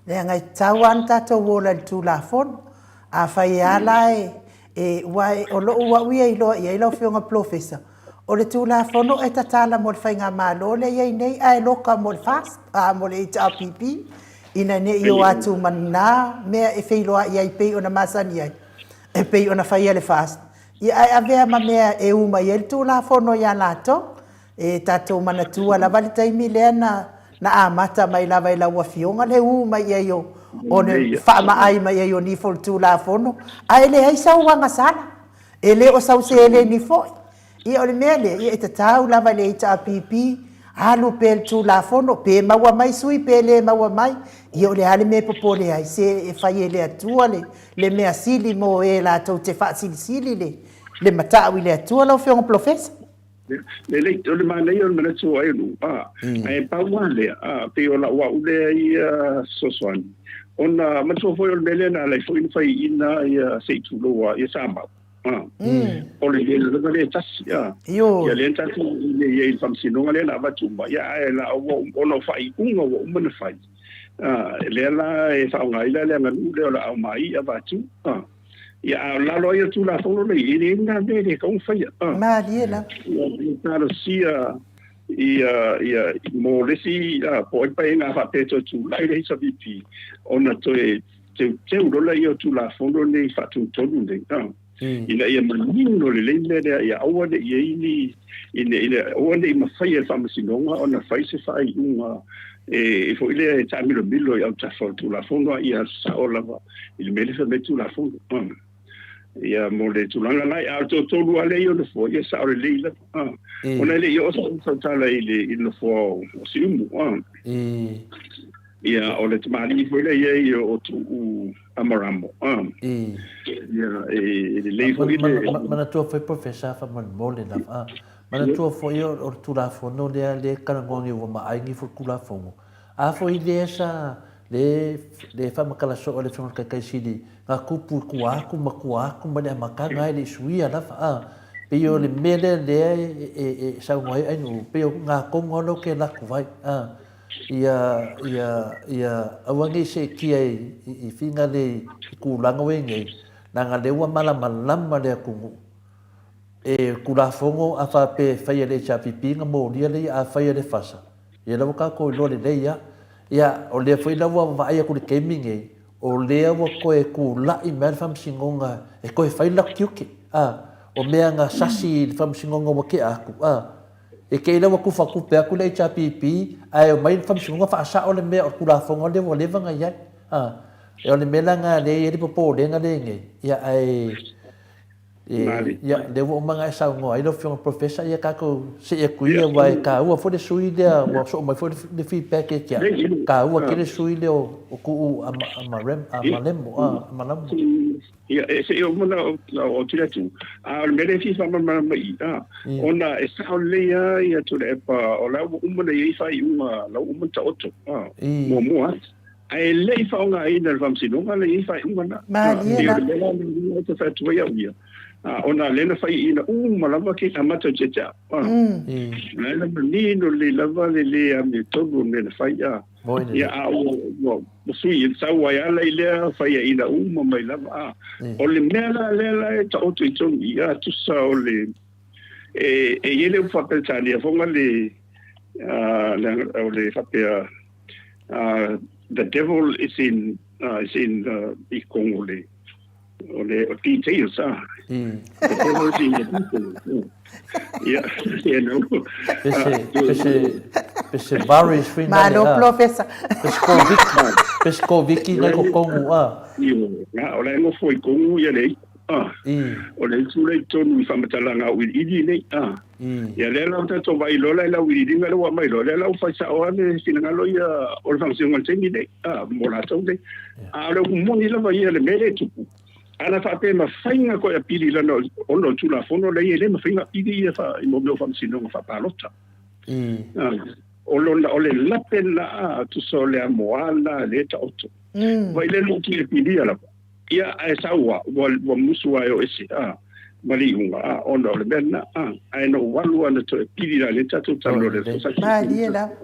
leaga e tatau lava ona tatou ola i le Tulafono. Afai lava la e, e, aua o lou au ia iloa i ai lau Afioga Polofesa, o le Tulafono e tatala mo le Faigamalo lea e i ai nei ae loka mo le FAST, a, mo le HRPP, ina ne i o atu ma na mea e feiloai ai pei ona masani ai, e pei ona faia le FAST, Ia ae avea ma mea e u mai ai le Tulafono ia latou. E tatou manatua lava le taimi lea na na amata mai lava e lau Afioga le u mai i ai o o le faamaai mai ai o nifo o le Tulafono, ae leai sau agasala, e le o sau seleni foi. Ia o le mea lea, ia e tatau lava i le HRPP alu pea i le Tulafono, pe maua mai sui pe le maua mai, ia o le a le mea e popole ai, se e fai e le Atua le le mea sili mo e latou te faasilisili le, le matau i le Atua, lau Afioga Polofesa. Lelei, o le manaia o le manatu o Aelu, a, ae pau lava lea, a, pei o lau au lea ia fesoasoani, ona manatua foi o le mea lea na ala ai foi ona faiaina ia se i tulou lava ia Samau, a, o le mea lava lea e tasi, a, ia lea na tatou i ai i le faamasinoga lea na avatu uma, ia ae la ua, ona o faaiuga ua uma ona fai, lea la e faaaoga ai la le aganuu lea o le aumai avatu. Ia, a o lalo ai o le Tulafono lenei, e leai ni mea e le tatau ona faia. Malie lava. Ia talosia ia, ia, mo le isi, po o ai paeaiga a faapea e toe tulai le HRPP, ona toe teuteu loa lea o Tulafono nei faatonutonu nei. Ina ia manino lelei le mea lea, ia aua ne i i ai ni, ina, ina, aua ne i mafai e le Faamasinoga ona fai se faaiuga e, e foi lea e taamilomilo i autafa o le Tulafono, a ia sao lava i le mea lea e fai mai le Tulafono. Ia mo le tulaga la, a o le toatolu lava lea i o nofoa, ia e sao lelei lava. A, ona e le i oo sau tala i le i le nofoa o Siumu. A, ia o le tamalii foi lea i ai o Tuuu Amaramo. A, ia e lelei foi le. Manatua foi Professor faamolemole lava. A, manatua foi o le Tulafono lea lea e talanoa nei ua maai nei foi le Tulafono. A foi lea sa le le faamatala soo e le Afioga i le Taitai Sili na tupu i tua atu ma tua atu mai le amataga e le i suia lava a. Pei o le mea lea lea e saunoa ai Ainuu, pei o na tonu lava lea ou te alu atu ai a, ia ia ia aua ne i seetia i finagale i tulaga ua i ai nei, leaga o lea ua malamalama le atunuu e Tulafono a faapea e fai e le HRPP ona molia lea, a fai e le FASA, Ia lea ua tatou iloa lelei lava. Ia, o lea foi la ua vaai atu i le taimi lenei, o lea ua toe tulai mai lava le Faamasinoga e toe fai le latou tiute, a. O mea na sasi i le Faamasinoga ua tea atu, a. E te i la ua tufatupe atu le HRPP ae omai le Faamasinoga faasao le mea o le Tulafono lea ua leva ona i ai, a. O le mea la lena lea e i ai le popolega lea i inei, ia ae Ia, lea ua uma ona e saunoa ai lau Afioga i le Professor, ia tatou see atu ia, aua e taua foi le sui lea, ua soo mai foi le feedback ia te au, e taua tele le sui lea o Tuuu Amalemo. Ia, se i uma ona ou tuli atu, a o le mea lea e fia faamalamalama i i, ona e sao lelei lava ia Tuilaepa, o la ua uma ona i ai faaiuga, la ua uma ona taoto, muamua atu. Ae le i faaaogaina e le Faamasinoga le i ai faaiuga na. Malie la. O le mea la lea ou te fai atu ai au ia, ona lea na faiaina uma lava ke amata ia te au. La na manino lelei lava le le amiotonu o le mea na fai. Ia, a ua sui i sau ai ala i lea faiaina uma mai lava. O le mea la lea la e taoto i tonu i i, tusa o le e i ai le upu faa-Peretania foga le o le faapea The devil is in is in the i Kongo le o le o details ah. The devil is in the details. Ia, ia no. Pese pese pese varies foi na. Malo professor. Pese ko viki, pese ko viki ngai ko Kongo ah. Ia, o la e nofo i Kongo ia le ah. O le itu lea i totonu i faamatalaga auiliili nei ah. Ia lea la ua tatou vaai loa la i le auiliiliga lea ua aumai loa, lea la ua fai sao lava le finagalo ia o le Faamasinoga i le taimi lenei, a, mo latou nei. A o le upu moni lava ia le mea lea e tupu, ana faapea e mafai ona toe apili lana ona o le Tulafono lea e i ai, e le mafai ona apili ia i mea o Faamasinoga faapalota. O lona, o le lape lena, a, tusa o le amoa lena lea e taoto. Vaai lea na toe apilia lava. Ia, ae sau a, ua, ua musu a e o ese, a, ma le iuga, a, ona o le mea lena, a. Ae na ou alu a na toe pili la lea tatou talanoa i le aso sa Malie lava.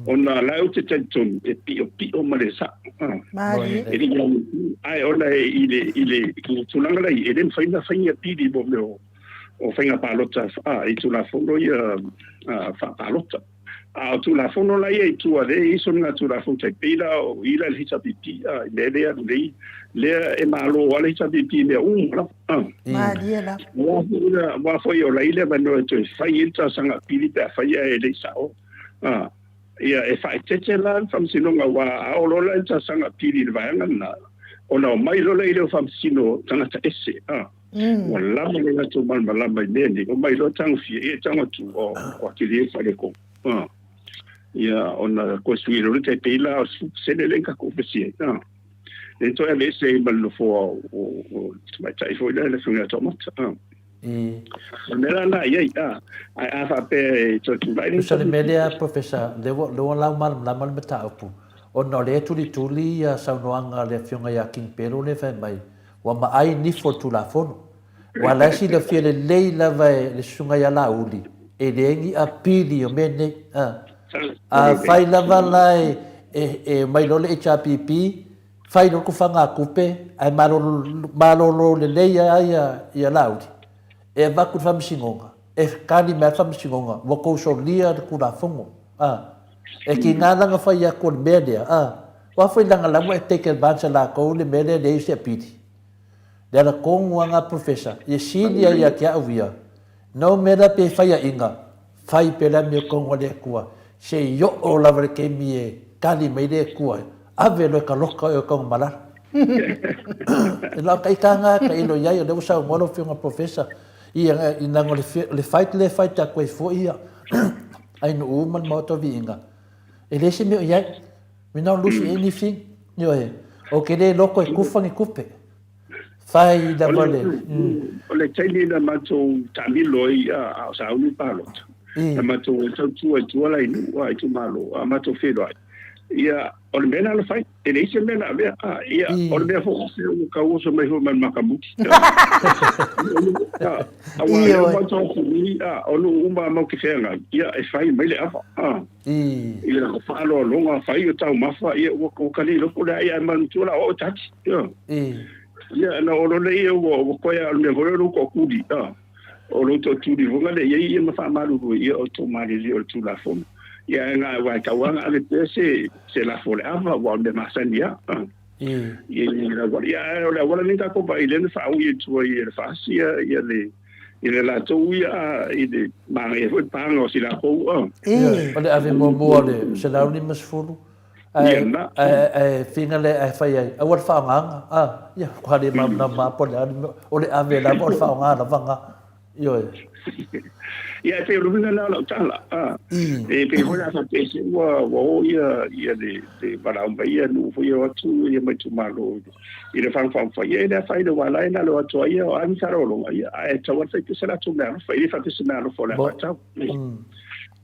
Ona la ou te talitonu e piʻopiʻo ma le saʻo, a. Malie. E le i alu, ae ona e i le, i le, i le tulaga la i, e le mafai ona fai ni apili mo mea o, o faiga palota, a, i Tulafono ia, a, faapalota. A o Tulafono la ia i tua lea e i ai sona Tulafono tai pei la o i la i le HRPP a i mea lea alu nei lea e malo a le HRPP i mea uma lava. A. Malie lava. Aua foi la aua foi o la i le avanoa e toe fai ai le talosaga apili pe afai ae le i sao. A. Ia e faaeteete la le Faamasinoga aua a oo loa la i le talosaga apili i le vaega lena ona omai loa lea i le Faamasino tagata ese. A. Ua lava le latou malamalama i mea nei, omai loa tagofia, ia e tago atu, o, o atili ai faaletonu. Ah. Ia, ona koe sui loa le tai pei la o le 10% lea na tatou vevesi ai. Ah. Lea toe aveese ai ma le nofoa o, o, o tamaitai foi lea, le Afioga ia Toomata. Ah. O le mea la lena i ai, ah. Ae a faapea e toe tulai le Tusa le mea lea, Professor, lea ua, lea ua laumalamalama le mataupu, ona o lea e tulituli ia saunoaga a le Afioga ia King Pelo lea e fai mai, Ua maai nifo o le Tulafono. Ua la e silafia lelei lava e le Susuga ia Laauli, e leai ni apili o mea nei. A. Afai lava la e, e, e omai loa le HRPP, fai loa le tufagatupe, ae malolo, malolo lelei lava ia, ia Laauli, e avatu i le Faamasinoga, e kali mai lava le Faamasinoga, ua tou solia le Tulafono. A. E tiga la ona fai atu o le mea lea, a. Aua foi leaga la ua e take advance e latou le mea lea e leai se apili. Le ala tonu a nga professor, ia sili a ia te au ia, no mea la pe faiaina, fai pe le amiotonu a le Atua, se i oo lava le taimi e tali mai le Atua, ave loa e ka loka oe o taga malala. E lau ka ita nga ka ilo iai o lea ua saunoa lau Afioga Professor ia ina o le fight lea e fight atu ai foi ia Ainuu ma le Maota o Viiga e leai se mea o iai. We not losing anything. Ioe. Ou te le loto e kufa ni tupe. Fai lava le. O le taimi na matou taamilo ai a o sauni palota. Na matou tautua i tua la i nuu a itumalo a matou feiloai. Ia o le mea lena na fai. E leai se mea na avea. Ia o le mea foi ua tau oso mai foi ma le makamuli. Aua o lea ua matou atu nei, o nuu uma matou te feagai, ia e fai mai le ava. Ia faaaloaloga fai o taumafa, ia ua ka le iloa po o le a, ia ae manatua la o au e tali. Ia na oo loa lea ua toe lava o le mea foi lea o lou toatuli, o lou toatuli foi na lea i ai ia ma faamalulu ai, ia outou malilie o le Tulafono. Ia ae na aua e tatau lava ona ave pea se lafo o le ava, aua o le mea masani lava. Ia ia ae o le auala lenei tatou vaai lea na faaui i tua i le FAST ia le i le latou ia i le manaia foi paga o si latou. O le ave muamua o le 150 ae ae figa le ae fai ai aua le faaaogaina a ia matua le malamalama po o le a le mea o le ave lava o le faaaoga lava lena. Ioe. Ia, e pei o le uiga lena o lau tala. E pei foi o le a faapea se ua o ia, ia le, le valaau mai ia nuu foi e o atu ia ma itumalo i le fagafagafai. Ia e le afaina aua la e na o le o atu ai ia o a ni faaaloaloga, ia, ae tatau lava ona fai pea se latou meaalofa. E le faapea se meaalofa o le a faatau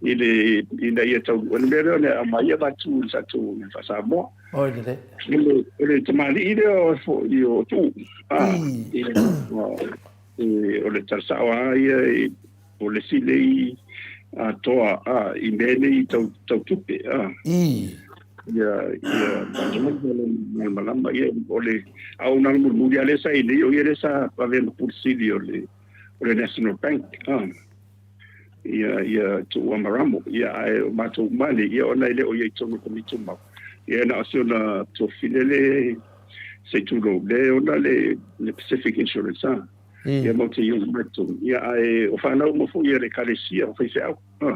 i le, ina ia taunuu ai le mea lea o le aumai avatu i le tatou faa-Samoa. Oi lelei. O le tamalii lea o Tuuu, ia, O le tala sao lava ia, o le isi nei toa i mea nei tau tupe. Ia, ia malamalama, ia, o le auaunaga mulimuli lava lea sa i ai nei, o ia lea sa avea ma Pule Sili o le National Bank. Ia, ia Tuuu Amaramo. Ia, ae o matou uma nei, ia ona e le o i ai i totonu o le Komiti Tumau, ia na o si ona tofi lele, se i tulou, lea e ona le Pacific Insurance, a. Ia matou te i uma i totonu. Ia, ae o fanau uma foi a le Ekalesia, o faifeau, a.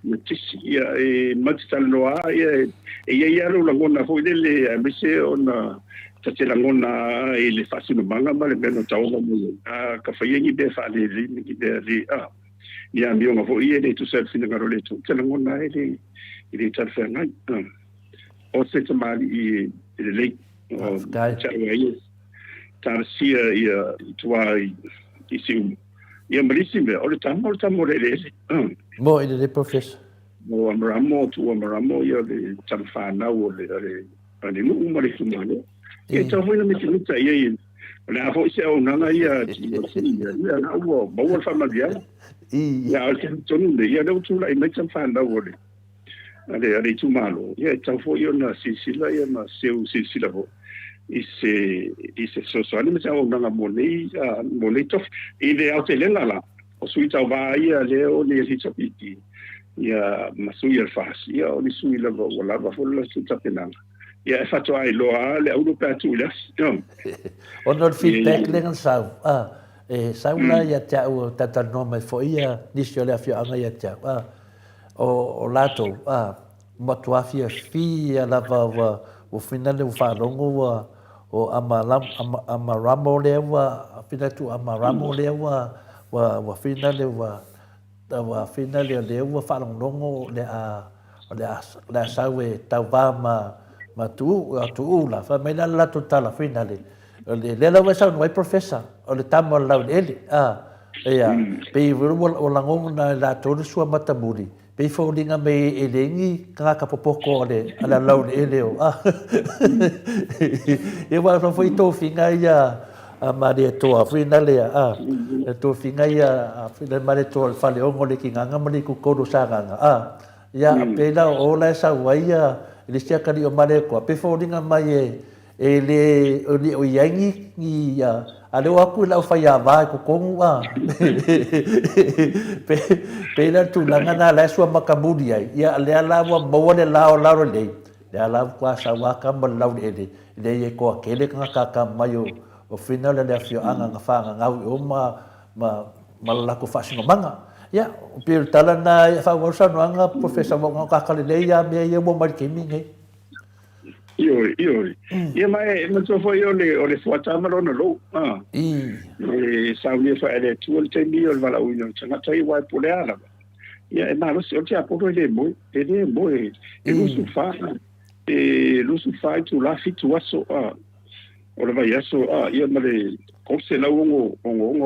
Ma tisi. Ia, e matou te talanoa lava, ia, e i ai lava lou lagona foi lele, aemaise ona ta te lagona lava i le faasinomaga ma le mea na taola mai ai. A ka faia ni mea faalelei ma ni mea le, a, ni amioga foi ia e le tusa ai le finagalo o le Atua, ou te lagona lava e le, e le talafeagai, a. O se tamalii e lelei. Faafetai. Tau ai e talosia ia i tua i Siumu. Ia ma le isi mea, o le tama, o le tama o le eleele. Mo i lelei Professor. Mo Amaramo, Tuuu Amaramo, ia le tama fanau o le, o le nuu ma le itumalo. Ia e tatau foi ona mitamita i ai, o le a foi se auaunaga ia ia, ia la ua maua le faamanuiaga. Ia a o le taimi tonu lenei, ia lea ua tulai mai tama fanau o le a le, a le itumalo, ia e tatau foi ona silasila ia ma seu silasila foi i se, i se fesoasoani ma se auaunaga mo nei, uh, mo nei tofi. I le aotelega la, o sui tauvā ia lea o le HWT, ia ma sui a le FAST, ia o ni sui lava ua lava foi le latou tapenaga. Ia e faatoa iloa lava le auro pe a tuu i le afi. Ona o le feedback lea na sau, ah, e sau la ia te au, talatalanoa mai foi ia nisi o le afioaga ia te au, ah, o latou, a, matua fiafia lava ua, ua finale ua faalogo ua, o Amaramo lea ua, finale atu Amaramo lea ua, ua, ua finale ua, ua finale o lea ua faalogologo o le a, o le a, o le a sau e tauva ma, ma Tuuu, Tuuu la, fai mai la le latou tala finale, O le lea la ua e saunoa ai Professor, o le tama o le laueleele, a, ia, pei ua lagona e latou le sua matamuli, pei foliga mai e leai ni tagata popoto a le a le laueleele o, a. Ia aua o foi tofiga ia a Malietoa foi na lea, a, le tofiga ia a Malietoa o le Faleono o le Kinaga ma le Itutolu o Sagaga, a, ia, pei la o o la e sau ai ia le isi atalii o Malietoa, pei foliga mai e E le o i ai ni, ni a, a le o atu i lau faiava i totonu a. Pe, pei la le tulaga na la e sua matamuli ai, ia lea la ua maua le la o lalo nei, lea la ua sau a tama le laueleele, leai e toatele tagata atamamai o, o Fina le afioaga na fagagau i o ma, ma, ma le latou faasinomaga. Ia, pei o le tala lena e faaauau le saunoaga Professor aua o gata lelei lava mea ia ua oo mai i le taimi lenei. Ioe, ioe. Ia ma e manatua foi o le, o le fuata ma lona lou. A. E saunia foi e le Atua le taimi o le valaauina o le tagata ia, aua e po o le a lava. Ia e malosi, o le tiapolo e le moe, e le moe, e 24, e 24 itula, 7 aso, a, o le vaiaso, a, ia ma le 366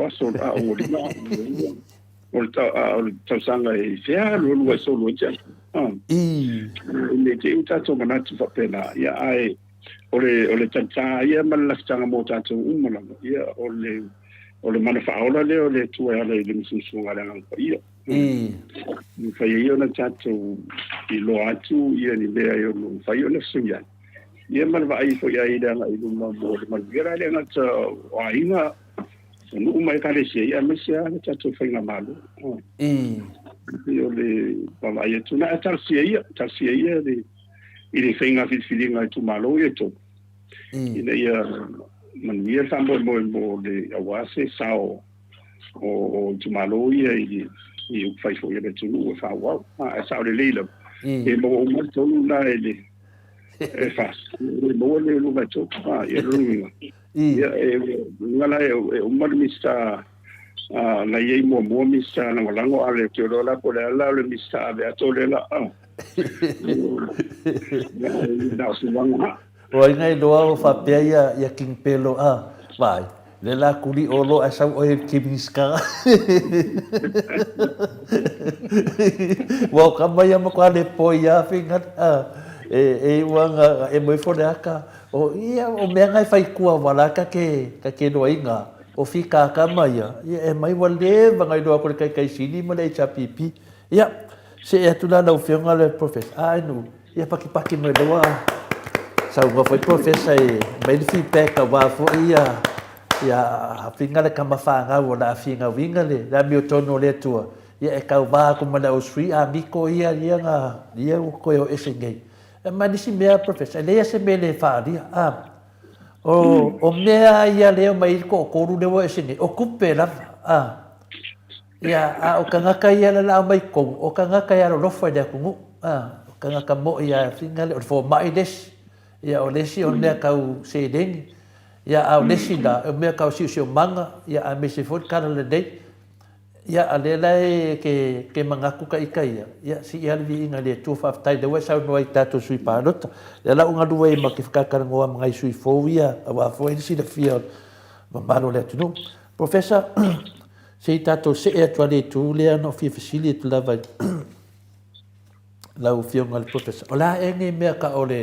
aso, a, 65, o le, a, o le tausaga e fealualu ai solo ai te aso. A. Ne i te i ua tatou manatu faapena, ia, ae o le, o le talitā ia ma le lafitaga mō tātou uma lava, ia, o le, o le mana faaola lea o le Atua e ala i le musumusuga a le Agaga Paia. E mafai ai ona tatou iloa atu ia ni mea e ono mafai ona fesuiai, ia ma le vaai foi i ai i le agai i luma mo le manuia la e le gata o aiga, o nuu ma ekalesia, ia aemaise lava le tatou faigamalo. E pei o le vaavaai atu lena, ae talosia ia, talosia ia le, i le faiga filifiliga a itumalo ia e tolu, ina ia manuia le faamoemoe mo le aua se sao o itumalo ia i i upufai foi a le atunuu e faaauau. Ae sao lelei lava, e maua uma le tolu lena e le e FAST, e le maua le 2/3. Ia o lona uiga, ia e uiga la e uma le Minisita na i ai muamua Minisita Lagolago, a o le ou te iloa la po o le a la o le Minisita ave ato lea la. Na o se uaga. O ai na iloa o faapea ia ia King Pelo a vaai le la kuli olo ae sau oe i le Minisita. Ua o kama ia matua le poi a fingal a e e iu anga e mo ifo le aka o ia o mea nga e fai kua wala ka ke ka ke loa inga o fika kama ia ia e mai ua leva nga iloa ko le kaikai sili ma le HRPP. Ia see atu la lau Afioga le Professor. Ae nu Ia pakipaki mai loa saunoa foi Professor e mai le feedback aua foi ia ia finga le kama whanau o la finga winga le le amiotonu o le Atua ia e tauva atu ma le au sui a miko ia ia nga ia ua toe o ese nei. E ma nisi mea Professor e leai se mea le whaalia a o o mea ia lea mai i le toatolu lea ua ese nei o tupe lava a Ia, a o tagata ia la laau mai totonu, o tagata e alolofa i le atunuu, a, o tagata moʻi a finga le, o le fomai le isi, ia, o le isi o le mea tau seleni, ia, a o le isi la, o mea tau siosiomaga, ia, aemaise foi le tala lelei. Ia, a lea la e ke, ke manatu ka ita ia, ia, sii lava le viiga i le Atua, faafetai lea ua e saunoa i tatou sui palota. Lea la ua galue ai ma ke whakatalanoa ma ngai sui fou ia, aua foi le silafia o le mamalu o le atunuu. Professor, Se i tatou see atu a le itu lea na ou fia fesili atu lava i lau Afioga i le Professor, o le a ea nei mea ka o le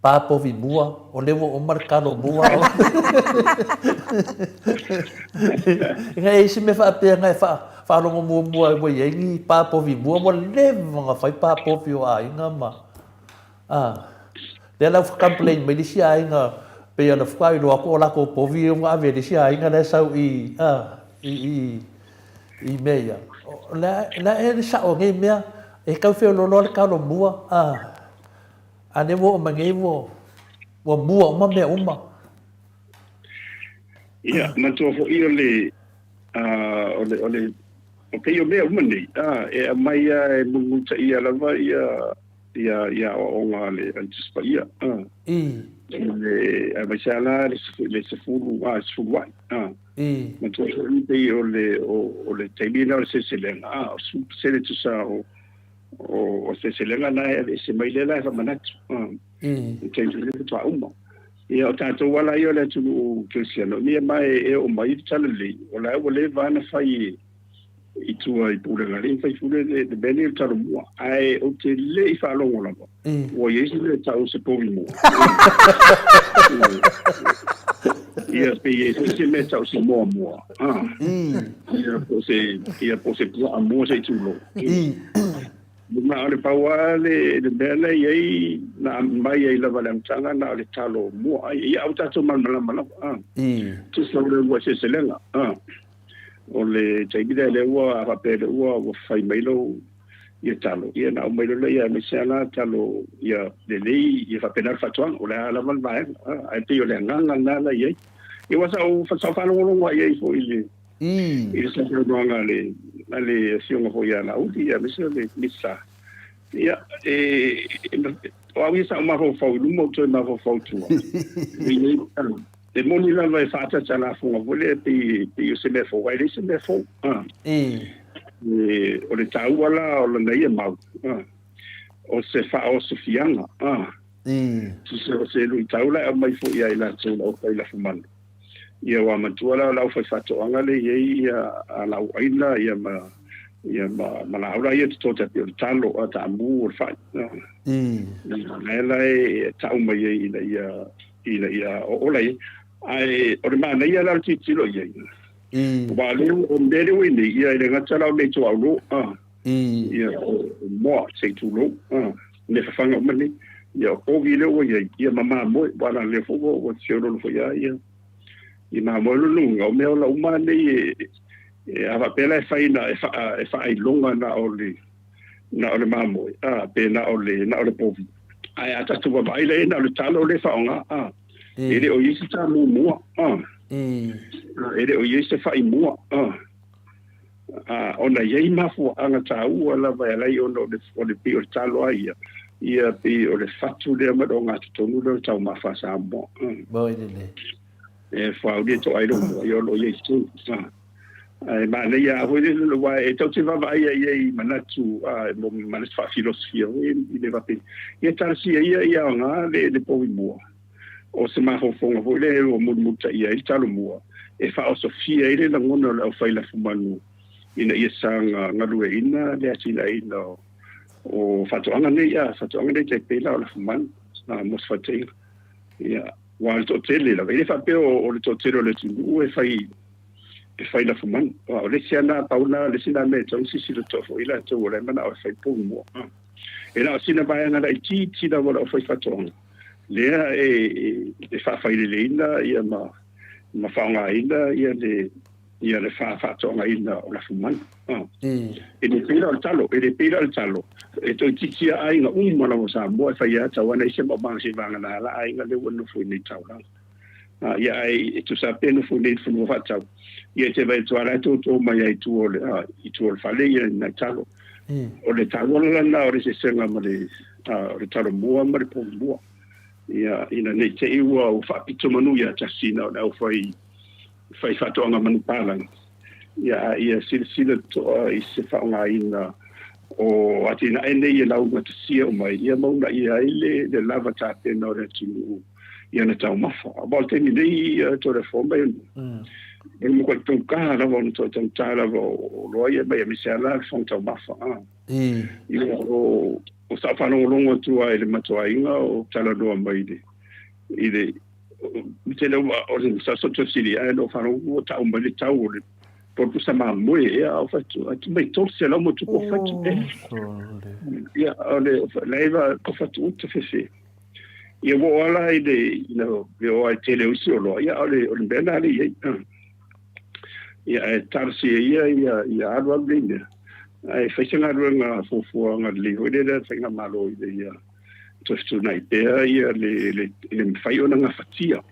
pā povi mua, o lea ua uma le kalo mua. Inga e isi mea faapea nga e faalogo muamua ua i ai ni pā povi mua, ua leva ona fai pā povi o aiga ma... Ah, lea la ua complain mai le isi aiga, pei ona faatoa iloa atu o latou povi ia ua ave e le isi aiga la e sau i, ah, i, i, i mea ia. O le a, le a ea le sao o nei mea, e tau feoloolo lava le talo mua, ah, a lea ua oo mai nei ua, ua mua uma mea uma. Ia, manatua foi o le, ah, o le, o le, o kēia mea uma nei, ah, e aumai lava e mulimulitaia lava ia, ia ia aoaoga a le Tusi Paia. Le aemaise lava la le sefulu a sefulu a'i. Manatua foi pei o le o le taimi lena o le seleselega a o le 10% tusa o o seleselega na e aveese mai lea la e faamanatu. I taimi lea faatoa uma. Ia o tatou lava ia o le atunuu kerisiano ia ma e oo mai le talalelei o la ua leva ona fai i tua i pulega alii ma faipule le mea lenei o le talo mua ae ou te le i faalogo lava ua i ai se mea e tau o se povi mua. Ia pe i ai foi se mea e tau o se moa mua. Ia po o se ia po o se puaa mua se i tulou. Na o le pau lava le le mea lea e i ai na aumai ai lava i le amataga na o le talo mua. Ia aua tatou malamalama lava. Tusa o le uluai seleselega. O le taimi lea lea ua faapea lea ua ua fai mai lou ia talo ia na aumai loa lea ia aemaise lava la talo ia lelei ia faapena le faatoaga o le a lava le vaega ae pei o le agaga lena la i ai. Ia aua sa ou sa ou faalogologo lava i ai foi i le i le saunoaga a le a le afioga foi ia Laauli aemaise o le Minisita. Ia, e, o au ia sa ou mafaufau i luma ou toe mafaufau i tua. E moni lava e faaataata lafoga foi lea pei, pei o se mea fou, ae leai se mea fou. Ah. E, o le taua la o lana ia mau, ah, o se faaosofiaga. Ah. Tusa o se luitau la e aumai foi ia i latou o le aufai lafumanu. Ia ua matua la o le aufaifaatoaga lea e i ai ia laau aina ia ma ia ma, ma laau la ia toto tai pei o le talo, a taamu, o le fai. Lea la e tau mai ai ina ia ina ia oola ai. Ae o le manaia la o le tilotilo i ai. Aua o lea o mea lea ua i nei, ia e le gata la o mea i tuaolo, ia o moa se i tulou, mea fafaga uma nei. Ia o povi lea ua i ai, ia ma mamoe, aua la lea foi ua ua feoloolo foi lava ia i mamoe. O lona uiga, o mea ola uma lava nei e e a faapea la e fai na e faa e faailoga na o le na o le mamoe, a pe na o le na o le povi. Ae a tatou vaavaai la i ai na o le talo lea e faaaoga, a e le o i ai se taamu mua, a e le o i ai se fai mua, a A, ona e i ai mafuaaga taua lava e ala ai ona o le, o le pei o le talo lava ia, ia pei o le fatu lea ma le ogatotonu lea o le taumafa a Samoa. Moi lelei. E fuauli e toa ai lou mua, ia o lo o i ai i totonu. A, ae manaia lava foi le, aua e tatou te vaavaai i ai i manatu, a, mo manatu faafilosofia foi i le faapea, ia talosia ia ia aoga le, le povi mua. O se mafaufauga foi lea ua mulimulitaia ai le Talomua e faaosofia ai le lagona o le aufai lafumanu ina ia saga galueaiina le atinaeina o faatoaga nei, a, faatoaga nei tai pei la o lafumanu mo se faataitaiga. Ia, aua o le toatele lava, e le faapea o le toatele o le atunuu e fai e fai lafumanu. Aua o le isi lava lena, pau lena, o le isi lena mea e tatau ona silasila totoa foi i latou o la e manao e fai poumua. E na o sina vaega laitiiti lava o le aufaifaatoaga lea e faafaileleina ia ma ma faaaogaina ia le ia le faatoagaina o lafumanu. E le pei la o le talo, e le pei la o le talo, e toeitiiti lava aiga uma lava o Samoa e fai lava tau ana isi maumaga seivagana la aiga lea ua nofo i nei taulaga. Ia ae e tusa lava pe nofo i nei i le fanua faatau, ia e te vaai atu lava la e toto mai lava i tua o le, i tua o le fale ia nai talo. O le taua la lena o le eseesega ma le, o le talo mua ma le povi mua. Ia, ina ne i te i ua faapito manu ia tasi na o le aufai fai faatoaga manu palagi. Ia, a ia silasila totoa i se faaaogaina o atinae nei e laugatasia uma ai, ia maunaia ai le, le lava tapena o le atunuu i ana taumafa. Aua o le taimi nei, ia, Toleafoa mai o le matuai taugata lava, o le matuai taugata lava o oloa ia mai aemaise lava la le fofoga taumafa. Ia, o, o sa faalogologo atu lava i le matou aiga o talanoa mai i le, i le, o tele o le sa so fesili ae no faalogo ua tau mai le tau o le po o le pusa mamoe ea a o fai atu atu mai 300 ma tupu o fatu e. Ia, o le laiva ko fatu uta fefe. Ia ua oo lava la i le, ina le oo ai tele o isi oloa, ia o le, o le mea lena lea e i ai. Ia ae talosia ia ia, ia alu alu nei mea. Ae fai se galuega fuafuaga lelei foi lea le faigamalo ina ia toe fetuunai pea ia le, le, le mafai ona gafatia.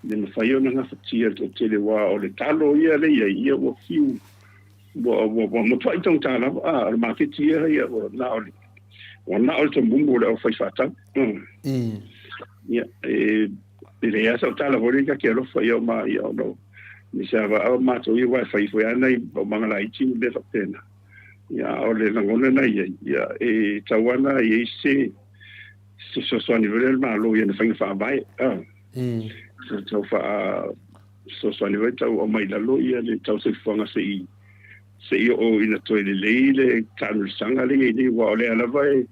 Le mafai ona gafatia le toatele aua o le talo ia lea e i ai, ia ua fiu Ua, ua, ua matuai taugata lava, a, o le maketi ia, ia, ua na o le, ua na o le tomumu o le aufai faatau. Ia, e, e leai lava sau tala foi lea ta te alofa ia o ma, ia ona o, me se ava o matou ia, aua e fai foi lava nai maumaga laiti ma mea faapena. Ia, a o le lagona na i ai, ia, e tatau lava ona i ai se, se fesoasoani foi lea a le Malo i ana faiga faavae, a. Tau faa, fesoasoani foi tau aumai i lalo ia le tau soifuaga se i se i oo ina toe lelei le taamilosaga lea e i ai nei aua o lea lava e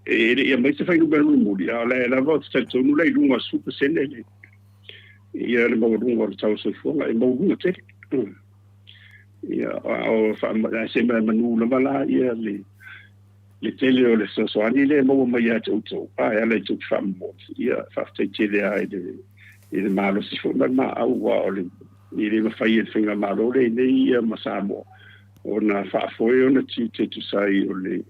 e le i aumai se fuainumera mulimuli a o lea lava ou te talitonu la i luga o le 10% le ia le maualuga o le tau soifuaga e maualuga tele. Ia a o faa se manu lava la ia le le tele o le fesoasoani lea e maua mai ia te outou, a e ala i tou faamomoli, ia, faafetai tele lava i le, i le malosi foi ma le maau, aua o le, e le mafai e le faigamalo lenei ia ma Samoa ona faafoe ona tiute e tusa ai o le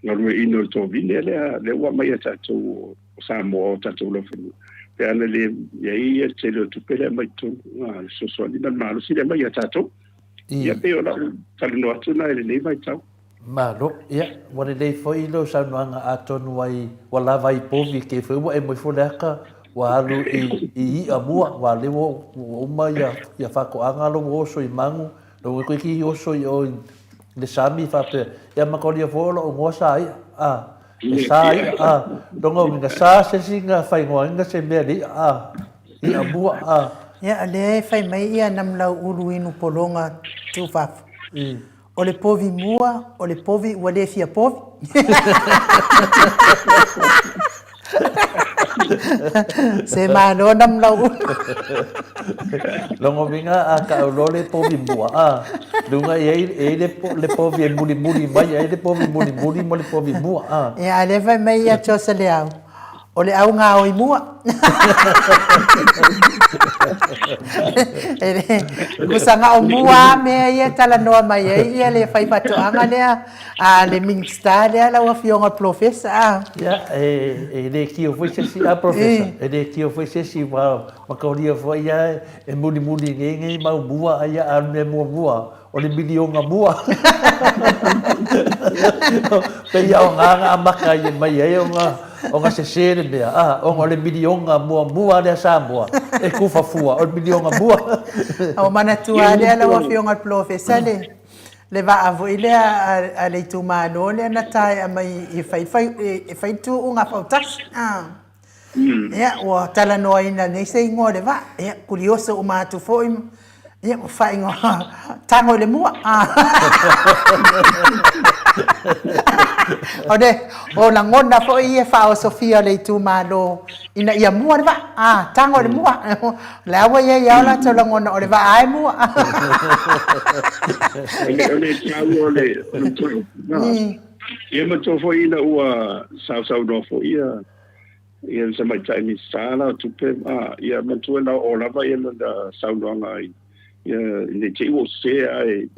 galueaiina o le tovine lea, lea ua aumai ia tatou o Samoa o tatou laufanua, pe ana le i ai ia le tele o tupe lea e aumai i totonu, a, le fesoasoani ma le malosi lea e aumai ia tatou. Ia, pei o lau talanoa atu lena i lenei vaitau. Malo, ia, ua lelei foi lou saunoaga atonu ai ua lava ai povi kei foi ua emo ifo le aka ua alu i i i'a mua ua lea ua ua uma ia ia faatoaga lo ua oso i magu lo ua toeitiiti oso i o i le sami faapea ia matalia foi o lo'u igoa sa i'a a e sa i'a a lona uiga sa se isi na faaigoaina se mea i le i'a a i'a mua a. Ia, o lea e fai mai ia Namlau Ulu Inu Pologa Tuufafo. O le povi mua, o le povi ua le fia povi. Se malo Namulauulu. Logo uiga a taʻu loa le povi mua a, luga e i ai le povi e mulimuli mai, e i ai le povi mulimuli ma le povi mua a. Ia, a o lea fai mai ia Jose Leau, O le au gaoi mua. Tusa na o mua lava mea ia e talanoa mai ai ia le faifaatoaga lea a le Minista lea lau Afioga i le Polofesa a. Ia, e le tio foi se isi, a Polofesa, e le tio foi se isi aua mataulia foi ia e mulimuli nei nei mau mua a ia a o le mea muamua O le miliona mua. Pei aoga na amata ai mai ai ona ona sese le mea, a, ona o le miliona muamua lea Samoa e tufa fua, o le miliona mua. Ua manatua lava lea lau Afioga i le Polofesa le le vaa foi lea a le itumalo lea na taea mai e fai e fai le tuuga fautasi. Ia, ua talanoaina nei se igoa o le vaa. Ia, kulioso uma atu foi, ia, ua faaigoa tago i le mua. O le, o lagona foi ia faaosofia o le itumalo ina ia mua le vaa, a, tago i le mua. O la ua i ai lava o latou lagona o le vaa lava e mua. O le, o le taua o le, o le mataupu. Ia manatua foi ina ua sausaunoa foi ia ia le tamaitai Minisita la o Tupe, a, ia manatua na oo lava ia lana saunoaga i ia ne i te i ua ou sese ae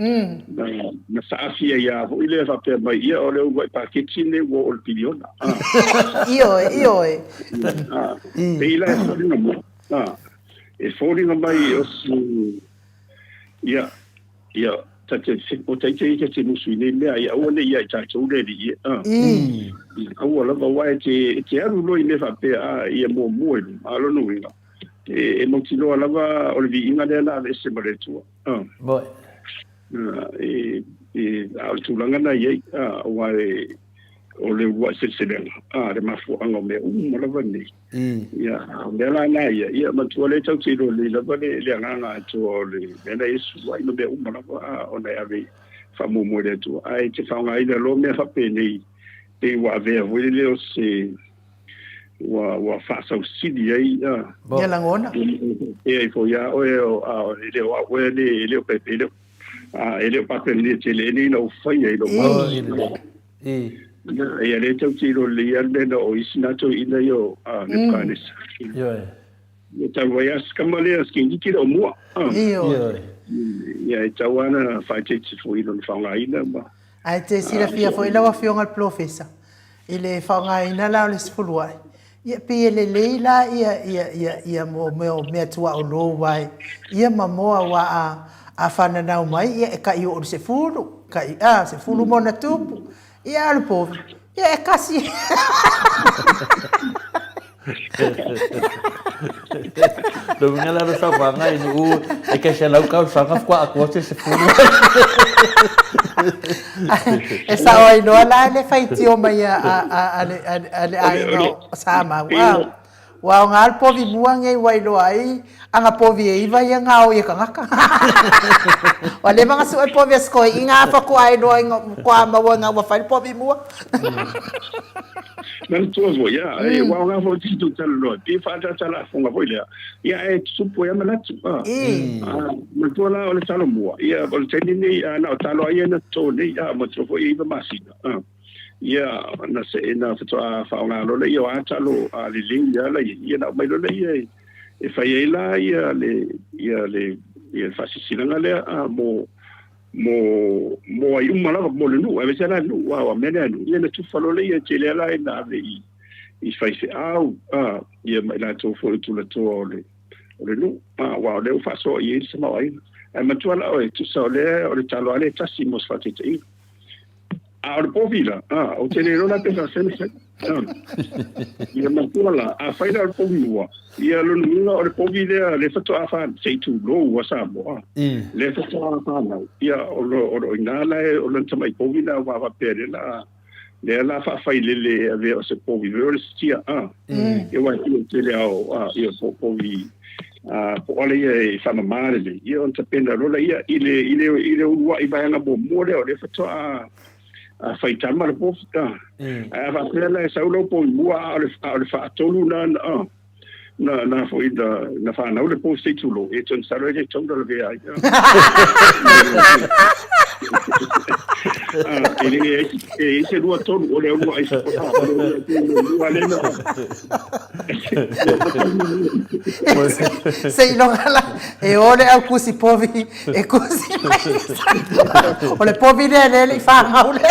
na na saafi ai lava foi lea faapea mai, ia o le uluai paketi lenei ua oo i le piliona. A. Ioe, ioe. A, pei la e foliga mai, a, e foliga mai o se, ia, Ia, ta te, o taita ia ta te musu i nei mea, ia aua ne i ia i tatou le alii e, a. Ia aua lava, aua e te, e te alu loa i mea faapea, a, ia muamua i luma, a o lona uiga, e, e mautinoa lava o le viiga lea na aveese ma le Atua, a. Moi. A, e, e, a o le tulaga na i ai, a, aua e, o le uluai seleselega, a, le mafuaaga o mea uma lava nei. Ia, a o mea la na ia, ia matua lea tatou te iloa lelei lava le, le agaga atoa o le mea na Iesu ai ma mea uma lava, a, ona e ave faamuamua i le Atua. Ae te faaaogaina loa mea faapenei, pei ua avea foi lele o se, ua, ua faasausili ai, a. Ia lagona. E ai foi ia oe, o, a, e le o au oe le, e le o pepe, e le o, a, e le o Papelonia tele, e nei na ou faia i lou malosi. Ia, lea tatou te iloa lelei lava le mea na oo i isi na toeaiina ia o Nebukanesa. Ioe. Ia talu ai lava si tama lea si Keniti le o mua. Ioe. Ia e tatau lava ona faaeteete foi i lona faaaogaina ma. Ae te silafia foi lau Afioga i le Polofesa, i le faaaogaina la o le sefuluai, ia pei e lelei la ia ia ia ia mo mea o meatuaolo aua ia ma moa aua a a fananau mai ia e tai oo i le sefulu, tai a sefulu ma ona tupu, ia a o le povi, ia e kasi. Le uiga la o le saunoaga i nuu e tai selau tausaga faatoa atoa se sefulu. E sao ai loa la le faitio mai a le aiga o Samau. Ua aoga le povi mua nei ua iloa ai ana povi e iva ia gaoi e tagata. Ua leva ona sue povi a si toeaina faatoa iloa ina faatoa maua ina ua fai le povi mua. Manatua foi, ia, e ua aoga foi te tou talanoa, pei e faaataata lafoga foi lea, ia ae tutupu ai lava manatu. A, a, manatua la o le talo mua, ia, o le taimi lenei, a na o talo lava ia na toto nei, a, manatua foi e iva masina, a, ia, na se, na faatoa faaaoga loa lea o a talo a lelei lava la i ai, ia na aumai loa lea e, e fai ai la ia le, ia le, ia le faasilasilaga lea, a, mo, mo mo ai uma lava mo le nuu aemaise la le nuu a o mea lea nuu ia na tufa loa lea ia tele la ina ave i i faifeau a ia ma i latou foi o tulatoa o le o le nuu a aua o lea ua faasoa i ai le tamaoaiga. Ae manatua la oe, tusa o lea o le talo lava lea e tasi mo se faataitaiga. A o le povi la, a, ou te le iloa la pe faafefea ona fai. A, ia manatua la, afai la o le povi mua, ia lona uiga o le povi lea lea faatoa fanau, se i tulou a Samoa, lea faatoa fanau, ia o lo o lo o i ina la e, o lona tamai povi lena aua a faapea lea la lea la faafailele e avea o se povi foi o le sitia, a, ia aua e pei o le tele lava o, a, ia po o povi a, po o ale ia e faamama lelei, ia ona tapena loa lea i le, i le, i le uluai vaega muamua lea o lea faatoa a faitama le povi. A, ae a faapea la e sau lau povi mua a o le, a o le faatolu na, na, na, na foi na, na fanau le povi se i tulou, e te masalo e le tatau ona lavea ai. A, e le, e i ai se 2 3 o le uluai, o le uluai lea na, Seiloga la e o le au kusi povi e kusi mai o le povi lea lea e le i fanau le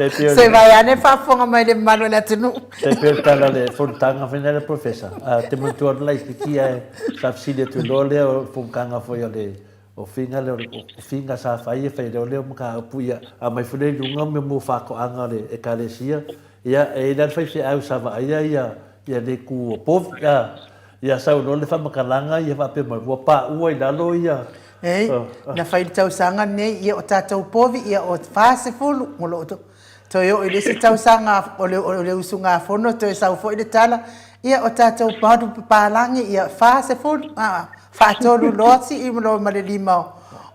se vai ane faafofoga mai le mamalu o le atunuu. Tai pei o le tala o le fonotaga foi lea le Professor, a te manatua atu laitiiti ae sa fesili atu loa lea o le fonotaga foi a le O Figa lea, o Figa sa fai e fai lea o lea mataupu ia aumai foi lea i luga mea mo faatoaga a le ekalesia ia e i ai la le faifeau sa vaaia ia ia le itu o povi a ia sau loa le faamatalaga ia faapea mai ua paua i lalo ia. Ei, na fai i le tausaga lenei, ia o tatou povi, ia o 40, o lo o toe oo i le isi tausaga o le, o le usugafono toe sau foi le tala, ia o tatou palu papalagi, ia 40, a, faatolu loa sii loa ma le lima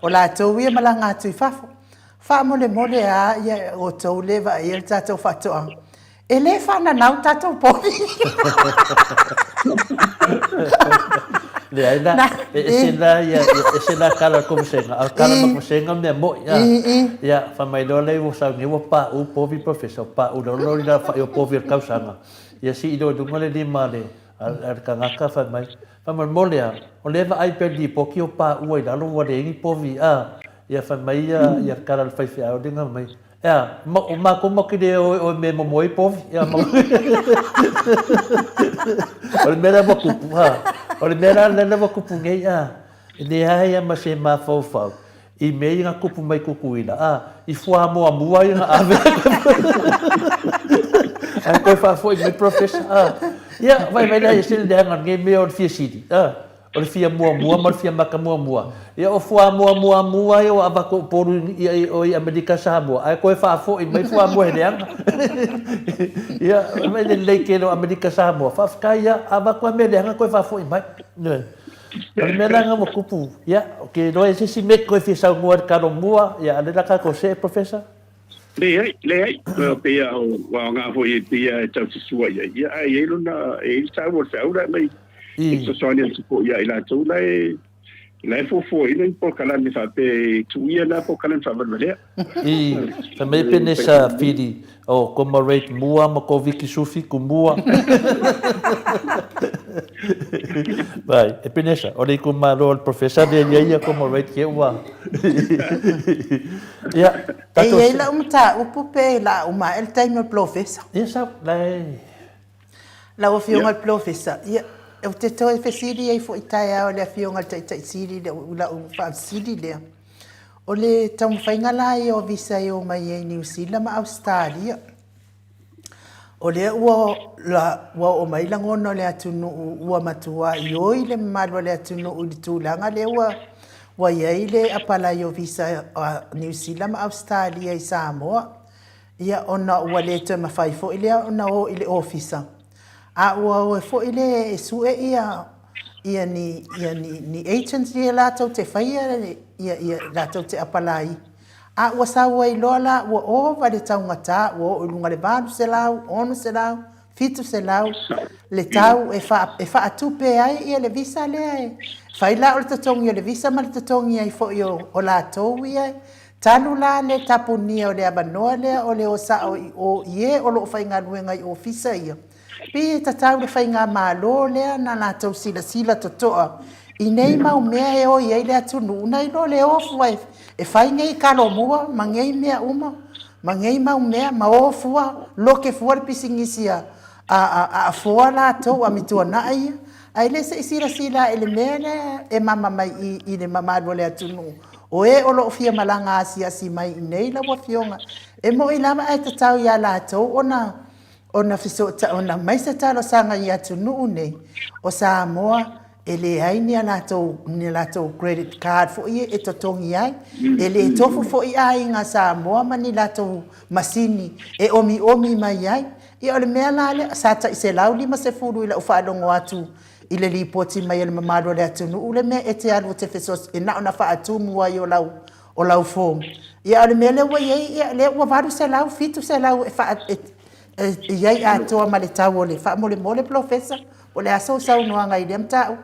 o latou ia malaga atu i fafo. Faamolemole a ia outou le vaaia le tatou faatoaga. E le faananau tatou povi. Leai la, e ese la ia, ese la kala o le kovesega, a o le kala ma kovesega o le mea moi, a. Ia, fai mai loa lea ua sau nei ua paʻu povi professor, paʻu loa i lalo fai o povi o le tausaga. Ia sii loa i luga le lima a le, a le tagata fai mai, faamolemole a, o lea e vaai pea i le lipoti o paʻu ai lalo ua leai ni povi, a. Ia fai mai ia, ia le kala a le faifeau lea fai mai, Ea, o matou matou te le o i mea e momoe ai povi. Ea, ma... O le mea la ua tupu, ha. O le mea la lea ua tupu nei, a, e leai lava ma se mafaufau i mea ia na tupu mai Tutuila, a, i fuamoamua ia na ave ae toe faafoi mai Professor, a. Ia, vaivai la e ese le leaga o lenei mea o le fia sili, a. O le fia muamua ma le fia maka muamua. Ia o fuamua muamua ia ua avatu i Upolu i o i Amerika Samoa ae toe faafoi mai fuamua he leaga. Ia mai le lelei tele o Amerika Samoa faafetai ia avatu a mea leaga toe faafoi mai. Ioe. O le mea la lena ua tupu, ia ou te iloa e se isi mea e toe fia saunoa i le Talomua, ia a o lea la tatou see Professor. Leai, leai, pei a o aoga foi e pei a e tau susua i ai, ia ae i ai lona, e i ai le taua o le feau la e aumai e fesoasoani atu foi ia i latou la e, la e fuafuaina ni polokalame faapea e tuuia na polokalame faavalevalea. I, fai mai Penesa Fili, o Comrade mua ma Koviki Sufitu mua. Vai, e Penesa, o le itumalo o le Professor lea i ai ia Comrade ke ua. Ia, E i ai lau mataupu pe la uma ae le taimi o le polofesa. Ia sau, la e... Lau Afioga i le Polofesa, ia, ou te toe fesili ai foi taeao i le Afioga i le Taitai Sili i lau faafesili lea. O le taumafaiga la ia o visa e omai ai Niu Sila ma Ausetalia, O lea ua ua oo mai lagona o le atunuu ua matuai oi le mamalu o le atunuu i le tulaga lea ua ua i ai le apalai o visa a Niu Sila ma Ausetalia i Samoa, ia ona ua le toe mafai foi lea ona o i le ofisa, a ua o foi lea e sue ia ia ni ia ni ni agents ia latou te faia ia ia latou te apalai. A ua sau ai loa la, ua ova le taugata, ua oo i luga i le 800, 600, 700 le tau e faa, e faatupe ai ia le visa lea e fai la o le totogi o le visa ma le totogi ai foi o, o latou ia. Talu la le tapunia o le avanoa lea o le o sao i o i e o lo o faigaluega i ofisa ia, Pei e tatau le faigamalo lea na latou silasila totoa i nei mau mea e oi ai le atunuu nai lo le o fua e fai nei kalomua ma nei mea uma ma nei mau mea ma o fua loke fua le pisinisi a a afoa latou a mituanaa ia ae le se i silasila ae le mea lea e mama mai i i le mamalu o le atunuu o e o lo o fia malaga asiasi mai i nei lau afioga. E moʻi lava ae tatau iā latou ona ona fesoota ona aumai se talosaga i atunuu nei o Samoa e leai ni a latou ni a latou credit card foi e totogi ai, e le tofu foi aiga Samoa ma ni latou masini e omiomi mai ai. Ia o le mea la lea, sa tai $150 i lau faalogo atu i le lipoti mai a le mamalu o le atunuu le mea e te alu e te fesoasoani, e na ona faatumu ai o lau o lau form. Ia a o le mea lea ua i ai, ia lea ua $800, $700 e faa, e, e i ai atoa ma le tau o le faamolemole Polofesa, po o le a sou saunoaga i lea mataupu?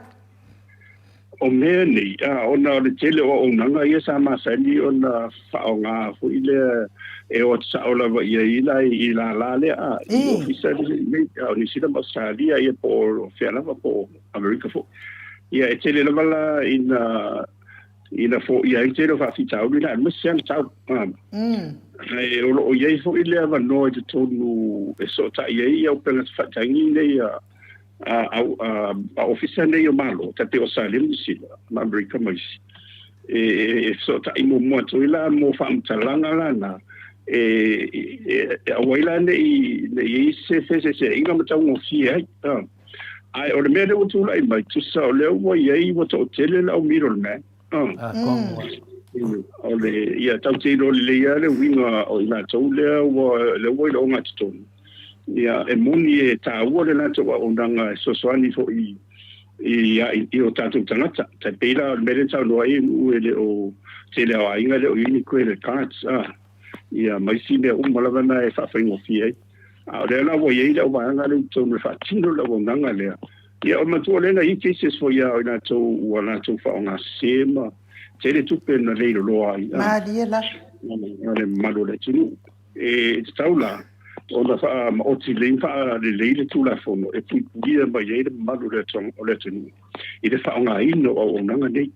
O mea nei, a, ona o le tele o auaunaga ia sa masani ona faaaoga foi lea e o atu sao lava i ai la i lala lea, a, i ofisa nei, a o Niu Sila ma Ausetalia ia po o fea lava po o Amerika foi. Ia e tele lava la ina ina foia ai le tele o faafitauli la, aemaise lava le tau. Ae o lo o i ai foi le avanoa i totonu e sootai ai ia upega tafaitagi nei a a ofisa nei o Malo, tai pei o Australia ma Niu Sila ma Amerika ma isi, e fesootai muamua atu ai la mo faamatalaga la na, e aua ai la ne i i ai se feeseeseaiga ma taugofie ai. Ae o le mea lea ua tulai mai, tusa o lea ua i ai ua toatele le au middleman. O le, ia, tatou te iloa lelei lava le uiga o i latou lea ua, lea ua i le ogatotonu. Ia, e moni e taua le latou auaunaga e fesoasoani foi i, i o tatou tagata. Tai pei la o le mea lea na saunoa ai Nu'u e le o tele o aiga e le o i ai ni credit cards, ia, ma isi mea uma lava na e faafaigofie ai. A o lea la ua i ai le auvaega lea i totonu e faatino le auaunaga lea, ia o le matua lea na i ai cases foi a o i latou ua latou faaaogasese ma tele tupe na leiloloa ai Malie la. A le mamalu o le atunuu. E tatau la ona faamaoti lelei ma faalelei le Tulafono e puipuia mai ai le mamalu o le atunuu i le faaaogaina o auaunaga nei.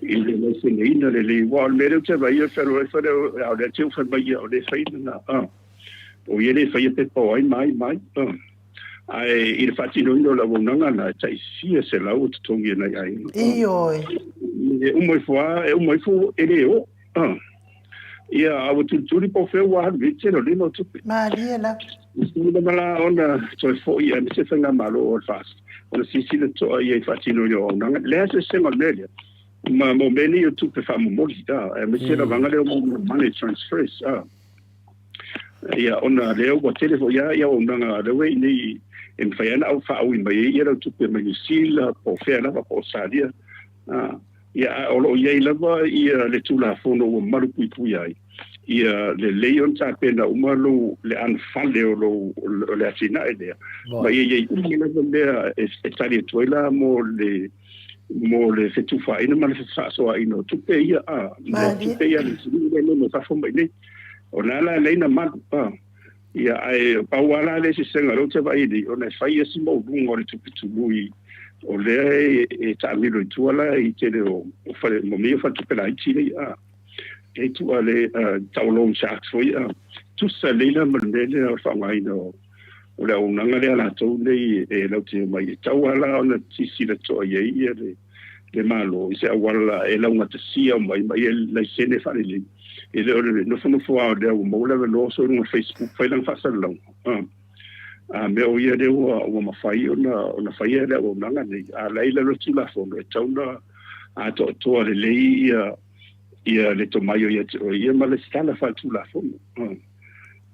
I le laiseneina lelei, aua o le mea lea ou te vaai i ai, fealuai foi lea, a o lea te fai mai ia o lea e fai lena. O ia lea e faia pepa o ai ma ai ma ai. Ae i le faatinoina o le auaunaga lena, e tai fia selau o totogi e nai aiga. Ioe. E uma ifo lava, e uma ifo e le oo. Ia, a ua tulituli po o fea ua alu i ai le tele o nei mau tupe. Malie lava. E sili lava la ona toe foi aemaise faigamalo o le FAST ona silasila totoa i ai i le faatinoina o auaunaga. E leai se eseesega o le mea lea ma mo mea nei o tupe faamomoli, aemaise lavaga lea o money transfers. Ia, ona lea ua tele foi lava ia auaunaga lea ua i inei e mafai lava ona faaui mai ai lau tupe mai Niu Sila po o fea lava po o Ausetalia. Ia, a o lo o i ai lava ia le Tulafono ua malupuipuia ai ia lelei ona tapena uma lou le anofale o lou o le atinae lea, ma ia i ai uma lava mea e tali atu ai la mo le mo le fetufaaiga ma le fefaasoaina o tupe ia, a mo tupe ia a le atunuu lea mai fafo mai nei. O lena la e lelei ona malu, a. Ia, ae pau lava la le eseesega lea ou te vaai nei, ona e fai si maualuga o le tupe tului o lea e taamilo i tua la i tele o fale, mo mea ia o faletupe laiti nei, a. E tua le tau loan sharks foi, a. Tusa lelei la ma le mea lea o le faaaogaina o le auaunaga lea a latou nei e latou te omai. E tatau lava la ona silasila totoa i ai ia le le Malo i se auala e laugatasia mai ma ia laisene faalelei. E le o le nofonofo lava o lea ua maua le avanoa oso i luga o le Facebook fai lana faasalalauga. A mea o ia lea ua, ua mafai ona, ona faia le auaunaga nei. A la e i lalo o le Tulafono e tatau ona atoatoa lelei ia, ia le tomai o ia te oe ia ma le tala faaletulafono.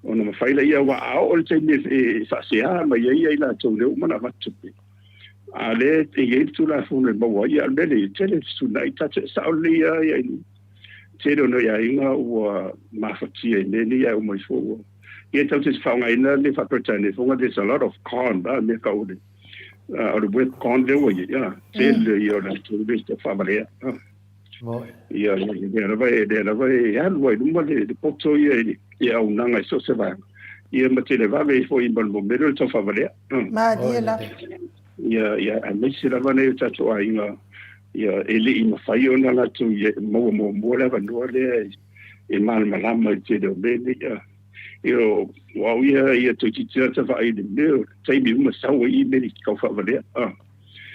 Ona mafai lea, aua a oo i le taimi e faasea mai ai i latou lea ua uma ona avatu tupe, A o lea e i ai le Tulafono e maua ai, a o le mea lea, e tele fesuunai, ta te sao lelei lava ia i le tele o nai aiga ua mafatia i mea nei ae uma ifo ua. Ia tatou te faaaogaina le faa-Peretania fofoga, there's a lot of con, a mea tau o le, o le web con lea ua i ai, a, tele ia o latou lea e faavalea. Ia, lea lava e, lea lava e alu ai i luma le poto ia i auaunaga i so o se vaega, ia ma televave ai foi ma le mea lea o le taufaavalea. Malie lava. Ia, ia, aemaise lava nai o tatou aiga, ia, e le i mafai ona latou maua muamua le avanoa lea e malamalama i le tele o mea nei. Ia, o au ia, ia toeitiiti lava ta vaai i le mea o le taimi uma sau ai email i te taufaavalea.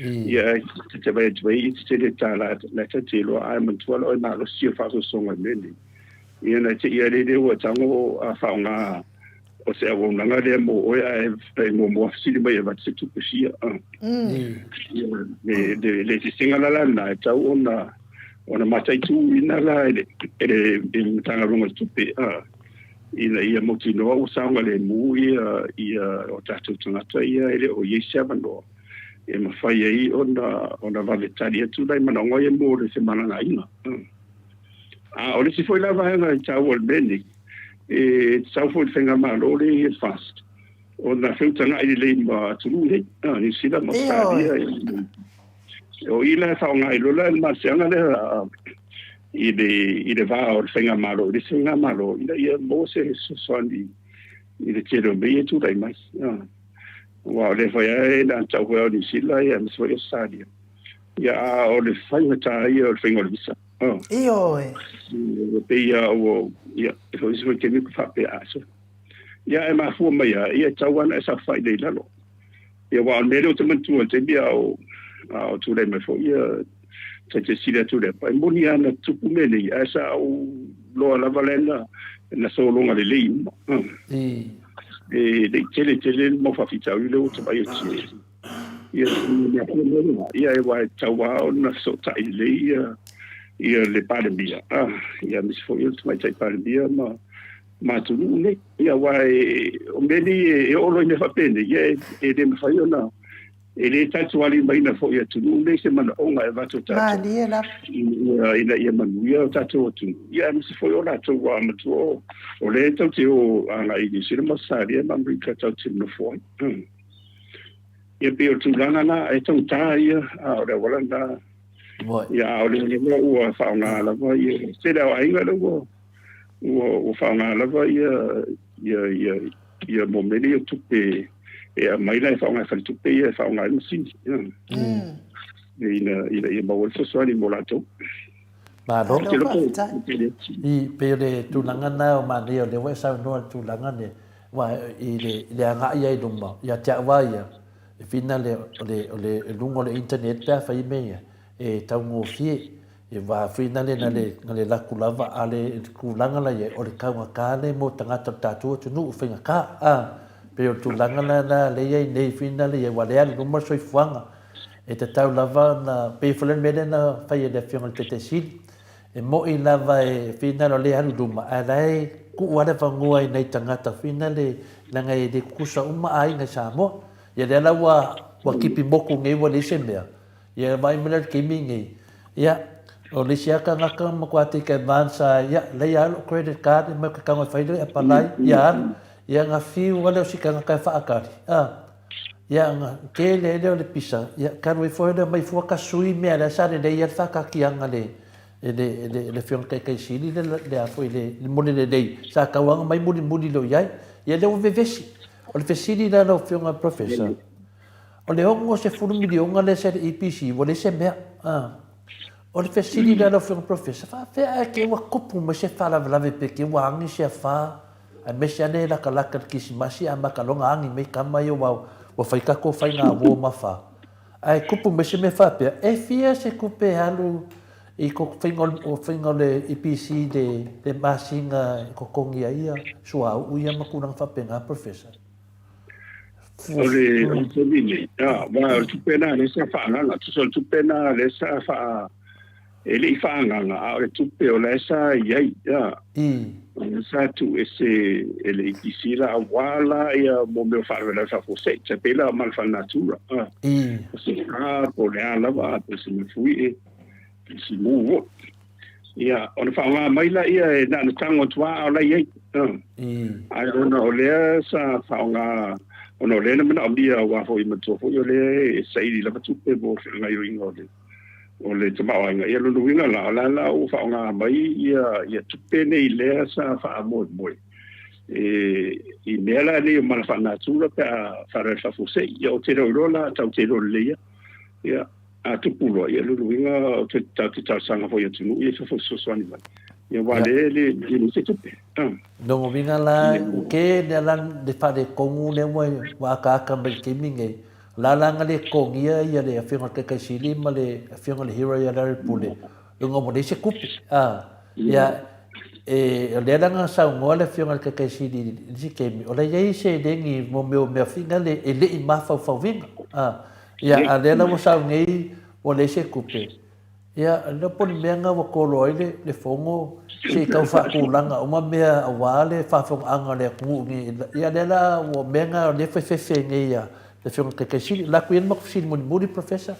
Ia, ta te vaai atu ai i te tele tālā, la ta te iloa, ae manatua la oe malosi o faasoasoga i mea nei. Ia na te ia lele ua tago a faaaoga o se auaunaga lea mo oe ae e muamua fesili mai e avatu se tupe fia. Ia le le le eseesega la lena e tatau ona ona mataituina la e le e le e le Matagaluega o le Tupe ina ia mautinoa ua saogalemu ia ia o tatou tagata ia e le o i ai se avanoa e mafai ai ona ona vave tali atu nai manaoga ia mo le femalagaaiga. A o le isi foi la vaega e taua i le mea lenei, e tatau foi i le faigamalo lea i le FAST ona feutagai lelei ma atunuu nei, Niu Sila ma Ausetalia. O i la e faaaoga ai loa la le malosiaga lea i le i le va o le faigamalo i le isi faigamalo ina ia maua se fesoasoani i le tele o mea ia e tulai mai. Aua o lea foi lava e na ona tau foi lava o Niu Sila aemaise foi Ausetalia. Ia, a o le faigata ia o le faiga o le visa. Ioe. E pei lava ua, ia, e foi isi foi taimi ua faapea a sole. Ia, ae mafua mai lava, ia, e tatau lava ona e saofai lelei i lalo. Ia, aua o le mea lea ou te manatua i le taimi a o, a o tulai mai foi ia Taitaisili atu Tuilaepa, e moni lava na tupu mea nei, ae sa ou iloa lava lea na, na sologa lelei uma. E le i tele tele le mau faafitauli lea ua taumai atu i Ia, ia e aua e tatau lava ona fesootai lelei ia ia le Palemia, ia aemaise foi o le Tamaitai Palemia ma ma atunuu nei. Ia aua e o mea nei e oo loa i mea faapenei, ia e le mafai ona e le talitualimaina foi e atunuu nei se manaoga e avatu e tatou. Malie lava. Ina ina ia manuia o tatou atunuu, ia aemaise foi o latou ua matua o lea e tatou te o agai i Niu Sila ma Ausetalia ma Amerika tatou te nonofo ai. Ia pei o le tulaga lena, e taugata ia, a o le auala lena. Ia a o lea lava ua faaaoga lava ia, tele lava o aiga lea ua ua ua faaaoga lava ia ia ia ia mo mea nei o tupe e aumai la e faaaoga e faletupe ia e faaaoga ai masini. Ina ina ia maua le fesoasoani mo latou. Malo. I pei o le tulaga lena o manaia o lea ua e saunoa i le tulaga lea. Aua i le, i le agai ai i luma, ia te au lava ia, e whina le, o le, o le, i luga o le internet pe a fai mea ia, e taugofie. E wā whina le, na le, na le laku lava, a le tulaga la ia, o le taugata le mo tagata o le tatou atunuu, faigata, a. Pei o le tulaga la, la le i ai nei whina le ia, ua le alu i luma le soifuaga. E tatau lava ona, pei foi la le mea lea na fai e le Afioga i le Taitai Sili, E moʻi lava e finale o lea e alu i luma, ae la e tuu lava le avanoa i nai tagata finale leaga e le tutusa uma aiga i Samoa. Ia lea la ua ua tipi moku nei ua leai se mea, ia vaai mai la i le taimi nei, ia o le isi lava tagata na matua take advance lava, ia lea lava lou credit card e mai ou te tago e fai le apply, ia alu. Ia ona fiu lava lea o si tagata e faatali, a, ia ona tele ai lea o le pisa, ia talu ai foi lea omai fua tasui mea lea sa lelei ai le faataatiaga le e le, e le, le Afioga Taitai Sili le, le, a foi, le, le mole lelei, sa tau lava ona mai mulimuli loa i ai. Ia lea ua vevesi. O le fesili la lau Afioga Professor, o le 60 miliona lea sa i le EPC, ua leai se mea. A. O le fesili la lau Afioga Professor, faapefea ae te ua tupu mai se faalavelave pe te ua agi se afa, aemaise lava le latalata i le Kerisimasi amata loa ona agi mai tama ia ua, ua fai tatou faiga uo ma fa. Ae tupu mai se mea faapea, e fia se tupe e alu i ko faiga o faiga o le EPC i le le masina e totogi ai ia suauu ia ma tulaga faapena Professor? O le o le taimi nei, a, aua o le tupe lena lea sa faaagaga, tusa o le tupe lena lea sa faa E le i faaagaga, a o le tupe o la e sa i ai, a. O la sa tuuese e le EPC la aua la ia mo mea o faalavelave faafuasei, tai pei la o mala faalenatura, a. O se fa po o le a lava, po o se mafuie, po o se mu foi. Ia, ona faaaoga mai laia e na ona tago atu lava a o la e i ai, a. Ae ona o lea sa faaaoga, ona o lea na manaomia aua foi manatua foi o lea e saili lava tupe mo le faagaoioiga o le o le tamaoaiga. Ia lona uiga la, o la la ua faaaoga mai ia, ia tupe nei lea sa faamoemoe e, i mea la nei o mala faanatura pe a faalavelave faafuasei. Ia ou te le o iloa la, tatou te iloa lelei lava. Ia, a tupu loa, ia lona uiga ou te, tatou te talosaga foi i atunuu ia i fafo e fesoasoani mai. Ia aua o lea e le, e leai se tupe. Lona uiga la, ua tele lava la le faaletonu lea ua akaaka mai i le taimi lenei, La la na le totogia ia le afioga i le Taitai Sili ma le afioga i le Hero ia Larry Pule, ona ua leai se tupe, a, ia, E, o lea la na saunoa le Afioga i le Taitai Sili i le isi taimi, o la e i ai seleni mo mea o mea foi na e le i mafaufauina. A, ia, a lea la ua sau nei ua leai se tupe, ia, le iloa po o le mea lena ua tolo ai le, le Fono se i tau faatulaga uma mea aua le faafofogaaga a le atunuu nei. Ia, lea la ua mea na o lea e fefefe nei a le Afioga i le Taitai Sili. O le atu ia le matou fesili mulimuli Professor.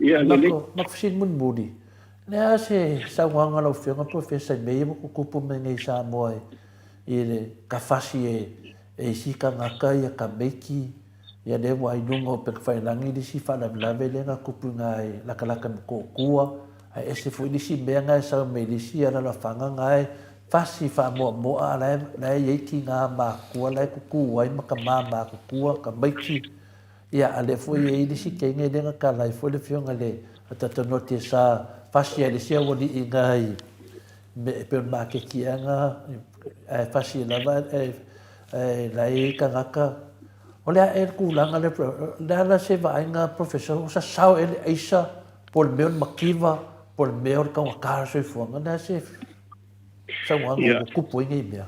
Ia, lelei. Matou fesili mulimuli. O le a se saunoaga a lau Afioga Polofesa i mea ia ua tutupu mai nei i Samoa i le tafasi e isi tagata ia tamaiti, ia lea ua i luga o upegatafailagi le isi faalavelave lea na tupu i ina i latalata i Motootua, ae ese foi le isi mea na e sau mai le isi alalafaga na e fasi faamoamoa a la e i ai tina matutua la e tutu ai ma tama matutua, tamaiti. Ia, a lea foi e i ai le isi teine lea na tala ai foi le afioga i le Atatanote sa fasi ai le isi aualii na i e pei o le maketi ea na ae fasi ai lava ae la e i ai tagata. O le a ea le tulaga lea, o le a la se vaaiga Professor, ua sasao ea le aisa po o le mea o le mativa po o le mea o le taugata o le soifuaga, o le a se saunoaga ua tupu ai nei mea?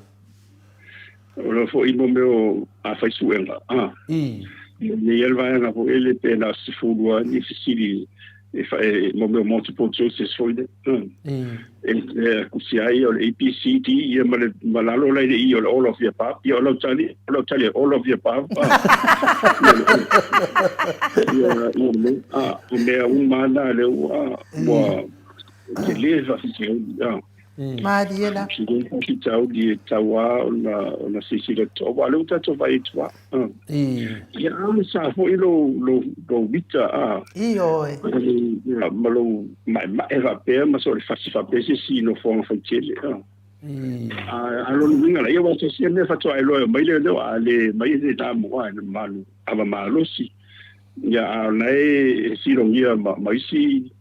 O lo foi mo mea o a fai suega, a. I. Nei le vaega foi le pe na se fulu ni fesili e fa e mo mea multiple choices foi le. I. E e kusi ai o le A B C D ia ma le ma lalo la i o le all of the above ia o lau tali o lau tali all of the above. Ia ia me a o mea uma na le ua ua te le fa fi a. Malie la. Faafitauli e tatau lava ona silasila totoa, aua o lea ua tatou vaai atu lava. Ia, a sa foi lou mita, a. Ioe. Ma lou maemae faapea ma so o le fasi faapea se isi nofoaga faitele, a. A o lona uiga la, ia aua tasi lava mea faatoa e iloa e omai leoleo, a le mai e le na moa e le malu ava malosi. Ia, a o lena e silogia ma isi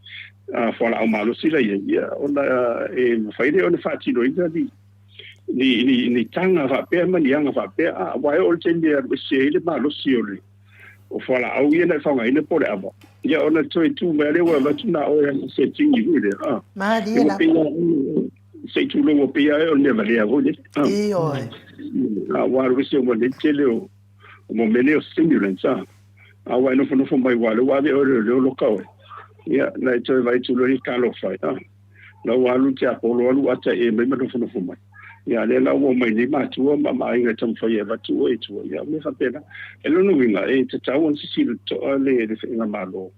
fualaau malosi la i ai, ia, ona e mafai lea ona faatinoina ni, ni, ni, ni taga faapea ma ni aga faapea, a, aua e oo i le taimi e alu ese ai le malosi o le o fualaau ia na e faaaogaina po o le ava, ia ona toe tu mai lava lea ua avatu na oe se tini foi lea, a. Malie lava. Se i tulou ua pei lava o le mea valea foi lea. Ioe. A ua alu ese ua lelei tele o o mea nei o stimulants, a. A ua e nofonofo mai aua o lea ua ave oe e leoleo loka oe. Ia, na e toe vaai atu loa i talofa ai, a. La ua alu le tiapolo alu ata e mai ma nofonofo mai. Ia, a lea la ua omai nei matua ma ma aiga e taumafai e avatu oe i tua. Ia, o mea faapena. E lona uiga, e tatau ona sisila totoa le le faigamalo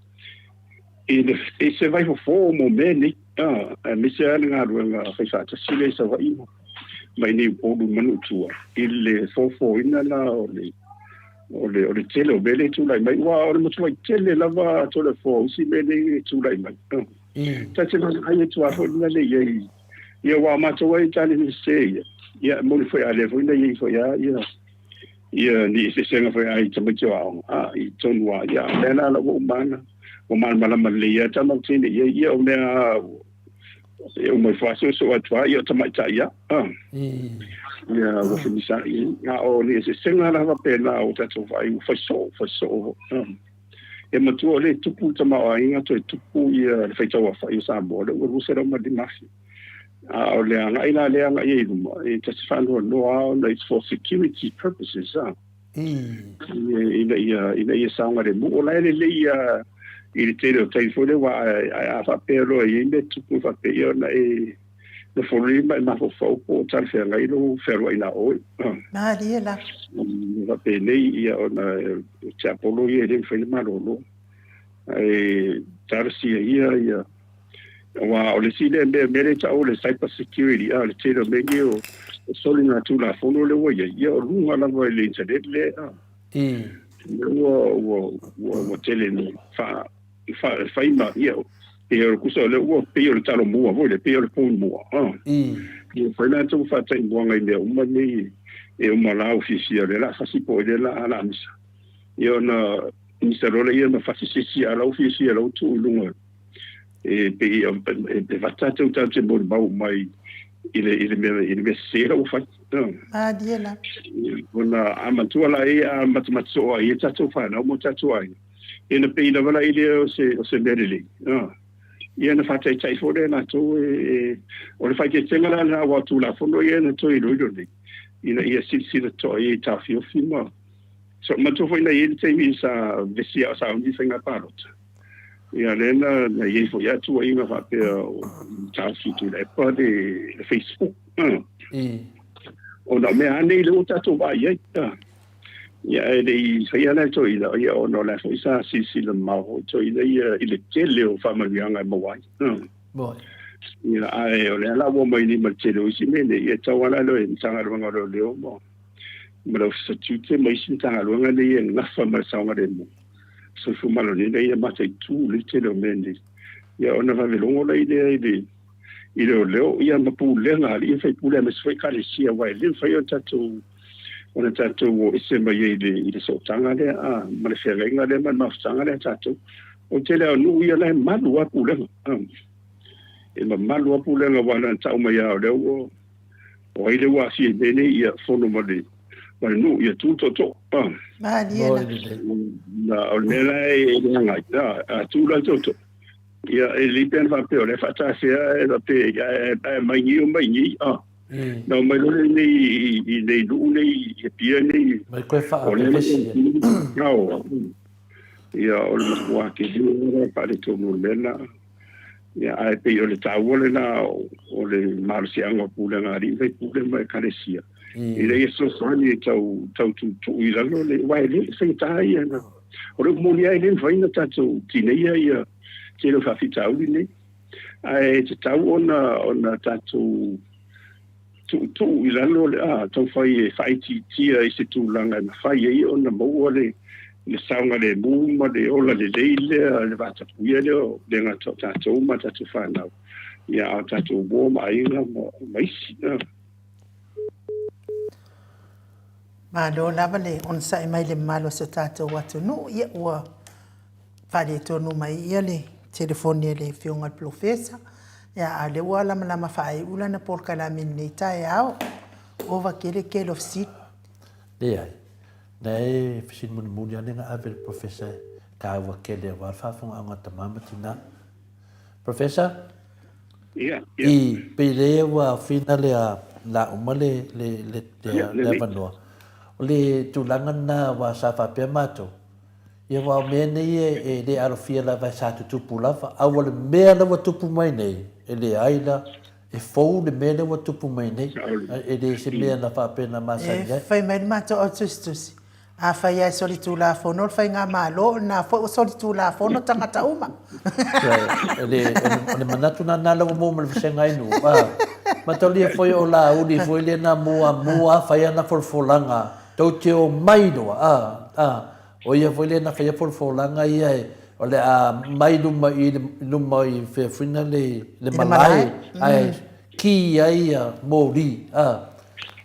i le i se vaifofo mo mea nei, a, aemaise lava le galuega faifaatasi lea i Savaii ma i inei i Upolu ma Manotua i le fofoina la o le o le, o le tele o mea lea e tulai mai, aua o le matuai tele lava Toleafoa o isi mea nei e tulai mai. Ta te vaai atu lava foi lena le i ai, ia aua o matou ai tane sese ia, ia e moni foi a lea foi na i ai foi lava ia, ia ni eseesega foi a i tamaiti o aoga, a i tonu lava, ia o mea la la ua uma ana, ua malamalama lelei lava tama teine i ai, ia o mea lava E uma ifo lava soosoo atu lava, ia o tamaitai lava. Ia ua femisaai ai. A o ni eseesega la faapena ua tatou vaai ua fai soo, fai soo foi. E matua o lea e tupu le tamaoaiga toe tupu ia le faitauaofai o Samoa, lea ua 205,000. A o le agai la lea agai ai i luma, e ta te faanoanoa lava ona it's for security purposes a. Ina ia, ina ia saogalemu. O la e lelei ia i le tele o taimi foi lea, aua a faapea loa e i ai mea tupu e faapea, ia ona e nofo loa ma e mafaufau po o talafeagai lou fealuai na oe. Malie la. Faapenei ia ona o tiapolo ia e le mafai ona malolo. Ae talosia ia ia aua o le isi lea mea, mea lea e tau o le cyber security, a, o le tele o mea nei o soligatulafono lea ua i ai, ia o luga lava i le internet lea, a. Ua, ua, ua, ua tele ni fa, fa, fai ma, ia, pei o le kusa o lea ua pei o le talo mua foi lea, pei o le phone mua, a. Ia fai latou faataimuaga i mea uma nei e uma la ua fiafia o lea o le a fasi po o lea o le a misa. Ia ona misa loa lea ma fasi se isi a la ua fiafia la ua tuu i luga e pei e vata tou tatou te molimau mai i le i le mea i le mea sese la ua fai. Malie la. Ona a matua la e a matamata soo ai e tatou whanau mo tatou aiga. Ia na pei lava la i lea o se o se mea lelei. Ia na faataitai foi lea e latou e o le faaeteetega la lena aua o Tulafono ia na toe iloilo nei ina ia silasila totoa i ai i taofiofi ma so manatua foi na i ai le taimi sa vevesi a o sauni le faiga palota. Ia lea na na i ai foi lava tuuaiga faapea o taofi Tuilaepa le le Facebook. Ona o mea lava nei lea ua tatou vaai i ai. Ia ae le i faia la e toeaina, ia ona o la foi sa silasila mamao foi toeaina ia i le tele o faamanuiaga e maua ai. Ia ae o lea la ua omai nei ma le tele o isi mea nei, ia e tatau lava la i le Matagaluega o Leoleo ma ma le Ofisa Tiute ma isi Matagaluega nei e nafa ma le saogalemu soifua maloloina ia mataitu le tele o mea nei. Ia ona vave logo lai lea i le i leoleo ia ma pulega a alii ma faipule aemaise foi ekalesia aua e le mafai ona tatou ona tatou o ese mai ai i le i le sootaga lea a ma le feagaiga lea ma le mafutaga lea a tatou. O le tele lava o nuu ia la e malu lava pulega a e mamalu lava pulega aua na ona tau mai lava o lea ua o ai lea ua aafia i mea nei ia fono ma le ma le nuu ia tu tootoo a. Malie la. Na o le mea la e leaga ai a tu la le tootoo Ia, e lelei pe ana faapea o lea e faatafea ae faapea ae mai nei o mai nei, a. Na omai loa lenei i nei nuu nei i Apia nei. Mai koe faapepesi. Ao. Ia, o le matua tele o le faaletonu o le mea lena. Ia, ae pei o le taua lena o le malosiaga o pulega a alii ma faipule ma ekalesia. Ina ia fesoasoani e tau tau tuutuu i lalo le, aua e le faigata ia na. O le upu moni lava e le mafai ona tatou tineia ia tele o faafitauli nei, ae tatau ona ona tatou tuutuu i lalo le a taumafai e faaitiitia i se tulaga e mafai ai ona maua le le saogalemu ma le ola lelei lea, le vatapuia lea o le gata o tatou ma tatou fanau, ia a o tatou uo ma aiga ma isi. Malo lava le onosai mai le mamalu o si o tatou atunuu. Ia ua faaletonu mai ia le telefoni a le Afioga i le Polofesa, ia a o lea ua lamalama faaiu lana polokalame i lenei taeao. Ova tele tele o fesili. Leai. Na e fesili mulimuli lava lea na ave i le Polofesa e taua tele aua le faafofogaaga a tama ma tina. Professor? Ia, ia. I, pei lea ua aofina le a la uma le, le, le, le, ia, le avanoa. O le tulaga lena aua sa faapea matou, ia aua o mea nei e, e le alofia lava e sa tutupu lava. A ua le mea la ua tupu mai nei, e leai la, e fou le mea lea ua tupu mai nei. E le se mea na faapea na masani ai. E fai mai le matou au tusitusi, Afai lava e solitulafono le faigamalo, o lena foi ua solitulafono tagata uma. O le manatu lena lena ua maua ma le vasega ai nuu. Mataulia foi o Laauli foi lea na muamua lava fai ana folafolaga tou te omai loa. O ia foi lea na faia folafolaga ia o le a mai luma i luma i fea foi na le malae ae ki ai ia moli.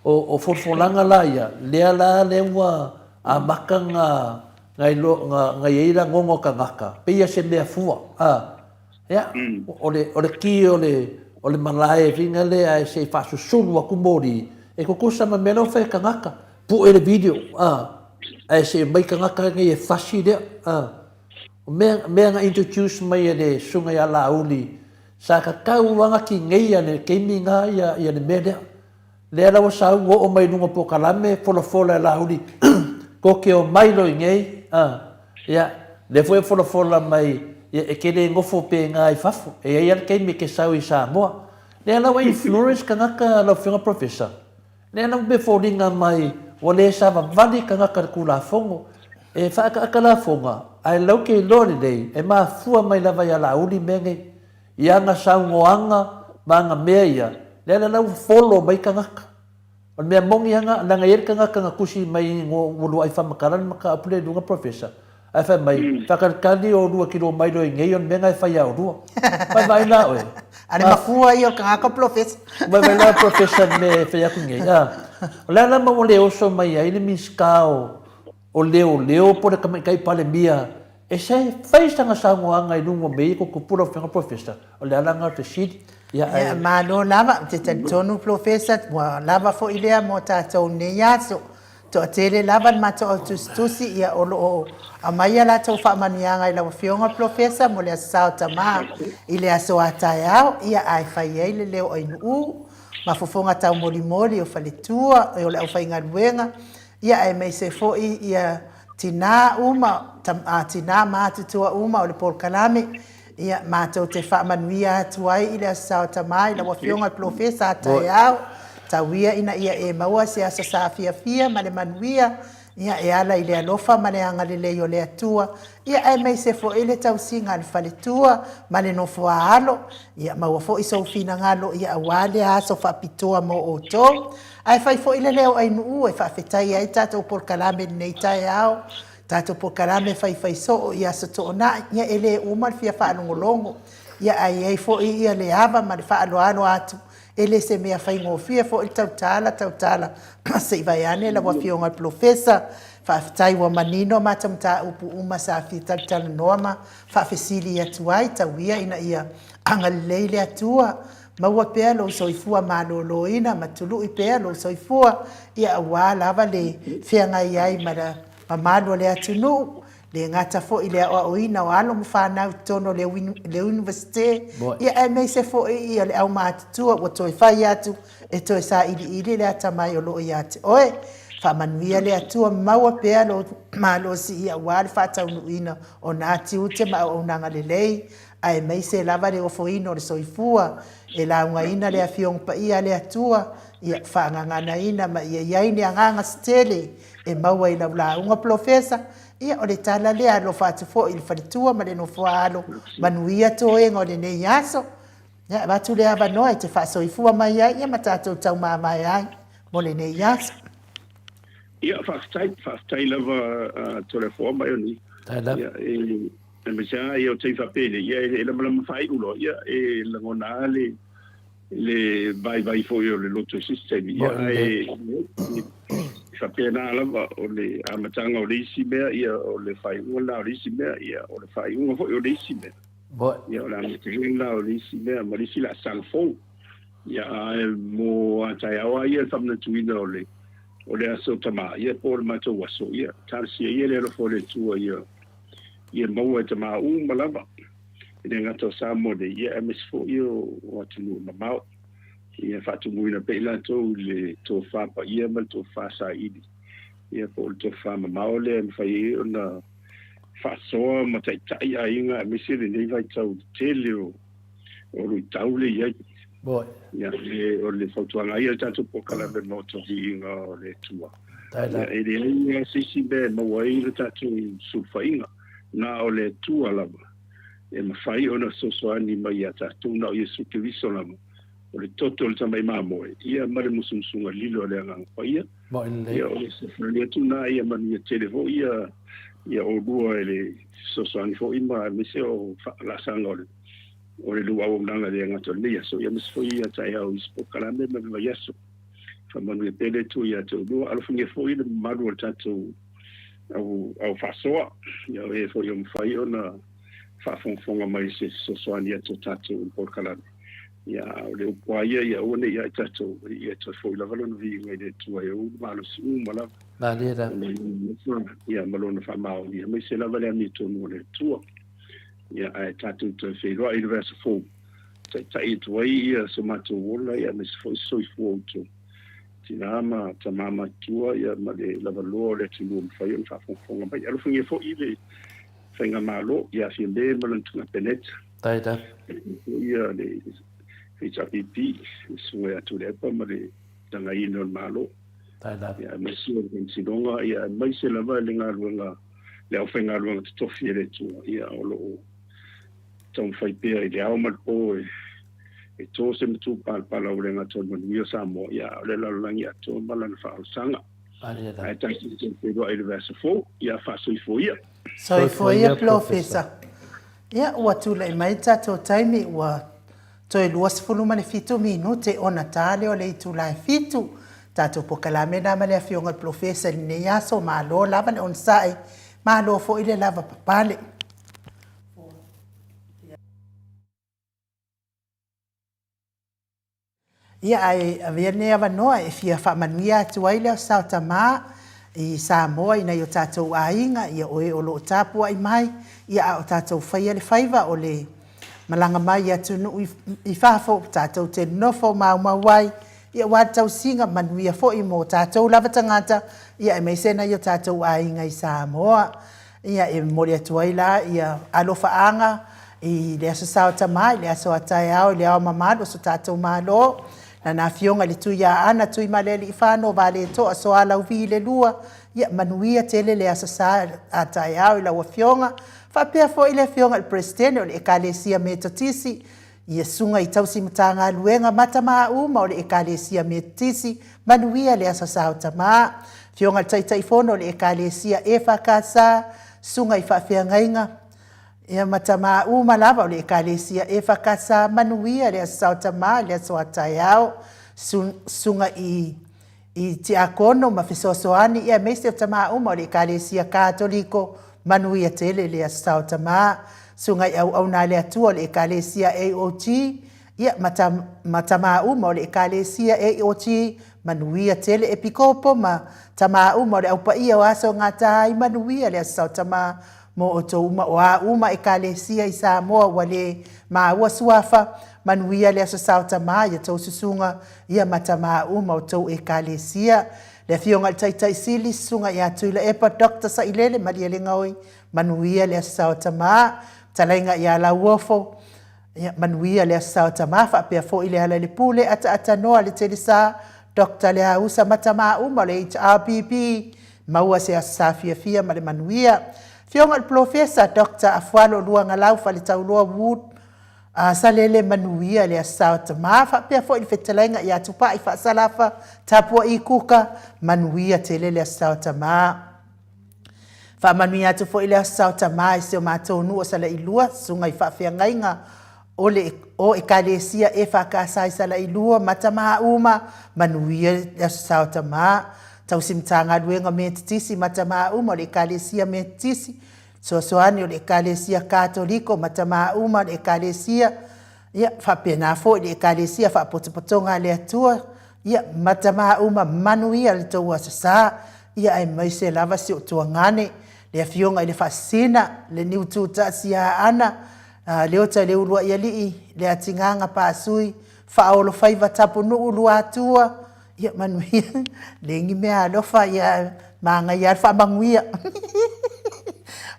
O folafolaga la ia, lea la lea ua amata na na iloa na i ai lagona o tagata, pei ia se mea fua, a. Ia, o le o le ki o le o le malae fina lea ae se i faasusulu atu moli, e tutusa ma mea la ua fai e tagata, pue le video, a, ae se i omai tagata nei e fasi lea, a. O mea mea na introduce mai e le Susuga ia Laauli, sa tatau lava ona tineia i le taimi lena ia ia le mea lea. Lea la ua sau ua oo mai i luga o polokalame, folafola e Laauli, tou te omai loa i inei, a, ia, lea foi e folafola mai, ia, e te le nofo pena i fafo, e i ai lava le taimi e te sau i Samoa. Lea la ua influence tagata lau Afioga Professor, lea la ua foliga mai ua le savavali tagata i le Tulafono. E faaataata lafoga, ae lau te iloa lelei, e mafua mai lava ia Laauli mea nei. I ana saunoaga ma ana mea ia, lea la la ua follow mai tagata. O le mea moni lava, leaga e i ai le tagata na tusi mai ua luai faamatala le mataupu lea i luga Professor, ae fai mai, faatalitali oulua kilo mai loa i nei o le mea lena e fai ia oulua. Vaivai la oe. A le makua ia o le tagata Professor. Vaivai la Professor i le mea e fai atu nei. O le a la ma ua le oso mai ai le Minisita o Leoleo po o le Tamaitai Palemia E se fai sana saunoaga i luga o mea ia tutupu lau Afioga Professor, o le ala lena o le fesili. Ia, ae. Ia, malo lava. Ou te talitonu Professor, ua lava foi lea mo tatou nei aso. Toatele lava le matou au tusitusi ia o lo o aumai a latou faamanuiaga i lau Afioga Polofesa mo le Aso Sa o Tama i le aso a taeao, ia ae fai ai le leo ainuu ma fofoga taumolimoli o faletua o le aufaigaluega, ia aemaise foi ia tina uma, tina matutua uma o le polokalame, ia matou te faamanuia atu ai i le Aso Sa o Tama i lau Afioga i le Polofesa a taeao, tau ia ina ia e maua se aso sa fiafia ma le manuia, ia e ala i le alofa ma le agalelei o le Atua, ia aemaise foi le tausiga a le faletua ma le nofoaalo, ia maua foi sou finagalo ia aua lea aso faapitoa mo outou. Ae fai foi le leo ainuu e faafetai ai tatou polokalame i lenei taeao, tatou polokalame faifaisoo i Aso Toonai, ia e le uma le fia faalogologo, ia ae i ai foi ia le ava ma le faaaloalo atu, e le se mea faigofie foi le tautala, tautala, se i vaeane lau Afioga i le Polofesa, faafetai ua manino a matou mataupu uma sa fia talatalanoa ma faafesili atu ai, tau ia ina ia agalelei le Atua Maua pea lou soifua maloloina ma tului pea lou soifua, ia aua lava le feagai ai ma le mamalu o le atunuu, le gata foi i le aoaoina o alo ma fanau i totonu o le Iunivesite, ia aemaise foi ia le aumatutua ua toe fai atu e toe sailiili le atamai o lo o ia te oe. Faamanuia le Atua, maua pea lou malosi ia aua le faataunuuina o na tiute ma auaunaga lelei aemaise lava le ofoina o le soifua e laugaina le Afioga Paia a le Atua, ia faagaganaina ma ia i ai ni agaga se tele e maua i lau lauga Polofesa. Ia o le tala lea, alofa atu foi i le faletua ma le nofoaalo, manuia toega o lenei aso. Ia avatu le avanoa e te faasoifua mai ai ia ma tatou taumavae ai mo lenei aso. Ia faafetai, faafetai lava Toleafoa ma Eonia. Ia e Aemaise lava ia o taimi faapelei, ia e lamalama faaiu loa, ia e lagona lava le le vaivai foi o le loto i se isi taimi, ia ae e faapena lava o le amataga o le isi mea, ia o le faaiuga lena o le isi mea, ia o le faaiuga foi o le isi mea. Ia o le amataga lena o le isi mea ma le isi laasaga fou. Ia ae mo a taeao lava ia le faamanatuina o le o le aso tama, ia po o le matou aso, ia talosia ia le alofa o le Atua ia ia maua e tama uma lava, e le gata o Samoa nei, ia aemaise foi o atunuu mamao. Ia faatumuina pea i latou i le tofa paia ma le tofa saili, ia po o le tofa mamao lea e mafai ai ona faasoa ma taitai aiga aemaise lenei vaitau i le tele o luitau le i ai. Ia, o le fautuaga lava ia i le tatou polokalame Maota Viiga o le Atua, Ia, e leai lava se isi mea e maua ai le tatou sulufaiga, na o le Atua lava e mafai ona fesoasoani mai ia tatou, na o Iesu Keriso lava, o le toto o le tamai mamoe, ia ma le musumusuga lilo a le Agaga Paia. Ia, o le fesoasoani atu lena, ia manuia tele foi ia ia oulua i le fesoasoani foi ma aemaise o laasaga o le o le lua auaunaga e le gata o lenei aso, ia aemaise foi ia taeao i isi polokalame ma le vaiaso. Faamanuia pea le Atua ia te oulua. Alofagia foi le mamalu o le tatou au, au faasoa, ia o e foi o mafai ona faafogafoga mai i se fesoasoani atu o tatou i polokalame. Ia, o le upu lava ia, ia aua ne i ia i tatou, ia toe foi lava lona viiga i le Atua e ou le malosi uma lava. Malie lava. Ia, ma lona faamaoni, aemaise lava le amiotonu o le Atua. Ia, ae tatou toe feiloai i le vaiaso fou. Taitai atu ai ia so matou ola ia aemaise foi se soifua o outou tina ma tama matutua ia ma le lavaloa o le atunuu ua mafai ona faafogafoga mai. Alofagia foi le Faigamalo ia Fiame ma lana Kapeneta. Ia le HRPP, le Susuga ia Tuilaepa ma le Tagaina o le Malo. Ia aemaise o le Faamasinoga ia aemaise lava le galuega le aufaigaluega totofi a le Atua ia o lo o taumafai pea i le ao ma le po e to se matupalapala ua le gata o le manuia o Samoa, ia a o le lalolagi atoa ma lana faaolasaga. Ae tatou te feiloai i le vaiaso fou, ia faasoifua ia. Soifua ia Polofesa. Ia ua tulai mai le tatou taimi ua toe 27 minute ona ta lea o le itula e fitu. Tatou polokalame lena ma le Afioga i le Polofesa i lenei aso. Malo lava le onosai, malo foi le lavapapale. Ia, ae avea lenei avanoa e fia faamanuia atu ai le Aso Sa o Tama. i Samoa i nai o tatou aiga, ia o e o lo o tapuai mai, ia a o tatou faia le faiva o le malaga mai i atunuu i fafo tatou te nonofo maumau ai, ia aua le tausiga manuia foi mo tatou lava tagata, ia aemaise nai o tatou aiga i Samoa. Ia e momoli atu ai la ia alofaaga i le Aso Sa o Tama, i le aso a taeao i le Ao Mamalu o so tatou Malo, Lana Afioga i le Tuiaana Tuimalealiifano Vaaletoa Sualauvi II, ia manuia tele le Aso Sa a taeao i lau Afioga, faapea foi le Afioga i le Peresetene o le Ekalesia Metotisi, ia Susuga i Tausi Matagaluega ma tama uma o le Ekalesia Metotisi, manuia le Aso Sa o Tama. Afioga i le Taitaifono o le Ekalesia EFKS, Susuga i Faafeagaiga, ia ma tama uma lava o le Ekalesia EFKS, manuia le Aso Sa o Tama i le aso a taeao. Susuga i i Tiakono ma fesoasoani ia aemaise o tama uma o le Ekalesia Katoliko, manuia tele le Aso Sa o Tama. Susuga i Auauna a le Atua o le Ekalesia AOG, ia ma, ta, ma tama uma o le Ekalesia AOG, manuia tele Epikopo ma tama uma o le Au Paia o Aso Gata ai, manuia le Aso Sa o Tama mo outou uma o a uma Ekalesia i Samoa ua le maua suafa, manuia le Aso Sa o Tama i a tou susuga ia ma tama uma o tou Ekalesia. Le Afioga i le Taitai Sili, Susuga ia Tuilaepa Doctor Sailele Malielegaoi, manuia le Aso Sa o Tama. Fetalaiga ia Lauofo, Ia manuia le Aso Sa o Tama faapea foi Lealailepule Ataatanōa Letelesa, Doctor Leausa ma tama uma o le HRPP, maua se Aso Sa fiafia ma le manuia. Afioga i le Polofesa Doctor Afualo Luagalau Faletauloa Wood a Salele manuia le Aso Sa o Tama faapea foi le fetalaiga ia Tupai Faasalafa Tapua'i Kuka, manuia tele le Aso Sa o Tama. Faamanuia atu foi le Aso Sa o Tama i si o matou nuu o Salailua, susuga i faafeagaiga o le o Ekalesia EFKS i Salailua ma tama uma, manuia le Aso Sa o Tama. Tausi Matagaluega Metotisi ma tama uma o le Ekalesia Metotisi, fesoasoani o le Ekalesia Katoliko ma tama uma o le Ekalesia, ia, faapena foi le Ekalesia Faapotopotoga a le Atua, Ia, ma tama uma manuia le tou aso sa, ia aemaise lava si ou tuagane, le afioga i le Faasisina, le Niutuutasi Aana, Leota i le Uluaialii, le Atigaga Pasui, Faaolofaiva Tapunuu Luatua, ia manuia, leai ni mea alofa, ia manaia lava le faamanuia.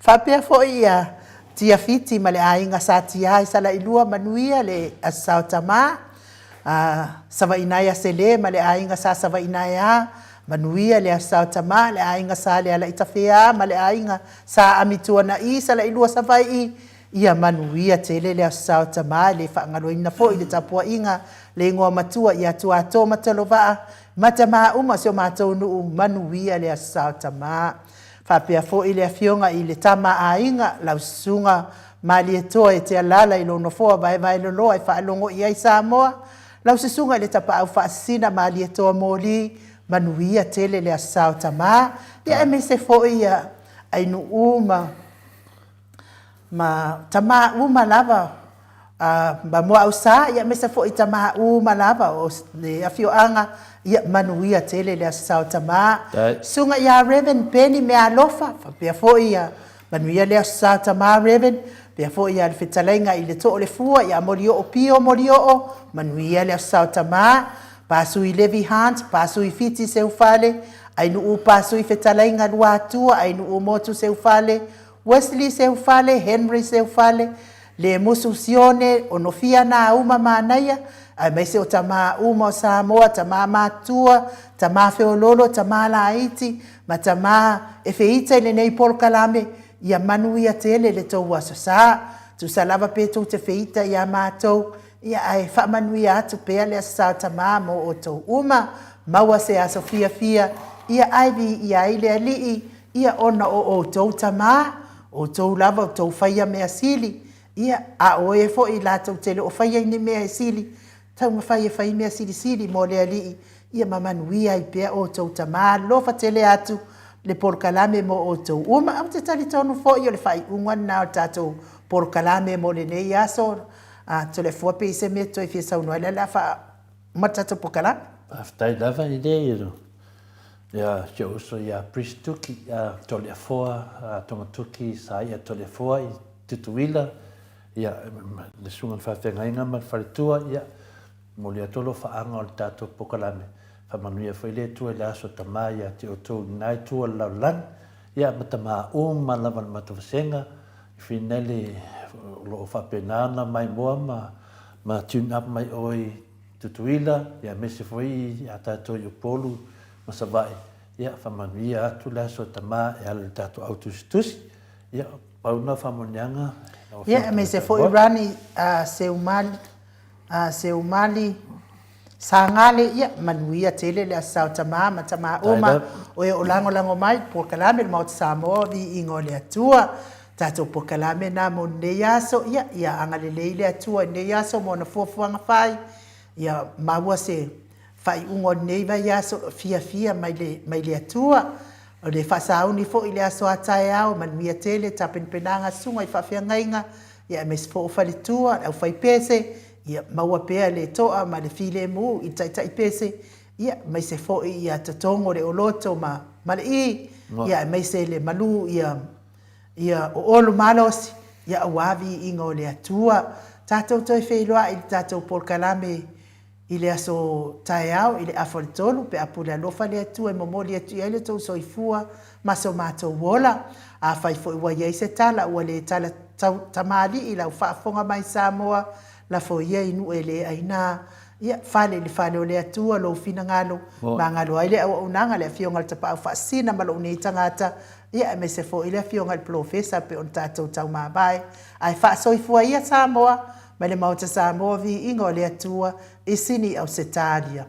Faapea foi ia Tiafiti ma le aiga Sa Tia i Salailua, manuia le aso sa o tama. A Savainaea Sele ma le aiga Sa Savainaea, manuia le Aso Sa o Tama, le aiga Sa Lealaitafea ma le aiga Sa Amituana'i Salailua Savai'i, ia manuia tele le Aso Sa o Tama, e le faagaloina foi le tapuaiga le igoa matua ia Tuato ma Tolovaa ma tama uma o si o matou nuu, manuia le Aso Sa o Tama. Faapea foi le afioga i le Tama a Aiga, lau Susuga Malietoa e te alaala i lou nofoa vaevaeloloa e faalogo i ai Samoa, lau Susuga i le Tapaau Faasisina Malietoa Moli, manuia tele le Aso Sa o Tama, ia aemaise foi ia Ainuu ma ma tama uma lava ma Muaausa, ia aemaise foi tama uma lava o le afioaga, ia manuia tele le Aso Sa o Tama. Susuga ia Rev. Penny Meaalofa, faapea foi ia manuia le Aso Sa o Tama Rev. Faapea foi ia le fetalaiga i le Too o le Fua ia Molioo Pio Molioo, manuia le Aso Sa o Tama. Pasui Levi Hunt, Pasui Fiti Seufale, Ainuu Pasui Fetalaiga Luatua, Ainuu Motu Seufale, Wesley Seufale, Henry Seufale, Lemusu Sione, Onofia Nāuma Manaia, aemaise o tamā uma o Samoa, tamā matua, tamā feololo, tamā laiti, ma tamā e feita i lenei polokalame, ia manuia tele le tou aso sa. Tusa lava pe tou te feita iā matou, ia ae faamanuia atu pea le aso sa o tamā mō outou uma. Maua se aso fiafia, ia ae viia ai le Alii, Ia ona o outou tamā, outou lava o tou faia mea sili, ia, a o e foi latou te le o faia i ni mea e sili, taumafai e fai mea silisili mo le Alii, ia ma manuia ai pea outou tamā alofa tele atu le polokalame mo outou uma. Ou te talitonu foi o le faaiuga lena o le tatou polokalame mo lenei aso. A, Toleafoa pe i se mea toe fia saunoa ai, lea o le a faauma le tatou polokalame. Faafetai lava i le. Ia, si ou uso ia Bruce Tuki, ia Toleafoa, Togatuki Saia Toleafoa i Tutuila, ia, le susuga i le faafeagaiga ma le faletua, ia, momoli atu alofaaga o le tatou polokalame, faamanuia foi le Atua i le aso tama ia te outou i lena itu o le lalolagi, ia, ma tama uma lava o le matou vasega, i Fineli o lo o faapena ona maimoa ma, ma tune up mai oe i Tutuila, ia aemaise foi ia tatou i Upolu ma Savaii, ia faamanuia atu le aso tama e ala i le tatou au tusitusi. Ia, pau lena o faamanuiaga lau Afioga. Ia, aemaise foi Rani Seumali, Seumali Sagale, ia manuia tele le Aso Sao Tama ma tama uma o e o lagolago mai i polokalame le Maota Samoa, viiga o le Atua. Tatou polokalame na mo lenei aso, ia, ia agalelei le Atua i lenei aso ma ona fuafuaga fai, ia maua se faaiuga o lenei vaiaso fiafia mai le, mai le Atua. O le faasauni foi i le aso a taeao, manuia tele tapenapenaga a susuga i faafeagaiga, ia aemaise foi o faletua, le aufaipese, ia maua pea le toa ma le filemu i le taitai pese, ia aemaise foi ia totogo le oloto ma, ma le i, ia aemaise le malu ia, ia oolu malosi, ia aua viiga o le Atua. Tatou toe feiloai i le tatou polokalame i le aso taeao i le afa o le tolu pe a pule alofa le Atua e momoli atu i ai lo outou soifua ma so matou ola. Afai foi ua i ai se tala ua le tala tamalii i lau faafofoga mai Samoa, lafo ia i nuu e le aina. Ia, fale i le fale o le Atua lou finagalo, magalo ai le auaunaga a le Afioga i le Tapaau Faasisina ma lou nei tagata, ia aemaise foi le Afioga i le Polofesa pei ona tatou taumavae. Ae faasoifua ia Samoa mai le Maota Samoa, viiga o le Atua i Sini Ausetalia.